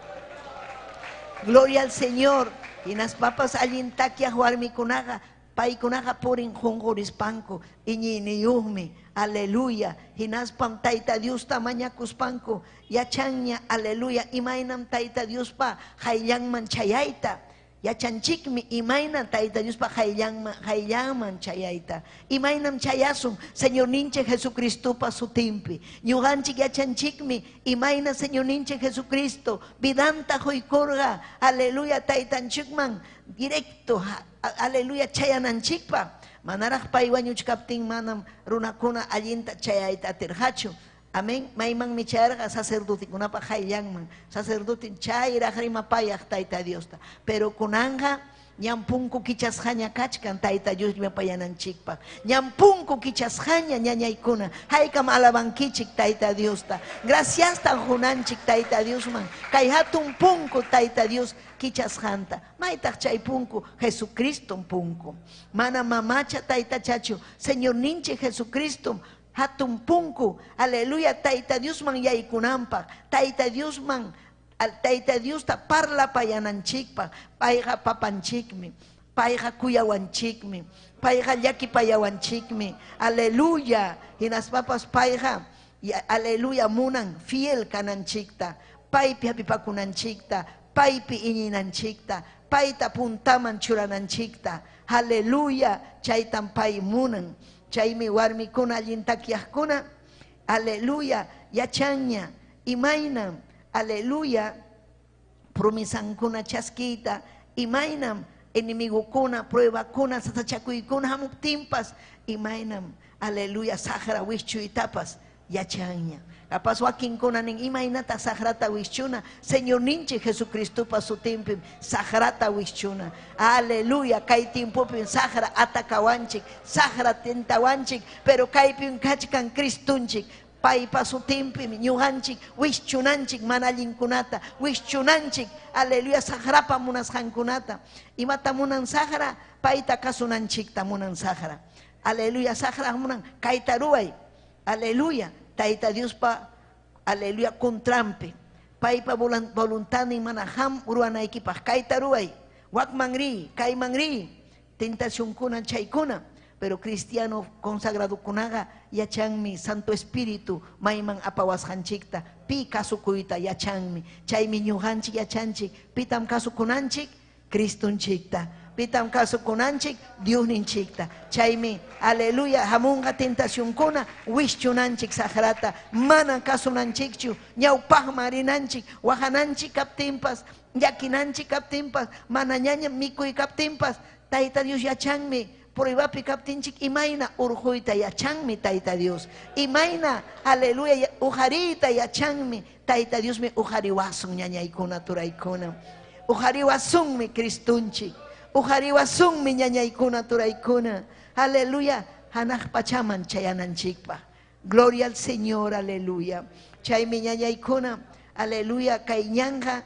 Gloria al Señor. Hinaspapas allin takyaq warmikunaqa paykunaqa purin qunqurispanku iñiyniyuqmi. Aleluya. Hinaspam Tayta Diosta mañakuspanku yachanña, aleluya, imaynam Tayta Diospa qayllanman chayayta. Yachanchikmi imayna Tayta Diospa qayllanman qayllanman chayayta. Imaynam chayasun Señorninchik Jesucristopa sutinpi. Ñuqanchik yachanchikmi imayna Señorninchik Jesucristo vidanta quykurqa, aleluya, Taytanchikman directo, aleluya, chayananchikpaq. Manaraq pay wañuchkaptin manam runakuna allinta chayayta atirqachu. Amén. Maymanmi chayarqa sacerdotekunapa qayllanman. Sacerdote chayraq rimapayaq Tayta Diosta. Pero kunanqa ñam punku kichasqaña kachkan Tayta Dios rimapayananchikpaq. Ñam punku kichasqaña ñañaykuna. Haykam alabankichik Tayta Diosta. Graciastan qunanchik Tayta Diosman. Kay hatun punku Tayta Dios kichasqanta. Maytaq chay punku? Jesucristom punku. Mana mamacha taytachachu. Señorninchik Jesucristom hatun punku, aleluya, Tayta Diosman yaykunanpaq, Tayta Diosman, Tayta Diosta parlapayananchikpaq. Payqa papanchikmi, payqa kuyawanchikmi, payqa llakipayawanchikmi, aleluya. Hinaspapas payqa, aleluya, munan fiel kananchikta, paypi hapipakunanchikta, paypi iñinanchikta, payta puntaman churananchikta, aleluya, chaytam pay munan. Chaymi warmikuna allin takyaqkuna, aleluya, yachanña imaynam, aleluya, promesankuna chaskiyta, imaynam enemigokuna, pruebakuna, sasachakuykuna hamuptinpas, imaynam, aleluya, saqra wischuytapas yachanña. Capaz wakinkuna nin imaynata saqrata wischuna, Señorninchik Jesucristopa sutinpim saqrata wischuna. Aleluya, kay tiempopim saqra atakawanchik, saqra tentawanchik, pero kaypim kachkan Cristunchik. Paypa sutinpim ñuqanchik wischunanchik mana allinkunata, wischunanchik, aleluya, saqrapa munasqankunata. Imata munan saqra? Payta kasunanchikta munan saqra. Aleluya, saqra munan kayta ruway. Aleluya, Tayta Diospa, aleluya, contranpi. Paypa voluntadnin mana ham ruwanaykipaq kayta ruway. Wakman riy, kayman riy. Tentacionkuna chaykuna. Pero cristiano consagradokunaqa yachanmi Santo Espíritu mayman apawasqanchikta, pi kasukuyta yachanmi. Chaymi ñuqanchik yachanchik, pitam kasukunanchik? Cristonchikta. Pitam kasukunanchik? Diosninchikta. Chaymi, aleluya, hamunqa tentacionkuna wischunanchik saqrata, mana kasunanchikchu, ñawpaqman rinanchik, waqananchik kaptinpas, llakinanchik kaptinpas, mana ñaña mikuy kaptinpas, Tayta Dios yachanmi. Pruebapi kaptinchik imayna urquyta yachanmi Tayta Dios. Imayna, aleluya, ujariyta yachanmi Tayta Diosmi ujariwasun ñañaykuna turaykuna. Ujariwasunmi Cristunchik. Ujariwasunmi ñañaykuna turaykuna. Aleluya, hanaq pachaman chayananchikpaq. Gloria al Señor, aleluya. Chaymi ñañaykuna, aleluya, kay ñanqa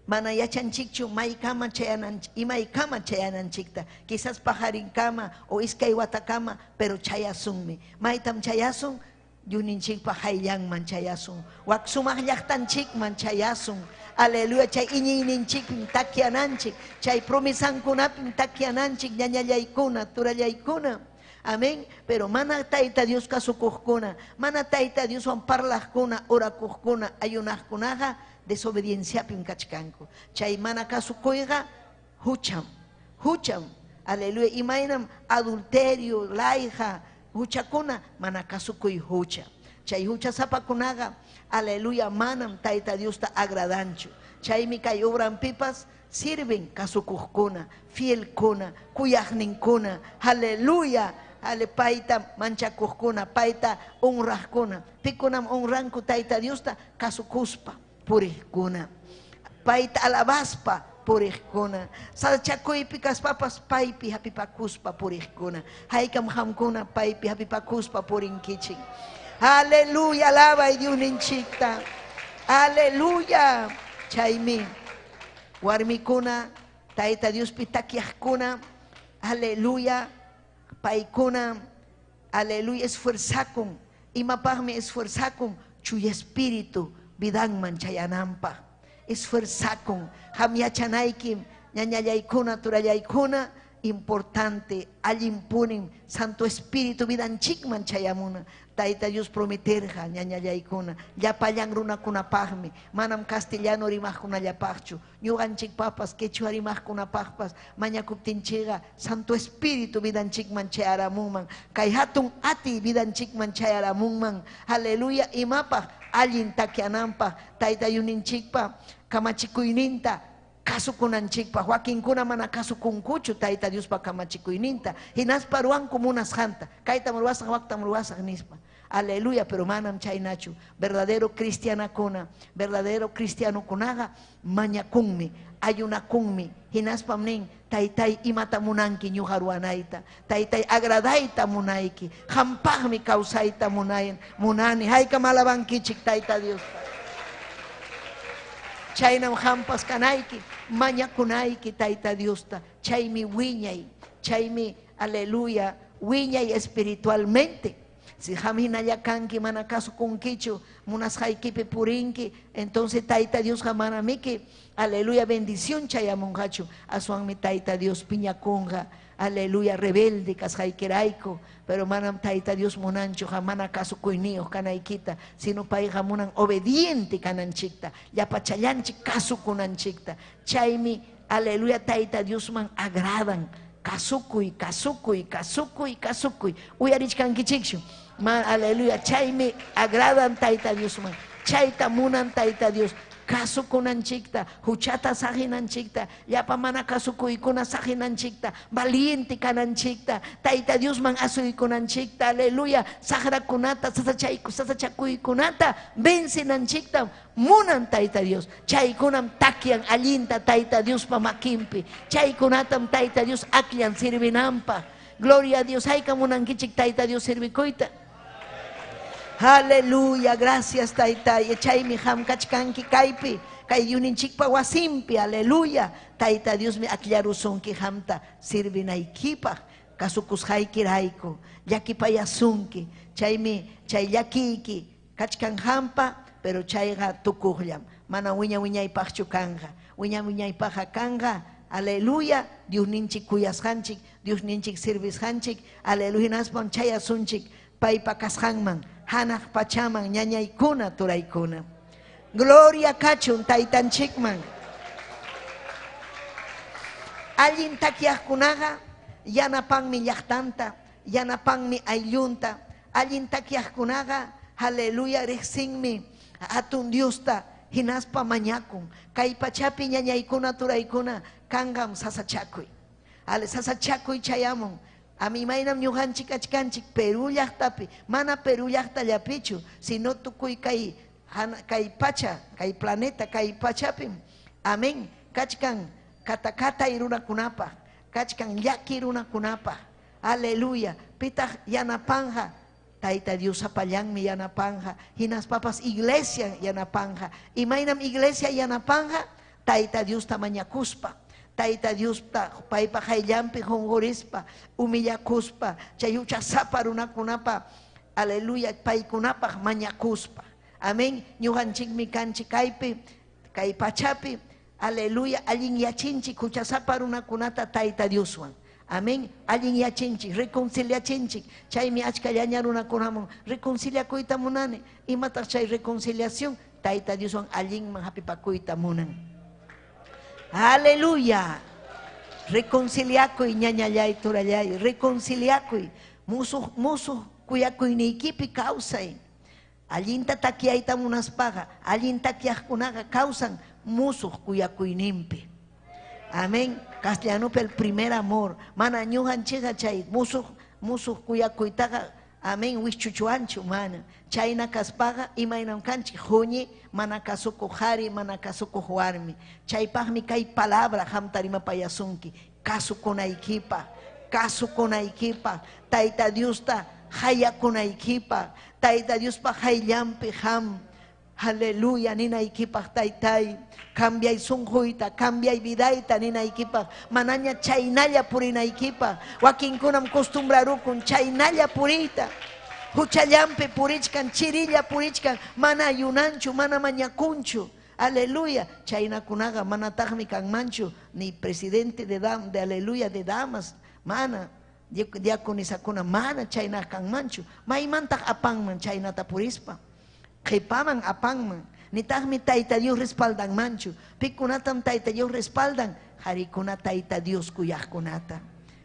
mana yachanchikchu maykama chayananchik, imaykama chayananchikta. Quizás pajarinkama o iskay watakama, pero chayasunmi. Maytam chayasun? Diosninchikpa qayllanman chayasun. Wak sumaq llaqtanchikman chayasun. Aleluya, chay iñiyninchikpim takyananchik, chay promesankunapim takyananchik, ñañallaykuna, turallaykuna. Amén. Pero mana Tayta Dios kasukuqkuna, mana Tayta Dioswan parlaqkuna, orakuqkuna, ayunaqkunaqa desobedienciapim kachkanku. Chay mana kasukuyqa hucham, hucham. Aleluya. Imaynam adulterio, layqa, huchakuna, mana kasukuy hucha. Chay huchasapakunaqa, aleluya, manam Tayta Diosta agradanchu. Chaymi kay obranpipas sirven kasukuqkuna, fielkuna, kuyaqninkuna, aleluya, ale payta manchakuqkuna, payta honraqkuna. Pikunam honranku Tayta Diosta kasukuspa puriqkuna, payta alabaspa puriqkuna, sasachakuypi kaspapas paypi hapipakuspa puriqkuna. Haykam qamkuna paypi hapipakuspa purinkichik. Aleluya, alabay Diosninchikta. Aleluya. Chaymi warmikuna, Tayta Diospi takyaqkuna, aleluya, paykuna, aleluya, esfuerzakun. Imapaqmi esfuerzakun? Chuya espíritu vidanman chayananpaq. Esfuerzakun. Qam yachanaykim, ñañallaykuna, turallaykuna, importante, allinpunim, Santo Espíritu vidanchikman chayamuna. Tayta Dios prometerqa, ñañallaykuna, llapallan runakunapaqmi, manam castellano rimaqkunallapaqchu, ñuqanchikpapas, quechua rimaqkunapaqpas, mañakuptinchikqa Santo Espíritu vidanchikman chayaramunman, kay hatun atiy vidanchikman chayaramunman, aleluya, imapaq allin takyananpaq, Tayta Diosninchikpa kamachikuyninta kasukunanchikpaq. Wakinkuna mana kasukunkuchu Tayta Diospa kamachikuyninta, hinaspa ruwanku munasqanta, kaytam ruwasaq, waktam ruwasaq nispa. Aleluya, pero manam chaynachu. Verdadero cristianakuna, verdadero cristianokunaqa mañakunmi, ayunakunmi, hinaspam nin, Taytay, imata munanki ñuqa ruwanayta, Taytay, agradayta munayki, qampaqmi kawsayta munani. Haykam alabankichik Tayta Diosta. Chaynam qampas kanayki, mañakunayki Tayta Diosta. Chaymi wiñay, chaymi, aleluya, wiñay espiritualmente. Si qam hinalla kanki, mana kasukunkichu, munasqaykipi purinki, entonces Tayta Diosqa manamiki, aleluya, bendición chayamunqachu. Aswanmi Tayta Dios piñakunqa, aleluya, rebelde kasqaykirayku. Pero manam Tayta Dios munanchu qam mana kasukuyniyuq kanaykita, sino payqa munan obediente kananchikta, llapachallanchik kasukunanchikta. Chaymi, aleluya, Tayta Diosman agradan. Kasukuy, kasukuy, kasukuy, kasukuy. Uyarichkankichikchu. Aleluya, chaymi agradan Tayta Diosman. Chayta munan Tayta Dios. Kasukunanchikta, huchata saqinanchikta, llapa mana kasukuykuna saqinanchikta, valiente kananchikta, Tayta Diosman asuykunanchikta, aleluya, saqrakunata, sasachakuykunata vencinanchikta munan Tayta Dios. Chaykunam takyan allinta Tayta Diospa makinpi. Chaykunatam Tayta Dios akllan sirvinanpaq. Gloria a Dios. Haykam munankichik Tayta Dios sirvikuyta. Aleluya, gracias Tayta. Chaymi qam kachkanki kaypi, kay yuninchikpa wasinpi, aleluya. Tayta Diosmi akllarusunki qamta sirvinaykipaq, kasukusqaykirayku, llakipayasunki. Chaymi chay llakiyki kachkan qampa, pero chayqa tukuqllam. Mana wiña wiñaypaqchu kanqa. Wiña wiñaypaqqa kanqa, aleluya, Diosninchik kuyasqanchik, Diosninchik sirvisqanchik, aleluya, hinaspam chayasunchik paypa kasqanman, hanaq pachaman, ñañaykuna, turaykuna. Gloria kachun Taytanchikman. Allin takyaqkunaqa yanapanmi llaqtanta, yanapanmi ayllunta. Allin takyaqkunaqa, aleluya, riqsinmi hatun Diosta, hinaspa mañakun. Kay pachapi ñañaykuna, turaykuna, kanqam sasachakuy. Ale sasachakuy chayamun. Ami imaynam ñuqanchik kachkanchik Perú llaqtapi, mana Perú llaqtallapichu, sino tukuy kay kay pacha, kay planeta, kay pachapim. Amén. Kachkan katakatay runakunapaq, kachkan llaki runakunapaq. Aleluya. Pitaq yanapanja, Tayta Dios sapallanmi yanapanja, hinaspapas iglesia yanapanja. Imaynam iglesia yanapanja, Tayta Diosta mañakuspa. Tayta Diosta paypa qayllanpi qunqurispa, humillakuspa, chay huchasapa runakunapa, aleluya, paykunapaq mañakuspa. Amén. Ñuqanchikmi kanchik kaypi, kay pachapi, aleluya, allinyachinchik huchasapa runakunata Tayta Dioswan. Amén. Allinyachinchik, reconciliachinchik. Chaymi achkallaña runakunaman reconciliakuyta munani. Imataq chay reconciliación? Tayta Dioswan allinman hapipakuyta munan. Aleluya. Reconciliakuy ñañallay turallay, reconciliakuy. Musuq musuq kuyakuyniykipi kawsay. Allinta takyayta munaspaqa, allin takyaqkunaqa kawsan musuq kuyakuyninpi. Amén. Castellanopi el primer amor. Mana ñuqanchikqa chay musuq musuq kuyakuytaqa amén wischuchuanchu mana. Chayna kaspaqa imaynam kanchik huñi mana kasukuq qhari, mana kasukuq warmi. Chaypaqmi kay palabra qamta rimapayasunki. Kasukunaykipaq, kasukunaykipaq, Tayta Diosta hayakunaykipaq, Tayta Diospa hayllanpi qam. Aleluya ninaykipaq taytay, cambiay sunquyta, cambiay vidayta ninaykipaq, manaña chaynalla purinaykipaq. Wakinkunam costumbrarukun chaynalla puriyta. Huchallampi purichkan, chirilla purichkan, mana ayunanchu, mana mañakunchu. Aleluya, chaynakunaqa manataqmi kanmanchu ni presidente de dam, de aleluya de damas, mana diaconisakuna mana chayna kanmanchu. Maymantaq apanman chaynata purispa? Qhipaman apanman. Nitaqmi Tayta Dios respaldanmanchu. Pikunatam Tayta Dios respaldan? Qarikuna Tayta Dios kuyaqkunata.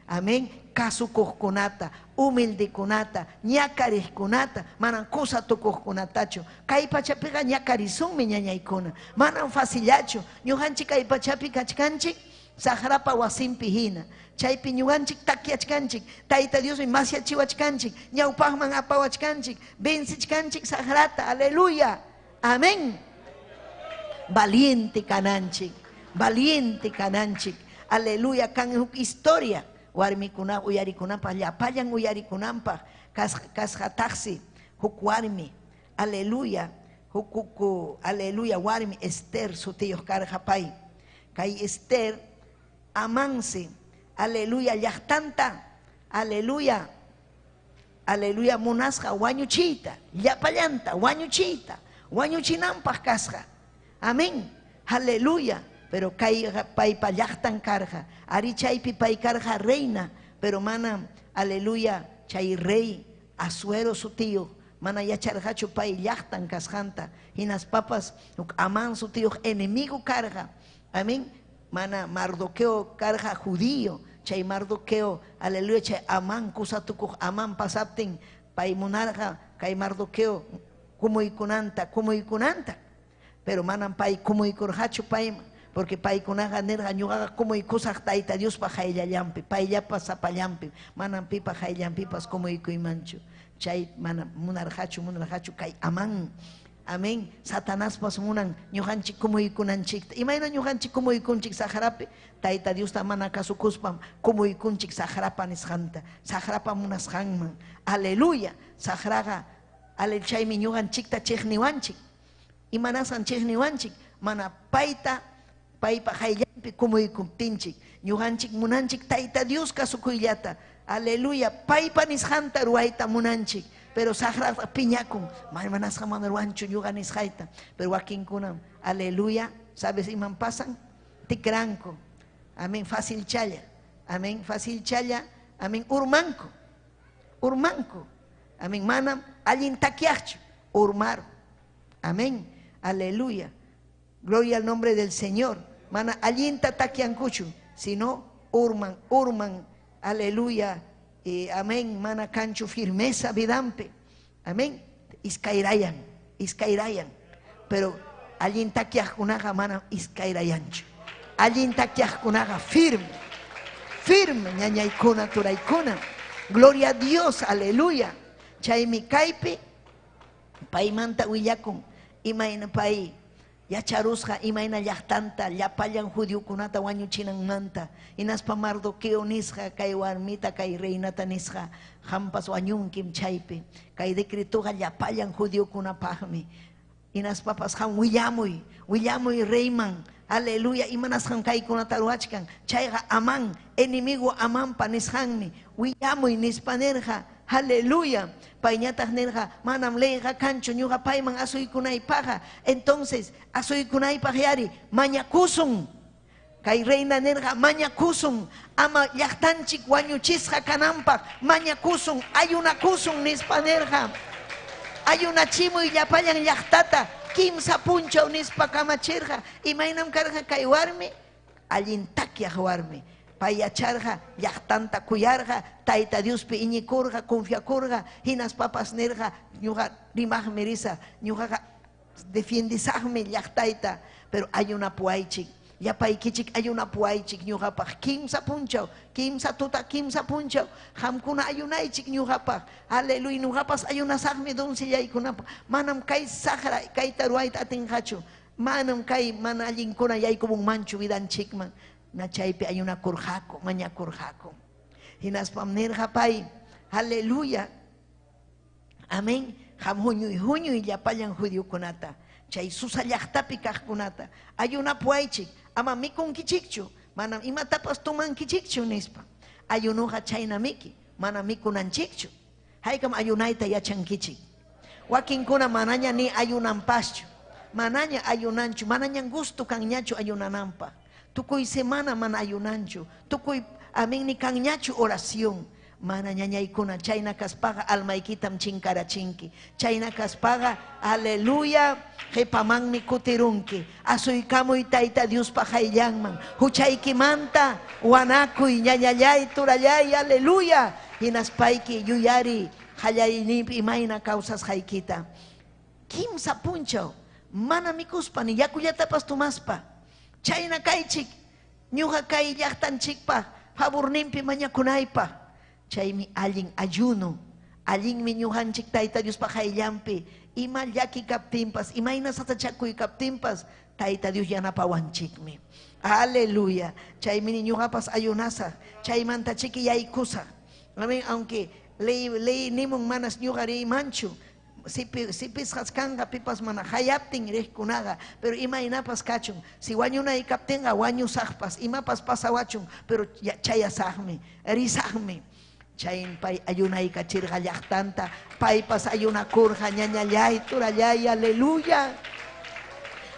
Amén. Kasukuqkunata, humildekunata, ñakariqkunata, manam kusa tukuqkunatachu. Kay pachapiqa ñakarisunmi ñañaykuna. Manam facillachu. Ñuqanchik kay pachapi kachkanchik saqrapa wasinpi hina. Chaypi ñuqanchik takyachkanchik. Tayta Diosmi masyachiwachkanchik. Ñawpaqman apawachkanchik. Vencichkanchik saqrata. Aleluya. Amén. Valiente kananchik. Valiente kananchik. Aleluya. Kan huk historia. Warmikuna uyarikunanpaq, llapallan uyarikunanpaq kasqataqsi huk warmi. Aleluya. Huk huk aleluya warmi Esther sutiyuq karqa pay. Kay Esther amansi, aleluya, llaqtanta, aleluya, aleluya, munasqa wañuchiyta, llapallanta wañuchiyta, wañuchinanpaq kasqa. Amén. Aleluya. Pero kay paypa llaqtan karqa. Ari chaypi pay karqa reina, pero mana, aleluya, chay rey Asuero sutiyuq, mana yacharqachu pay llaqtan kasqanta. Hinaspapas huk Amán sutiyuq enemigo karqa. Amén. Mana Mardoqueo karqa judío. Chay Mardoqueo, aleluya, chay Amán kusatukuq Amán pasaptin pay munarqa kay Mardoqueo kumuykunanta, kumuykunanta. Pero manam pay kumuykurqachu payman, porque paykunaqa nirqa ñuqaqa kumuykusaq Tayta Diospa hayllallanpi, payllapa sapallanpi, manam pipa hayllanpipas kumuykuymanchu. Chay mana munarqachu, munarqachu kay Amán. Amén. Satanaspas munan ñuqanchik kumuykunanchikta. Imayna ñuqanchik kumuykunchik saqrapi? Tayta Diosta mana kasukuspam kumuykunchik saqrapa nisqanta, saqrapa munasqanman. Aleluya. Saqraqa, ale chaymi ñuqanchikta chiqniwanchik. Imanasqan chiqniwanchik? Mana payta, paypa hayllanpi kumuykuptinchik. Ñuqanchik munanchik Tayta Dios kasukuyllata. Aleluya. Paypa nisqanta ruwayta munanchik. Pero saqraqa piñakun. Manasqa mana ruwanchu ñuqa nisqayta. Pero wakinkunam, aleluya, ¿sabes iman pasan? Tikranku. Amén, fácil challa. Amén, fácil challa. Amén, urmanku. Urmanku. Amén, manam allin takyaqchu. Urmar. Amén, aleluya. Gloria al nombre del Señor. Mana allinta takyankuchu, sino urman, urman. Aleluya. Amén, mana kanchu firmeza vidampe. Amén. Iskairayan, iskairayan. Pero allin takyaqkunaqa mana iskairayanchu. Allin takyaqkunaqa firme, firme, ñañaykuna, turaykuna. Gloria a Dios, aleluya. Chaymi kaypi paymanta willakun imayna pay yacharusqa imayna llaqtanta llapallan judiokunata wañuchinanmanta. Hinaspa Mardoqueo nisqa kay warmita kay reinata nisqa qampas wañunkim chaypi. Kay decretoqa llapallan judiokunapaqmi. Hinaspapas qam willamuy, willamuy reyman. Aleluya, imanasqan kaykunata ruwachkan. Chayqa Amán, enemigo Amanpa nisqanmi. Willamuy nispa nirqa. Aleluya. Payñataq nirqa, manam leyqa kanchu ñuqa payman asuykunaypaqqa. Entonces, asuykunaypaq yari, mañakusun. Kay reina nirqa mañakusun ama llaqtanchik wañuchisqa kananpaq mañakusun ayunakusun nispa nirqa. Ayunachimuy llapallan llaqtata kimsa punchaw nispa kamachirqa. Imaynam karqa kay warmi? Allin takyaq warmi. Pay yacharqa llaqtanta kuyarqa, Tayta Diospi iñikurqa, confiakurqa, hinaspapas nirqa ñuqa rimaqmi risaq, ñuqaqa defiendisaqmi llaqtayta, pero ayunapuwaychik, llapaykichik ayunapuwaychik ñuqapaq kimsa punchaw, kimsa tuta kimsa punchaw, qamkuna ayunaychik ñuqapaq, aleluya, ñuqapas ayunasaqmi doncellaykunapaq, manam kay saqra kayta ruwayta atinqachu, manam kay mana allinkuna yaykumunmanchu vidanchikman. Na chaypi ayunakurqaku, mañakurqaku. Hinaspam nirqa pay, aleluya, amén, qam huñuy huñuy llapallan judiokunata, chay Susa llaqtapi kaqkunata, ayunapuwaychik, ama mikunkichikchu, manam imatapas tomankichikchu nispa. Ayunuqa chaynamiki, mana mikunanchikchu. Haykam ayunayta yachankichik. Wakinkuna manaña ni ayunanpaschu, manaña ayunanchu, manaña gusto kanñachu ayunananpaq. Tukuy semana mana ayunanchu, tukuy amén ni kanñachu oración. Mana ñañaykuna, chayna kaspaqa almaykitam chinkarachinki. Chayna kaspaqa, aleluya, qhipamanmi kutirunki. Asuykamuy Tayta Diospa qayllanman. Huchaykimanta wanakuy, ñañallay, turallay, aleluya. Hinaspayki yuyari qallariyninpi imayna kawsasqaykita. Kimsa punchaw mana mikuspa ni yakullatapas tomaspa. Chayna kaychik, ñuqa kay llaqtanchikpaq favorninpi mañakunaypaq. Chaymi allin ayuno, allinmi ñuqanchik Tayta Diospa qayllanpi ima llaki kaptinpas, imayna sasachakuy kaptinpas, Tayta Dios yanapawanchikmi. Aleluya. Chaymi ni ñuqapas ayunasaq, chaymanta chiki yaykusaq. Amén, aunque ley ley nimun manas ñuqa riymanchu. Sipisqas kanqa pipas mana hayaptin riqkunaqa, pero imaynapas kachun. Si wañunay kaptinqa wañusaqpas, imapas pasawachun, pero chayasaqmi, risaqmi. Chayn pay ayunaykachirqa llaqtanta, paypas ayunakurqa, ñañallay, turallay, aleluya.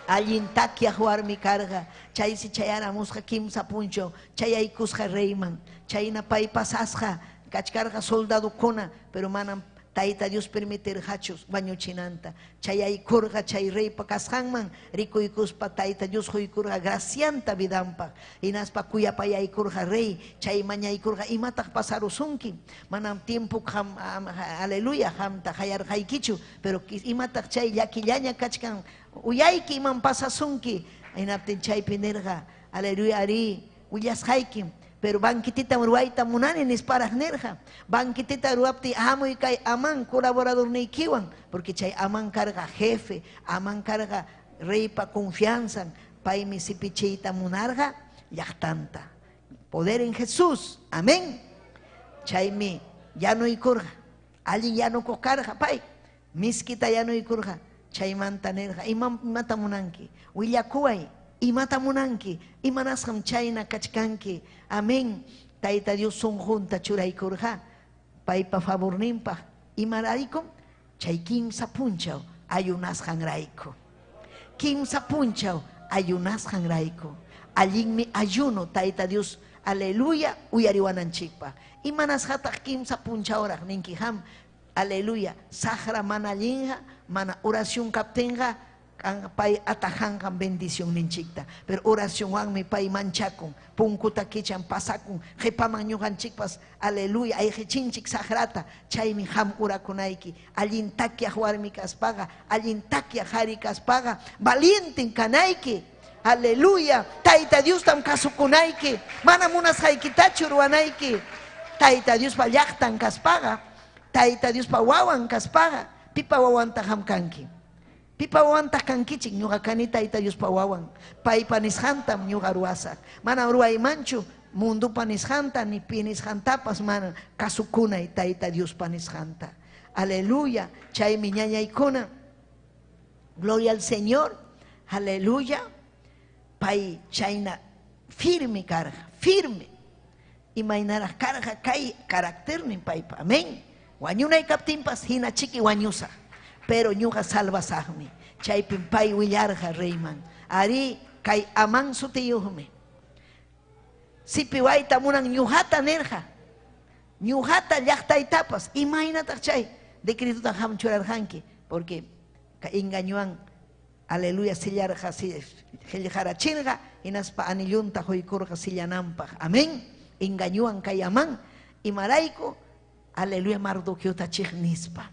Allin takyaq warmi karqa, chaysi chayaramusqa kimsa punchaw, chayaykusqa reyman. Chayna pay pasasqa, kachkarqa soldadokuna, pero manam Tayta Dios permitirqachu wañuchinanta. Chayaykurqa chay reypa kasqanman, rikuykuspa Tayta Dios quykurqa gracianta vidanpaq. Hinaspa kuyapayaykurqa rey, chay mañaykurqa imataq pasarusunki. Manam tiempo qam, aleluya, qamta qayarqaykichu, pero imataq chay llakillaña kachkan, uyayki imam pasasunki. Hinaptin chaypi nirqa, aleluya, arí, willasqaykim, pero banquetitam ruwayta munani nisparaq nirqa. Banquetita ruwaptiy hamuy kay Amán colaboradorniykiwan, porque chay Amán karqa jefe, Amán karqa reypa confianzan, paymi sipichiyta munarqa llaqtanta. Poder en Jesús, amén. Chaymi yanuykurqa, allin yanukuq karqa pay, miskita yanuykurqa, chaymanta nirqa, imata munanki? Willakuway, imata munanki? Imanasqam chayna kachkanki? Amén. Tayta Dios sunqunta churaykurqa paypa favorninpaq. Imaraykum? Chay kimsa punchaw ayunasqanrayku. Kimsa punchaw ayunasqanrayku. Allinmi ayuno Tayta Dios, aleluya, uyariwananchikpaq. Imanasqataq kimsa punchawraq ninki qam? Aleluya, saqra mana allinqa, mana oración kaptinqa, pay atajanqam bendicionninchikta. Pero oracionwanmi pay manchakun, punkuta kichan, pasakun, qhipaman ñuqanchikpas, aleluya, ayqichinchik saqrata, chaymi qam orakunayki. Allin takyaq warmi kaspaqa, allin takyaq qhari kaspaqa, valienten kanayki. Aleluya, Tayta Diostam kasukunayki, mana munasqaykitachu ruwanayki. Tayta Diospa llaqtan kaspaqa, Tayta Diospa wawan kaspaqa, pipa wawantaq qam kanki? Pipa wawantaq kankichik? Ñuqa kani Tayta Diospa wawan. Paypa nisqantam ñuqa ruwasaq. Manam ruwaymanchu mundopa nisqanta ni pi nisqantapas, mana kasukunay Tayta Diospa nisqanta. Aleluya, chaymi ñañaykuna. Gloria al Señor. Aleluya. Pay chayna firme karqa, firme. Imaynaraq karqa kay carácternin paypa. Amén. Wañunay kaptinpas hina chiki wañusaq, pero ñuqa salvasaqmi. Chaypim pay willarqa reyman. Arí, kay Amán sutiyuqmi. Sipiwayta munan ñuqata nirqa. Ñuqata llaqtaytapas imaynataq chay decretota qam churarqanki? Porque engañuwan aleluya sillarqa qillqarachirqa hinaspa anillunta quykurqa sillananpaq. Amén. Engañuwan kay Amán. Imarayku aleluya Mardoqueota chiqnispa.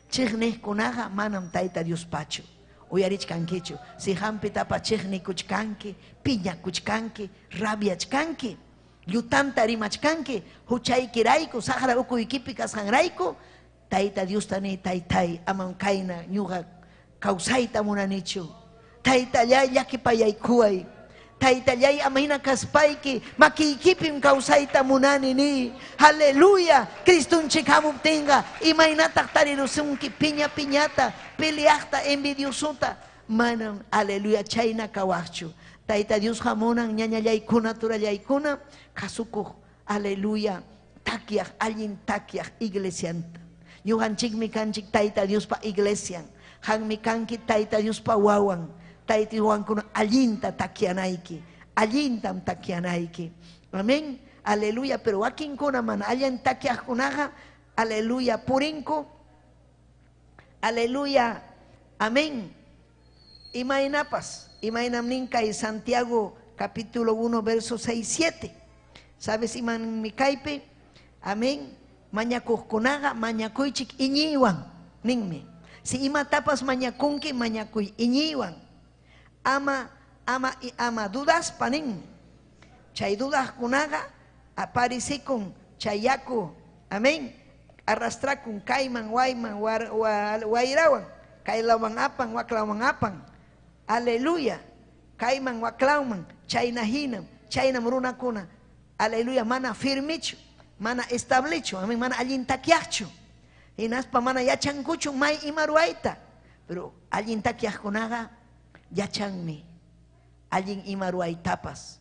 Chiqniqkunaqa manam Tayta Diospachu. Uyarichkankichu. Si hampitapa chiqnikuchkanki, piñakuchkanki, rabiachkanki, llutanta rimachkanki, huchaykirayku, saqra ukuykipi kasqanrayku, Tayta Diosta ni taytay, amam kayna ñuqa kawsayta munanichu. Taytallay llakipayaykuway. Taytallay ama hina kaspayki makiykipim kawsayta munani ni. Aleluya. Cristonchik hamuptinqa imaynataq tarirusunki piña piñata, peleaqta, envidiosota. Manam aleluya chayna kawaqchu. Tayta Diosqa munan ñañallaykuna turallaykuna kasukuq aleluya takyaq allin takyaq iglesianta. Ñuqanchikmi kanchik Tayta Diospa iglesian. Qammi kanki Tayta Diospa wawan. Tayta wawankuna allinta takyanayki. Allintam takyanayki. Amén. Aleluya. Pero wakinkuna mana allin takyaqkunaqa aleluya purinku. Aleluya. Amén. Imaynapas, imaynam nin kay Santiago capítulo 1 verso 6 7. ¿Sabes imanmi kaypi? Amén. Mañakuqkunaqa mañakuychik iñiywan ninmi. Si imatapas mañakunki mañakuy iñiywan. Ama ama ama dudaspa ninmi. Chay dudaqkunaqa aparecikun chay yaku, amén, arrastrakun kayman wayman wayrawan, kaylawman apan waklawman apan. Aleluya. Kayman waklawman chayna hinam, chaynam runakuna. Aleluya, mana firmichu, mana establechu, amén, mana allin takyaqchu. Hinaspa mana yachankuchu may ima ruwayta. Pero allin takyaqkunaqa yachanmi allin ima ruwaytapas.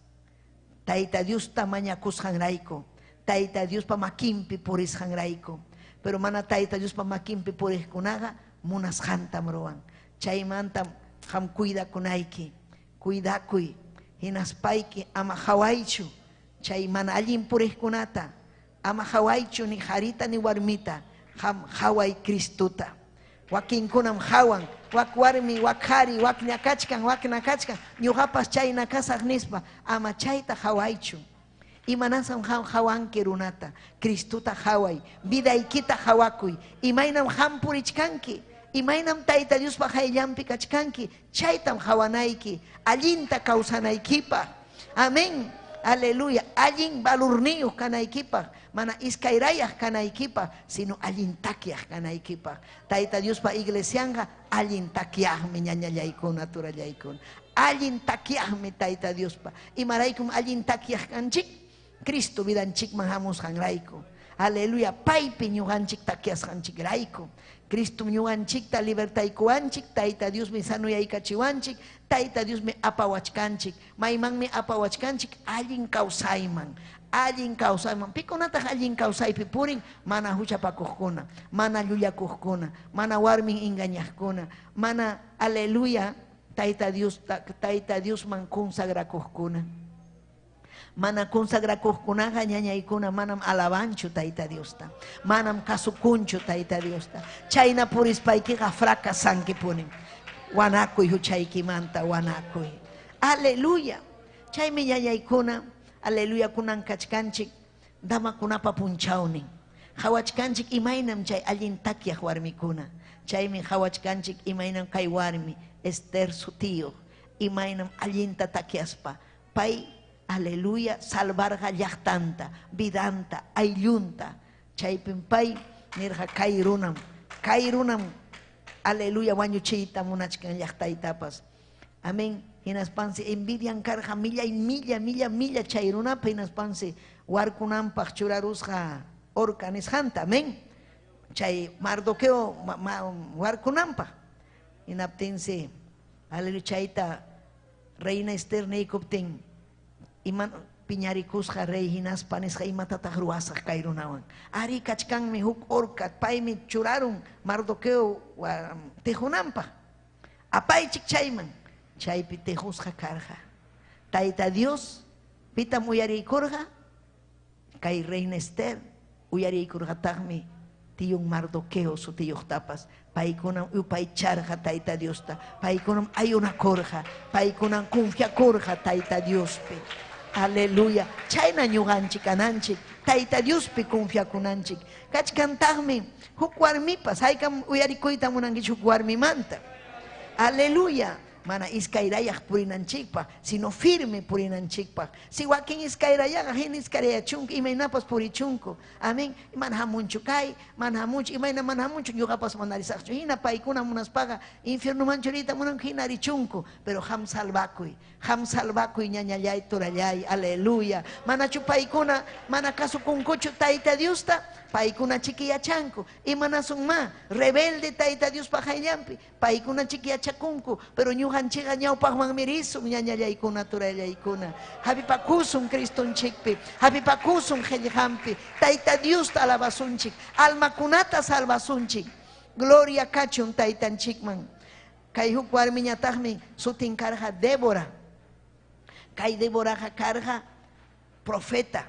Tayta Diosta mañakusqanrayku, Tayta Diospa makinpi purisqanrayku. Pero mana Tayta Diospa makinpi puriqkunaqa munasqantam ruwan. Chaymantam qam cuidakunayki, cuidakuy, hinaspayki ama qawaychu chay mana allin puriqkunata, ama qawaychu ni qarita ni warmita, qam qaway Cristota. Wakinkunam qawan, wak warmi, wak qhari, wak ñakachkan, wak nakachkan, ñuqapas chayna kasaq nispa, ama chayta qawaychu. Imanasqam qam qawanki runata? Cristota qaway, vidaykita qawakuy, imaynam qam purichkanki, imaynam Tayta Diospa qayllanpi kachkanki, chaytam qawanayki, allinta kawsanaykipaq. Amén. Aleluya. Allin valurniyuq kanaykipaq, mana iskayrayaq kanaykipaq, sino allin takyaq kanaykipaq. Tayta Diospa iglesianqa allin takyaqmi ñañallaykuna, turallaykuna. Allin takyaqmi Tayta Diospa. Imaraykum allin takyaq kanchik? Cristo vidanchikman hamusqanrayku. Aleluya. Paypi ñuqanchik takyasqanchikrayku. Cristom ñuqanchikta libertaykuwanchik, Tayta Diosmi sanuyaykachiwanchik, Tayta Diosmi apawachkanchik. Maymanmi apawachkanchik? Allin kawsayman. Allin kawsayman. Pikunataq allin kawsaypi purin? Mana huchapakuqkuna, mana llullakuqkuna, mana warmin engañaqkuna, mana aleluya Tayta Dios Tayta Diosman consagrakuqkuna. Mana consagrakuqkunaqa ñañaykuna manam alabanchu Tayta Diosta, manam kasukunchu Tayta Diosta. Chayna purispaykiqa fracasankipunim. Wanakuy huchaykimanta, wanakuy. Aleluya. Chaymi ñañaykuna, aleluya kunan kachkanchik damakunapa punchawnin. Qawachkanchik imaynam chay allin takyaq warmikuna. Chaymi qawachkanchik imaynam kay warmi Esther sutiyuq, imaynam allinta takyaspa pay aleluya salvarqa llaqtanta, vidanta, ayllunta. Chaypim pay nirqa kay runam, kay runam aleluya wañuchiyta munachkan llaqtaytapas. Amén. Hinaspansi envidian karqa millay milla milla milla chay runapa, hinaspansi warkunanpaq churarusqa orca nisqanta. Amén. Chay Mardoqueo warkunanpaq. Hinaptinsi aleluya chayta reina Esther niykuptin iman piñarikusqa rey hinaspa nisqa imatataq ruwasaq kay runawan. Ari kachkanmi huk orca, paymi churarun Mardoqueo tejunanpaq. Apaychik chayman. Chaypi tejusqa karqa. Tayta Dios Pitam uyariykurqa? Kay reina Esther uyariykurqataqmi tiyun Mardoqueo sutiyuqtapas. Paykunam yupaycharqa Tayta Diosta, paykunam ayunakurqa, paykunam confiakurqa Tayta Diospi. Aleluya. Chayna ñuqanchik kananchik, Tayta Diospi confiakunanchik. Kachkantaqmi huk warmipas, haykam uyarikuyta munankichik huk warmimanta. Aleluya. Mana iskayrayaq purinanchikpaq, sino firme purinanchikpaq. Si wakin iskayrayaqa hina iskayrayachunku, imaynapas purichunku. Amén. Mana hamunchu kay, mana hamunchu, imayna mana hamunchu, ñuqapas mana risaqchu. Hina paykuna munaspaqa infiernomanchu riyta munanku, hina richunku. Pero qam salvakuy, qam salvakuy ñañallay, turallay, aleluya. Manachu paykuna mana kasukunkuchu Tayta Diosta, paykuna chiki yachanku. Imanasunma, rebelde Tayta Diospa qayllanpi, paykuna chiki yachakunku, pero ñuqanchikqa ñawpaqmanmi risun ñañallaykuna, turallaykuna. Hapipakusun Cristonchikpi, hapipakusun qillqanpi, Tayta Diosta alabasunchik, almakunata salvasunchik. Gloria kachun Taytanchikman. Kay huk warmiñataqmi sutin karqa Débora. Kay Déboraqa karqa profeta,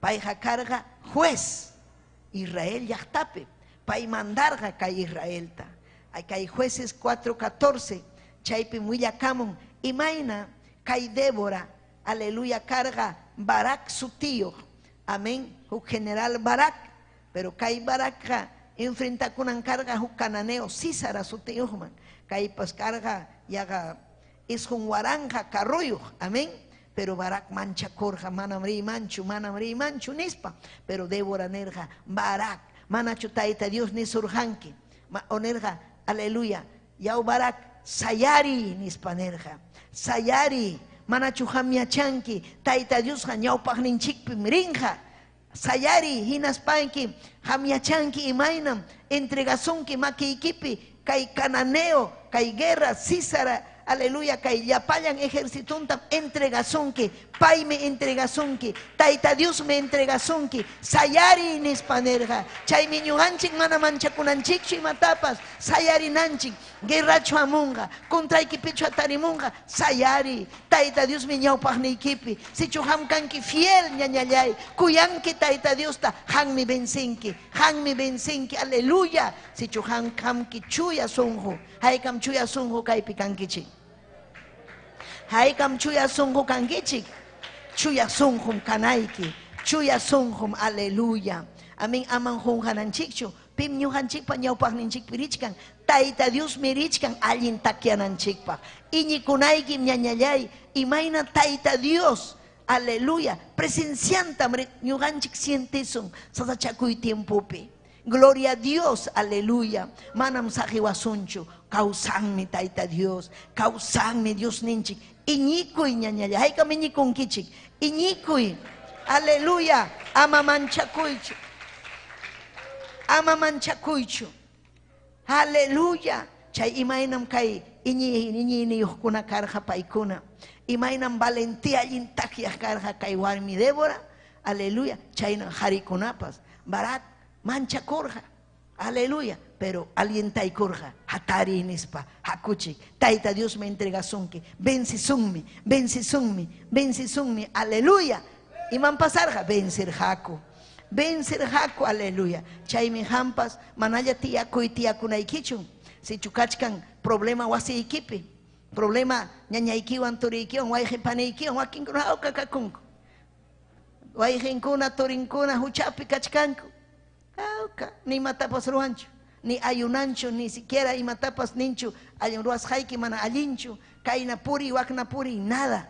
payqa karqa juez Israel llaqtapi, pay mandarqa kay Israelta. Kay Jueces 4:14, chaypim willakamun imayna kay Débora, aleluya, karqa Barak sutiyuq, amén, huk general Barak, pero kay Barakqa enfrentakunan karqa huk cananeo Sísara sutiyuqman, kaypas karqa yaqa isqun waranqa carroyuq, amén. Pero Barak manchakurqa, manam riymanchu, manam riymanchu nispa. Pero Débora nirqa, Barak, manachu Tayta Dios nisurqanki. O nirqa, aleluya, yaw Barak, sayari nispa nirqa. Sayari, manachu qam yachanki, Tayta Diosqa ñawpaqninchikpim rinqa. Sayari, hinaspanki, qam yachanki imaynam entregasunki makiykipi kay cananeo, kay guerra, Sísara, aleluya, kay llapallan ejercituntam entregasunki, paymi entregasunki, Tayta Diosmi entregasunki, sayari nispa nirqa. Chaymi ñuqanchik mana manchakunanchikchu imatapas, sayarinanchik, guerrachu hamunqa, contraykipichu hatarimunqa, sayari, Tayta Diosmi ñawpaqniykipi, sichu qam kanki fiel ñañallay, kuyanki Tayta Diosta, qammi vencinki, qammi vencinki, aleluya, sichu qam kanki chuya sunqu, haykam chuya sunqu kaypi kankichik. Haykam chuya sunqu kankichik, chuya sunqum kanayki, chuya sunqum, aleluya. Amén, aman qunqananchikchu, pim ñuqanchikpa ñawpaqninchikpi richkan, Tayta Diosmi richkan allin takyananchikpaq. Iñikunaykim ñañallay, imayna Tayta Dios, aleluya, presenciantam ñuqanchik sientisun sasachakuy tiempopi. Gloria a Dios, aleluya. Manam saqiwasunchu, kawsanmi Tayta Dios, kawsanmi Dios ninchik. Iñikuy ñañalla, haykam iñikunkichik, iñikuy, aleluya, ama manchakuychu, ama manchakuychu, aleluya. Chay imaynam kay iñiyniyuqkuna karqa paykuna, imaynam valentía allin takyaq karqa kay warmi Débora, aleluya, chaynan harikunapas, Barak manchakurqa, aleluya, pero alientaykurqa, hatari nispa, hakuchik, Tayta Dios me entregasunki, vencisunmi, vencisunmi, vencisunmi, aleluya. Iman pasarqa, vencerqaku, vencerqaku, aleluya. Chaymi hampas, manalla tiyakuy tiyakunaykichu, sichu kachkan problema wasiykipi, problema ñañaykiwan, turiykiwan, wayqi paniykiwan, wakinkuna hawka kakunku, wayqinkuna, turinkuna huchapi kachkanku, hawka, ni imatapas ruwanchu, ni ayunanchu, ni siquiera imatapas ninchu, allin ruwasqayki mana allinchu, kayna puri, wakna puri, nada.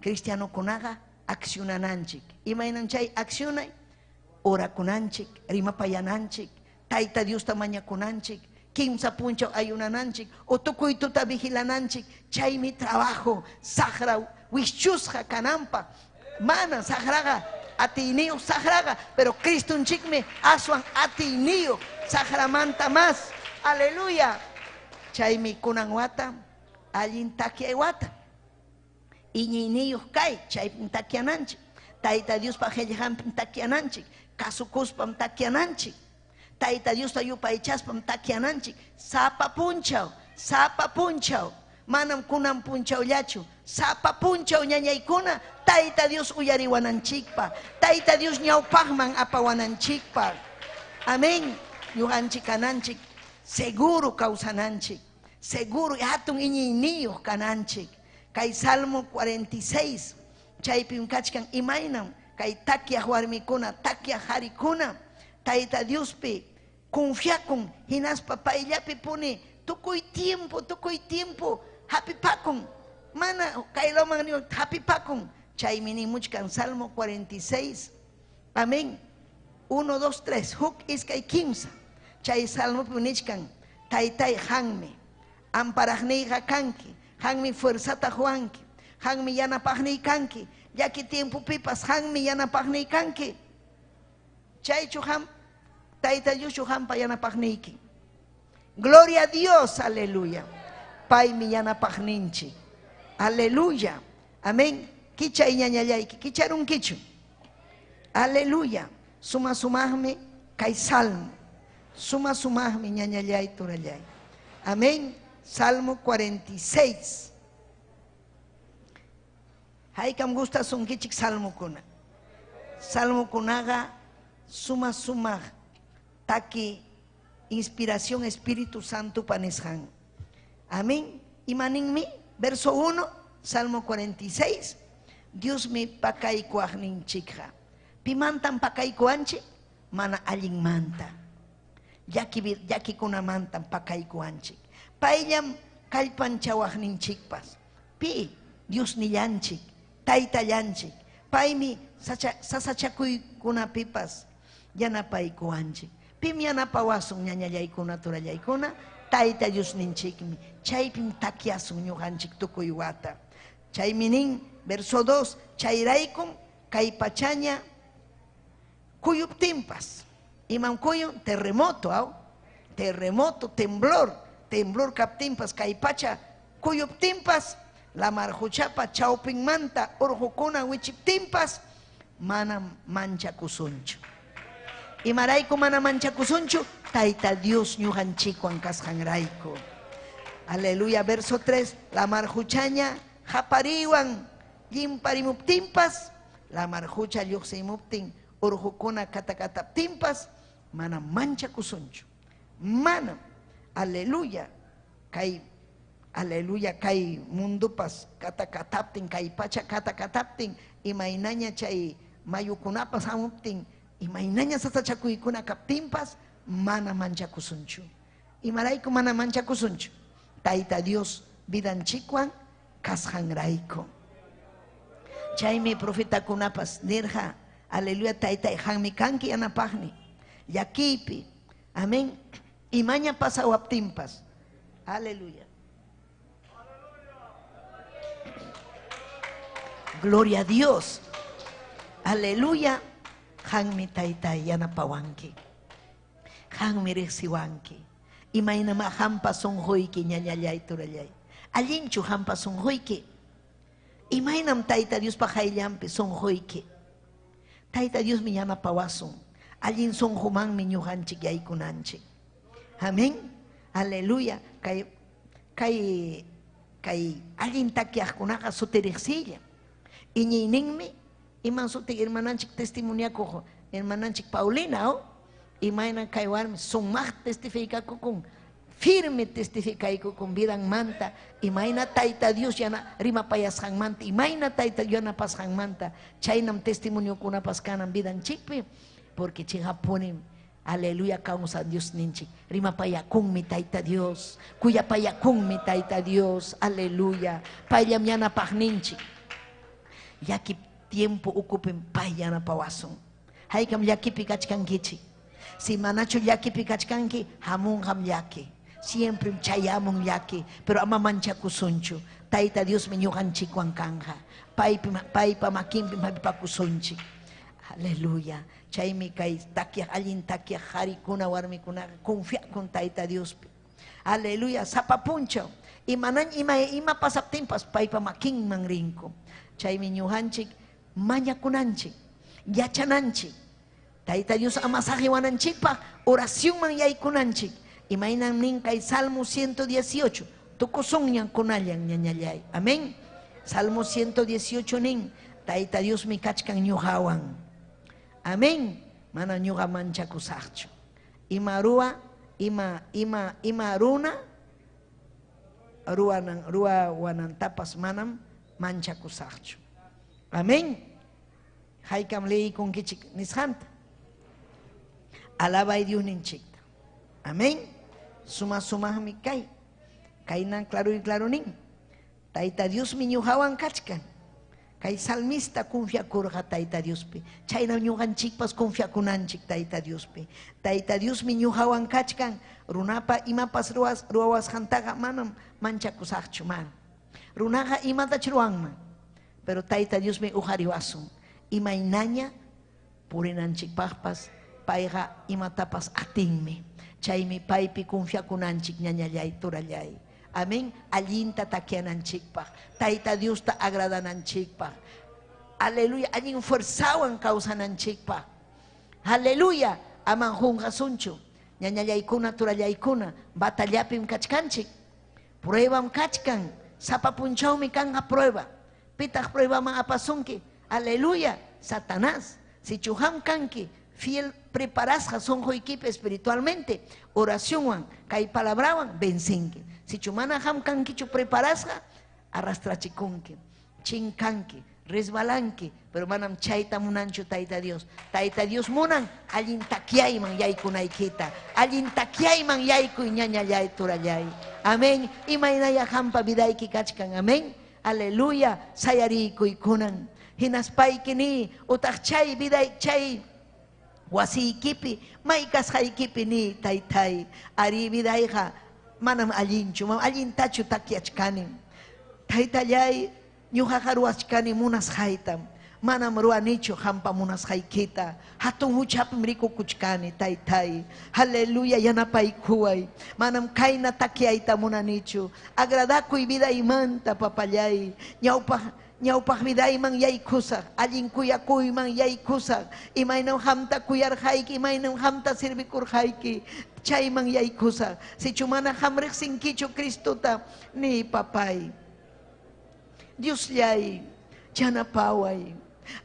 Cristianokunaqa accionananchik. Imaynan chay accionay? Orakunanchik, rimapayananchik, Tayta Diosta mañakunanchik, kimsa punchaw ayunananchik, o tukuy tuta vigilananchik, chaymi trabajo, saqra wischusqa kananpaq. Mana saqraqa atiyniyuq saqraqa, pero Cristonchikmi aswan atiyniyuq saqramanta más. Aleluya. Chaymi kunan wata allin takyay wata. Iñiyniyuq kay, chaypim takyananchik. Tayta Diospa qillqanpim takyananchik, kasukuspam takyananchik. Tayta Diosta yupaychaspam takyananchik, sapa punchaw, sapa punchaw. Manam kunan punchawllachu. Sapa punchaw ñañaykuna Tayta Dios uyariwananchikpaq, Tayta Dios ñawpaqman apawananchikpaq. Amén. Ñuqanchik kananchik seguro kawsananchik, seguro hatun iñiyniyuq kananchik. Kay Salmo 46 chaypim kachkan imaynam kay takyaq warmikuna, takyaq qarikuna Tayta Diospi confiakun hinaspa payllapi puni tukuy tiempo hapipakun. Mana kaylawman ni hapipakun. Chaymi nimuchkan Salmo 46. Amén. 1, 2, 3. Huk iskay kimsa. Chay salmopi nichkan taytay hanmi amparaqniyqa kanki, hanmi fuerzata huwanki, hanmi yanapaqniy kanki, llaki tiempopipas hanmi yanapaqniy kanki. Chaychu ham Tayta Dioschu hampa yanapaqniyki. Gloria a Dios, aleluya. Paymi yanapaqninchik. Aleluya. Amén. Kichay ñañallayki, kicharunkichu. Aleluya. Suma sumaqmi kay salmo. Suma sumaqmi ñañallay turallay. Amén. Salmo 46. Haykam gustasunkichik salmokuna. Salmokunaqa suma sumaq taki inspiración Espíritu Santo panisqan. Amén. Imaninmi? Verso 1, Salmo 46. Diosmi pakaykuwaqninchikqa. Pimantan pakaykuwanchik? Mana allinmanta. Llakikunamantan pakaykuwanchik. Payllam kallpanchawaqninchikpas. Pi Diosnillanchik, Taytallanchik. Paymi sasachakuykunapipas yanapaykuwanchik. Pim yanapawasun ñañallaykuna turallaykuna? Tayta Diosninchikmi. Chaypim takyasun ñuqanchik tukuy wata. Chaymi nin, verso 2, chayraykum kay pachaña kuyuptinpas. Imam kuyun? Terremoto, aw? Terremoto, temblor. Temblor kaptinpas kay pacha kuyuptinpas, lamar huchapa chawpinmanta urqukuna wichiptinpas manam manchakusunchu. Imarayku mana manchakusunchu? Tayta Dios ñuqanchikwan kasqanrayku. Aleluya. Verso 3, lamar huchaña hapariwan llimparimuptinpas, lamar hucha lluqsimuptin urqukuna katakataptinpas mana manchakusunchu. Manam. Aleluya. Kay aleluya kay mundupas katakataptin, kay pacha katakataptin, imaynaña chay mayukunapas hamuptin, imaynaña sasachakuykuna kaptinpas mana manchakusunchu. Imarayku mana manchakusunchu? Tayta Dios vidanchikwan kasqanrayku. Chaymi profetakunapas nirqa, aleluya, taytay hanmi kanki yanapaqni llakiypi. Amén. Imaña pasawaptinpas. Aleluya. Gloria a Dios. Aleluya. Hanmi taytay yanapawanki. Hanmi riqsiwanki. Imaynama hampa sunquyki ñañallay turallay. Allinchu hampa sunquyki. Imaynam Tayta Diospa hayllanpi sunquyki. Tayta Diosmi yanapawasun. Allin sunqumanmi ñuqanchik yaykunanchik. Amén. Aleluya. Kay kay kay allin takyaqkunaqa sutiriqsilla. Iñiyninmi iman suti hermananchik testimoniakuq hermananchik Paulina, oh? Imayna kay warmi sumaq testifikakukun, firme testifikayukun vidanmanta, imayna Tayta Dios yana rimapayasqanmanta, imayna Tayta Dios yanapasqanmanta, chaynam testimoniokunapas kanan vidanchikpi, porque chiqapunim, aleluya, kawsan Dios ninchik, rimapayakunmi Tayta Dios, kuyapayakunmi Tayta Dios, aleluya, payllam yanapaqninchik. Llaki tiempo ukupim pay yanapawasun. Haykam llakipi kachkankichik. Si manachu llakipi kachkanki, hamunqam llaki. Siempre chayamun llaki, pero ama manchakusunchu. Tayta Diosmi ñuqanchikwan kanja. Paypa makinpi hapipakusunchik. Aleluya. Chaymi kay takyaq allin takyaq qarikuna warmikunaqa confiakun Tayta Diospi. Aleluya. Sapa punchaw. Imanan ima pasaptinpas paypa makinman rinku. Chaymi ñuqanchik mañakunanchik, yachananchik. Tayta Dios ama saqiwananchikpaq oracionman yaykunanchik. Imaynan nin kay Salmo 118. Tukusunñan kunallan ñañallay. Amén. Salmo 118 nin, Tayta Diosmi kachkan ñuqawan. Amén. Mana ñuqa manchakusaqchu. Ima ruwa, ima, ima, ima runa, ruwanan, ruwawanantapas manam manchakusaqchu. Amén. Haykam leykunkichik nisqanta. Alabay Diosninchikta. Amén. Suma sumaqmi kay. Kaynan claro y claro nin. Tayta Diosmi ñuqawan kachkan. Kay salmista confiakurqa Tayta Diospi. Chayna ñuqanchikpas confiakunanchik Tayta Diospi. Tayta Diosmi ñuqawan kachkan. Runapa imapas ruwasqantaqa manam manchakusaqchu, mana. Runaqa imatach ruwanman. Pero Tayta Diosmi uqariwasun. Imaynaña purinanchikpaqpas payqa imatapas atinmi. Chaymi paypi confiakunanchik ñañallay turallay. Amén. Allinta takiananchikpaq. Tayta Diosta agradananchikpaq. Aleluya. Allin fuerzawan kawsananchikpaq. Aleluya. Aman junqasunchu. Ñañallaykuna turallaykuna batallapim kachkanchik. Pruebam kachkan. Sapa punchawmi kanqa prueba. Pitaq pruebaman apasunki. Aleluya. Satanás. Sichu ham kanki fiel preparasqa sunquykipi espiritualmente, oracionwan, kay palabrawan vencinki. Sichu mana ham kankichu preparasqa, arrastrachikunki, chinkanki, resbalanki, pero manam chayta munanchu Tayta Dios. Tayta Dios munan allin takyayman yaykunaykita, allin takyayman yaykuy ñañallay turallay. Amén. Imaynaya hampa vidayki kachkan. Amén. Aleluya. Sayarikuy kunan. Hinaspayki ni utaq chay viday chay wasiykipi may kasqaykipi ni taytay ari vidayqa manam allinchu, manam allintachu takyachkani. Taytallay ñuqaqa ruwachkani munasqaytam, manam ruwanichu hampa munasqaykita. Hatun huchapim rikukuchkani taytay. Aleluya, yanapaykuway. Manam kayna takyayta munanichu. Agradakuy vidaymanta papallay. Ñawpaq ñawpaq vidayman yaykusaq, allin kuyakuyman yaykusaq, imaynam hamta kuyarqayki, imaynam hamta servikurqayki, chayman yaykusaq. Sichu mana ham riqsinkichu Cristota, ni papay. Diosllay, yanapaway,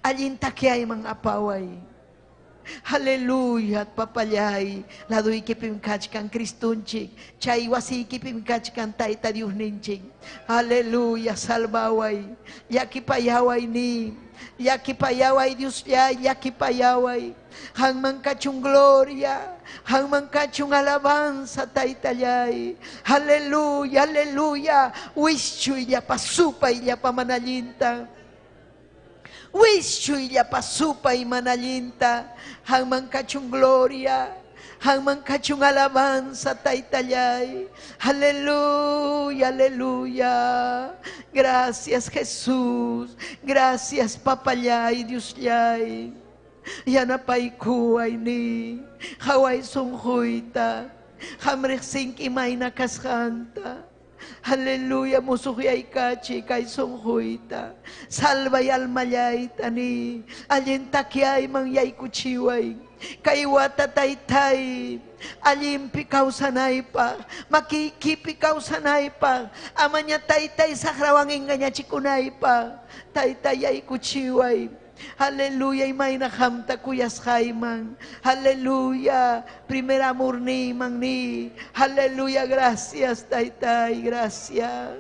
allin takyayman apaway. Aleluya, papallay, laduykipim kachkan Cristunchik, chay wasiykipim kachkan Tayta Diosninchik. Aleluya, salvaway, llakipayaway ni, llakipayaway Diosllay, llakipayaway. Hanman kachun gloria, hanman kachun alabanza, Taytallay. Aleluya, aleluya, wischuy llapa supay llapa manallinta. Wischuy llapa supay manallinta. Hanman kachun gloria, hanman kachun alabanza, Taytallay. Aleluya, aleluya. Gracias Jesús, gracias papallay, Diosllay. Yanapaykuway ni, haway sunquyta, hamriqsinki imayna kasqanta. Aleluya, musuqyaykachi kay sunquyta. Salvay almallayta ni, allin takyayman yaykuchiway. Kay wata taytay, allinpi kawsanaypaq, makiykipi kawsanaypaq, amaña taytay saqrawan engañachikunaypaq, taytay yaykuchiway. Aleluya, imayna hamta kuyasqayman. Aleluya, primer amor niyman ni. Aleluya, gracias taytay, gracias.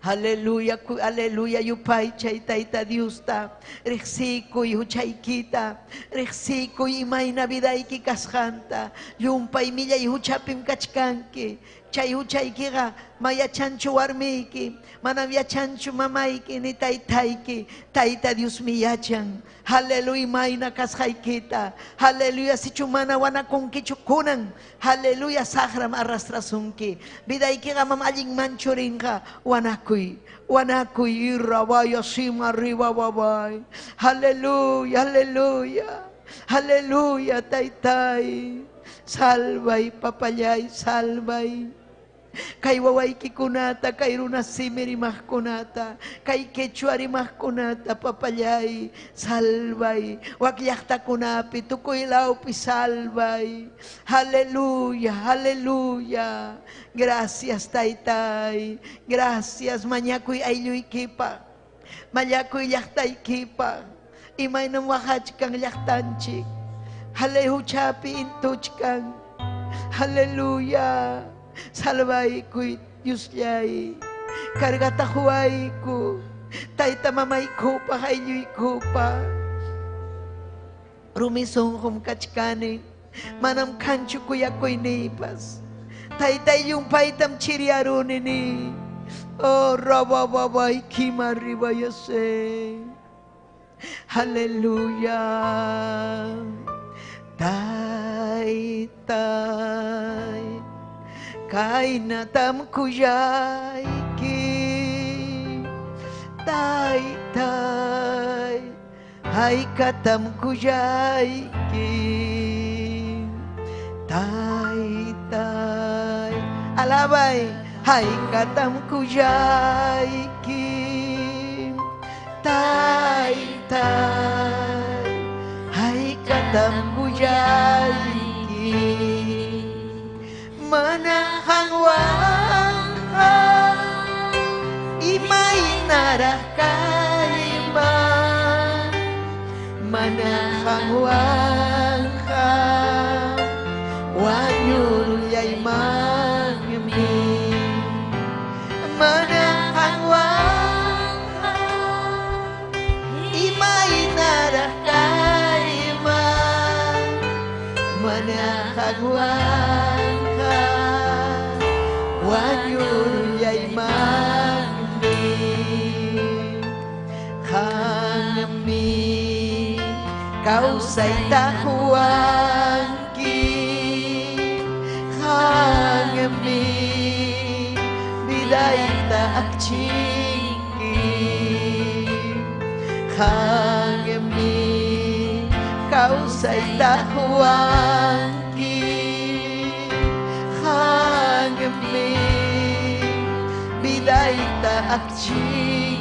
Aleluya, aleluya, yupaychay Tayta Diosta, riqsikuy huchaykita, riqsikuy imayna vidayki kasqanta, llumpay millay huchapim kachkanki, chay huchaykiqa mayachanchu warmiyki, manam yachanchu mamayki ni taytayki, Tayta Diosmi yachan. Aleluya, imayna kasqaykita. Aleluya, sichu mana wanakunkichu kunan. Aleluya, saqram arrastrasunki. Vidaykiqa mam allinmanchu rinqa. Wanakuy, wanakuy, irrawaya sima arriba babay. Aleluya, aleluya. Aleluya, taytay. Salvay, papallay, salvay. Kay wawaykikunata, kay runa simi rimaqkunata, kay quechua rimaqkunata, papallay, salvay. Wak llaqtakunapi, tukuy lawpi salvay. Aleluya, aleluya. Gracias, taytay. Gracias, mañakuy aylluykipaq. Mañakuy llaqtaykipaq. Imaynam waqachkan llaqtanchik. Hale huchapi intuchkan. Aleluya. Salvaykuy Diosllay. Cargata huwayku. Tayta mamaykupaq aylluykupaq. Rumi sunqum kachkani. Manam kanchu kuyakuyniypas. Taytay llumpaytam chiriaruni ni. Oh, rabababay kima ribayase. Aleluya. Taytay. Kaynatam kuyayki. Taytay. Haykatam kuyayki. Taytay. Alabay. Haykatam kuyayki. Taytay. Haykatam kuyayki. Mana qanwanqa imaynaraq kayman. Mana qanwanqa wañurullaymanmi. Mana qanwanqa imaynaraq kayman. Mana qanwanqa wañurullaymanmi. Qanmi kawsayta quwanki. Qanmi vidayta akchinki. Qanmi kawsayta quwanki. Qanmi vidayta akchinki.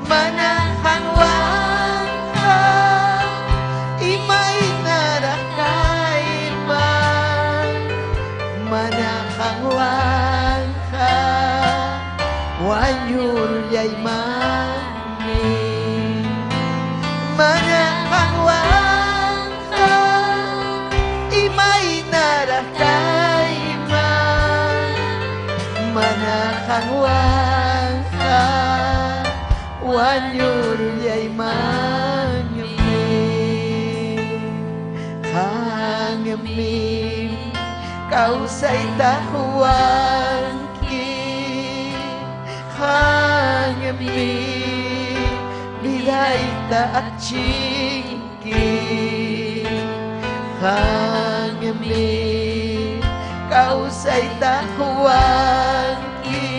Mana qanwanqa imaynaraq kayman. Mana qanwanqa wañurullaymanmi. Mana qanwanqa imaynaraq kayman. Mana qanwanqa wañurullaymanmi. Qanmi kawsayta quwanki. Qanmi vidayta akchinki. Qanmi kawsayta quwanki.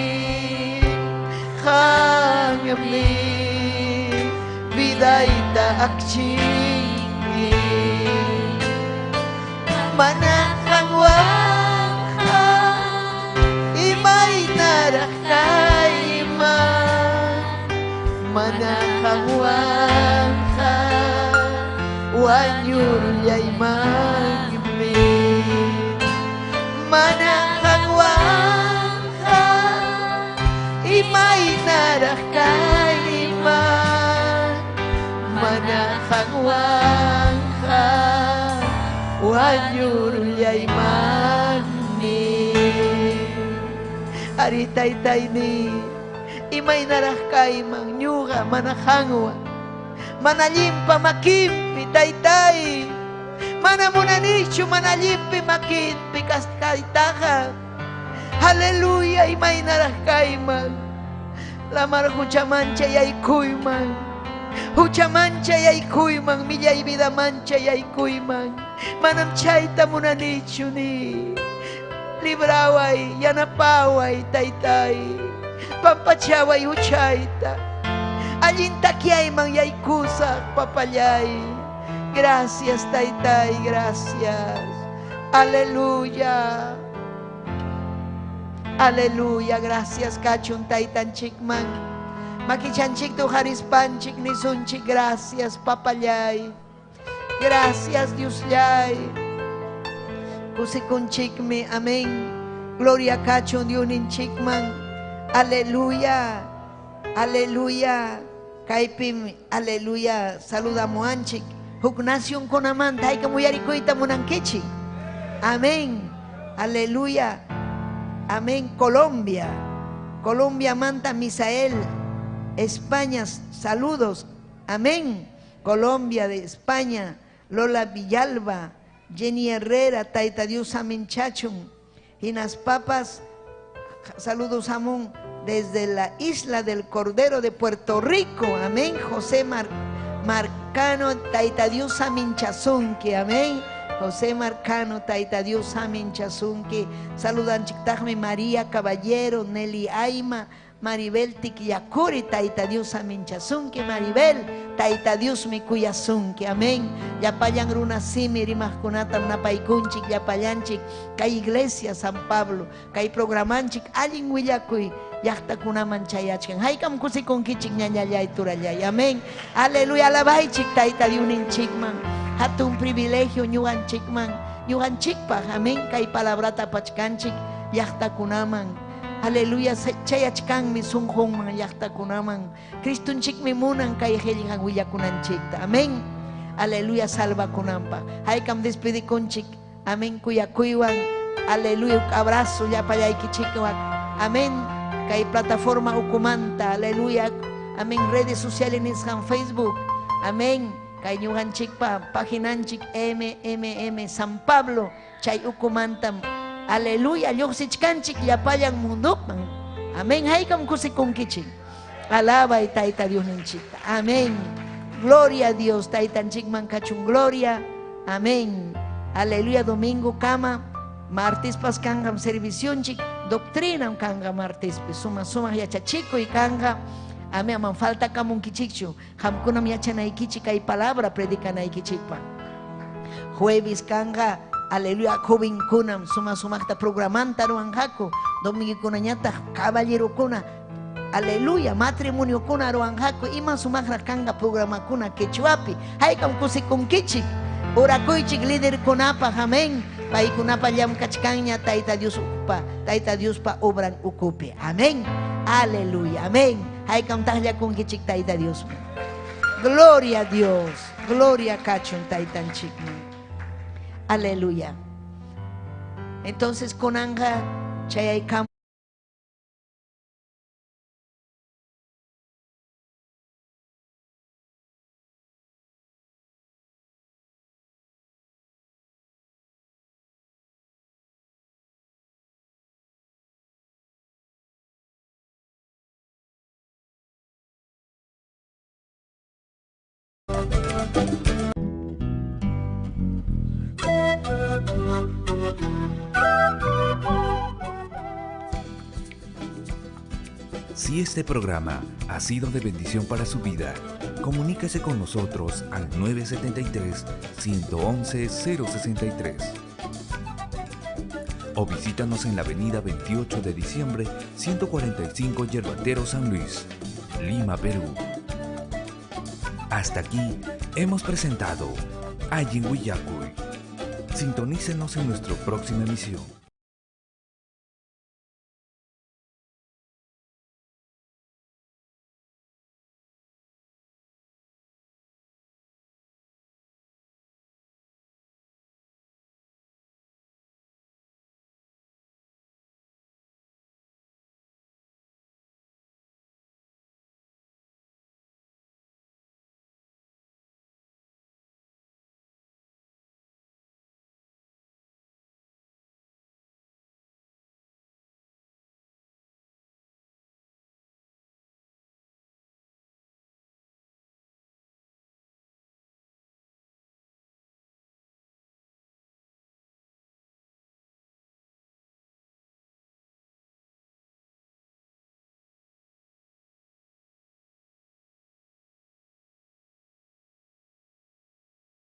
Qanmi vidayta akchinki. Mana qanwanqa imaynaraq kayman. Mana qanwanqa wañurullaymanmi. Mana qanwanqa imaynaraq kayman. Mana qanwanqa wañurullaymanmi. Ari taytayni imaynaraq kayman ñuqa mana qanwan. Mana allinpa makinpi taytay. Mana munanichu mana allinpi makinpi kaytaqa. Aleluya imaynaraq kayman. Lamar huchamancha yaykuyman. Huchamancha yaykuyman, millay vidamancha yaykuyman. Manam chayta munanichu ni. Libraway, yanapaway, taytay. Pampachaway huchayta. Allin takyayman yaykusaq, papallay. Gracias, taytay, gracias. Aleluya. Aleluya, gracias kachun taytanchikman. Makichanchikta uqarispanchik nisunchik, gracias papallay. Gracias Diosllay. Kusikunchikmi, amén. Gloria kachun Diosninchikman. Aleluya. Aleluya. Kaypim, aleluya, saludamuanchik. Huk nacionkunamanta haykam uyarikuyta munankichik. Amén. Aleluya. Amén. Colombia. Colombia manta Misael. España, saludos. Amén. Colombia de España. Lola Villalba. Jenny Herrera, Taita Dios Amén Chachun. Hinas Papas, saludos Amón desde la isla del Cordero de Puerto Rico. Amén. José Marcano, Taita Dios Amén Chazunque. Amén. José Marcano, Taita Dios Amén Chazunque. Saludan Chictajme María Caballero, Nelly Aima, Maribel Tiquiyacuri, Taita Dios Amén Chazunque. Maribel, Taita Dios mi kuyazunque. Amén. Yapayan runa simi rimaqkunatam napaykunchik, yapallanchik, kay iglesia San Pablo, kay programanchik, allin willakuy llaqtakunaman chayachkan. Haykam kusikunkichik ñañallay turallay. Amén. Aleluya, alabaychik Taita Diosninchikman. Hatun privilegio ñuqanchikman, ñuqanchikpaq. Amén. Kay palabrata pachkanchik llaqtakunaman. Aleluya, chayachkanmi sunqunman llaqtakunaman. Cristunchikmi munan kay qillqan willakunanchikta. Amén. Aleluya, salvakunanpaq. Haykam despedikunchik. Amén, kuyakuywan. Aleluya, abrazo llapallaykichikwan. Amén. Kay plataforma ukumanta. Aleluya. Amén, redes sociales nisqan Facebook. Amén. Kay ñuqanchikpa paginanchik MMM San Pablo chay ukumantam. Aleluya, lluqsichkanchik llapallan munduman. Amén. Haykam kusikunkichik. Alabay Tayta Diosninchikta. Amén. Gloria a Dios, Taytanchikman kachun gloria. Amén. Aleluya, domingo kama, martes pas kanqam servicionchik, doctrina kanqa martespi, suma suma yachachikuy kanqa. Amén, aman falta kamunkichikchu. Qamkunam yachanaykichik kay palabra predicanaykichikpa. Jueves kanqa, aleluya, jovenkunam suma sumaqta programanta ruwanqaku. Domingukunañataq caballerokuna, aleluya, matrimoniokuna ruwanqaku. Ima sumaqraq kanqa programakuna quechuapi. Haykam kusikunkichik. Orakuychik liderkunapaq, amén. Paykunapa llamkachkanña Tayta Dios upa, Tayta Diospa obran ukupi. Amén. Aleluya, amén. Haykam taqllakunkichik Tayta Dios. Gloria a Dios. Gloria kachun Taytanchikman. Aleluya. Entonces kunanja chayaykam Si este programa ha sido de bendición para su vida, comuníquese con nosotros al 973-111-063 o visítanos en la avenida 28 de diciembre, 145 Yerbatero, San Luis, Lima, Perú. Hasta aquí hemos presentado Allin Willakuy. Sintonícenos en nuestra próxima emisión.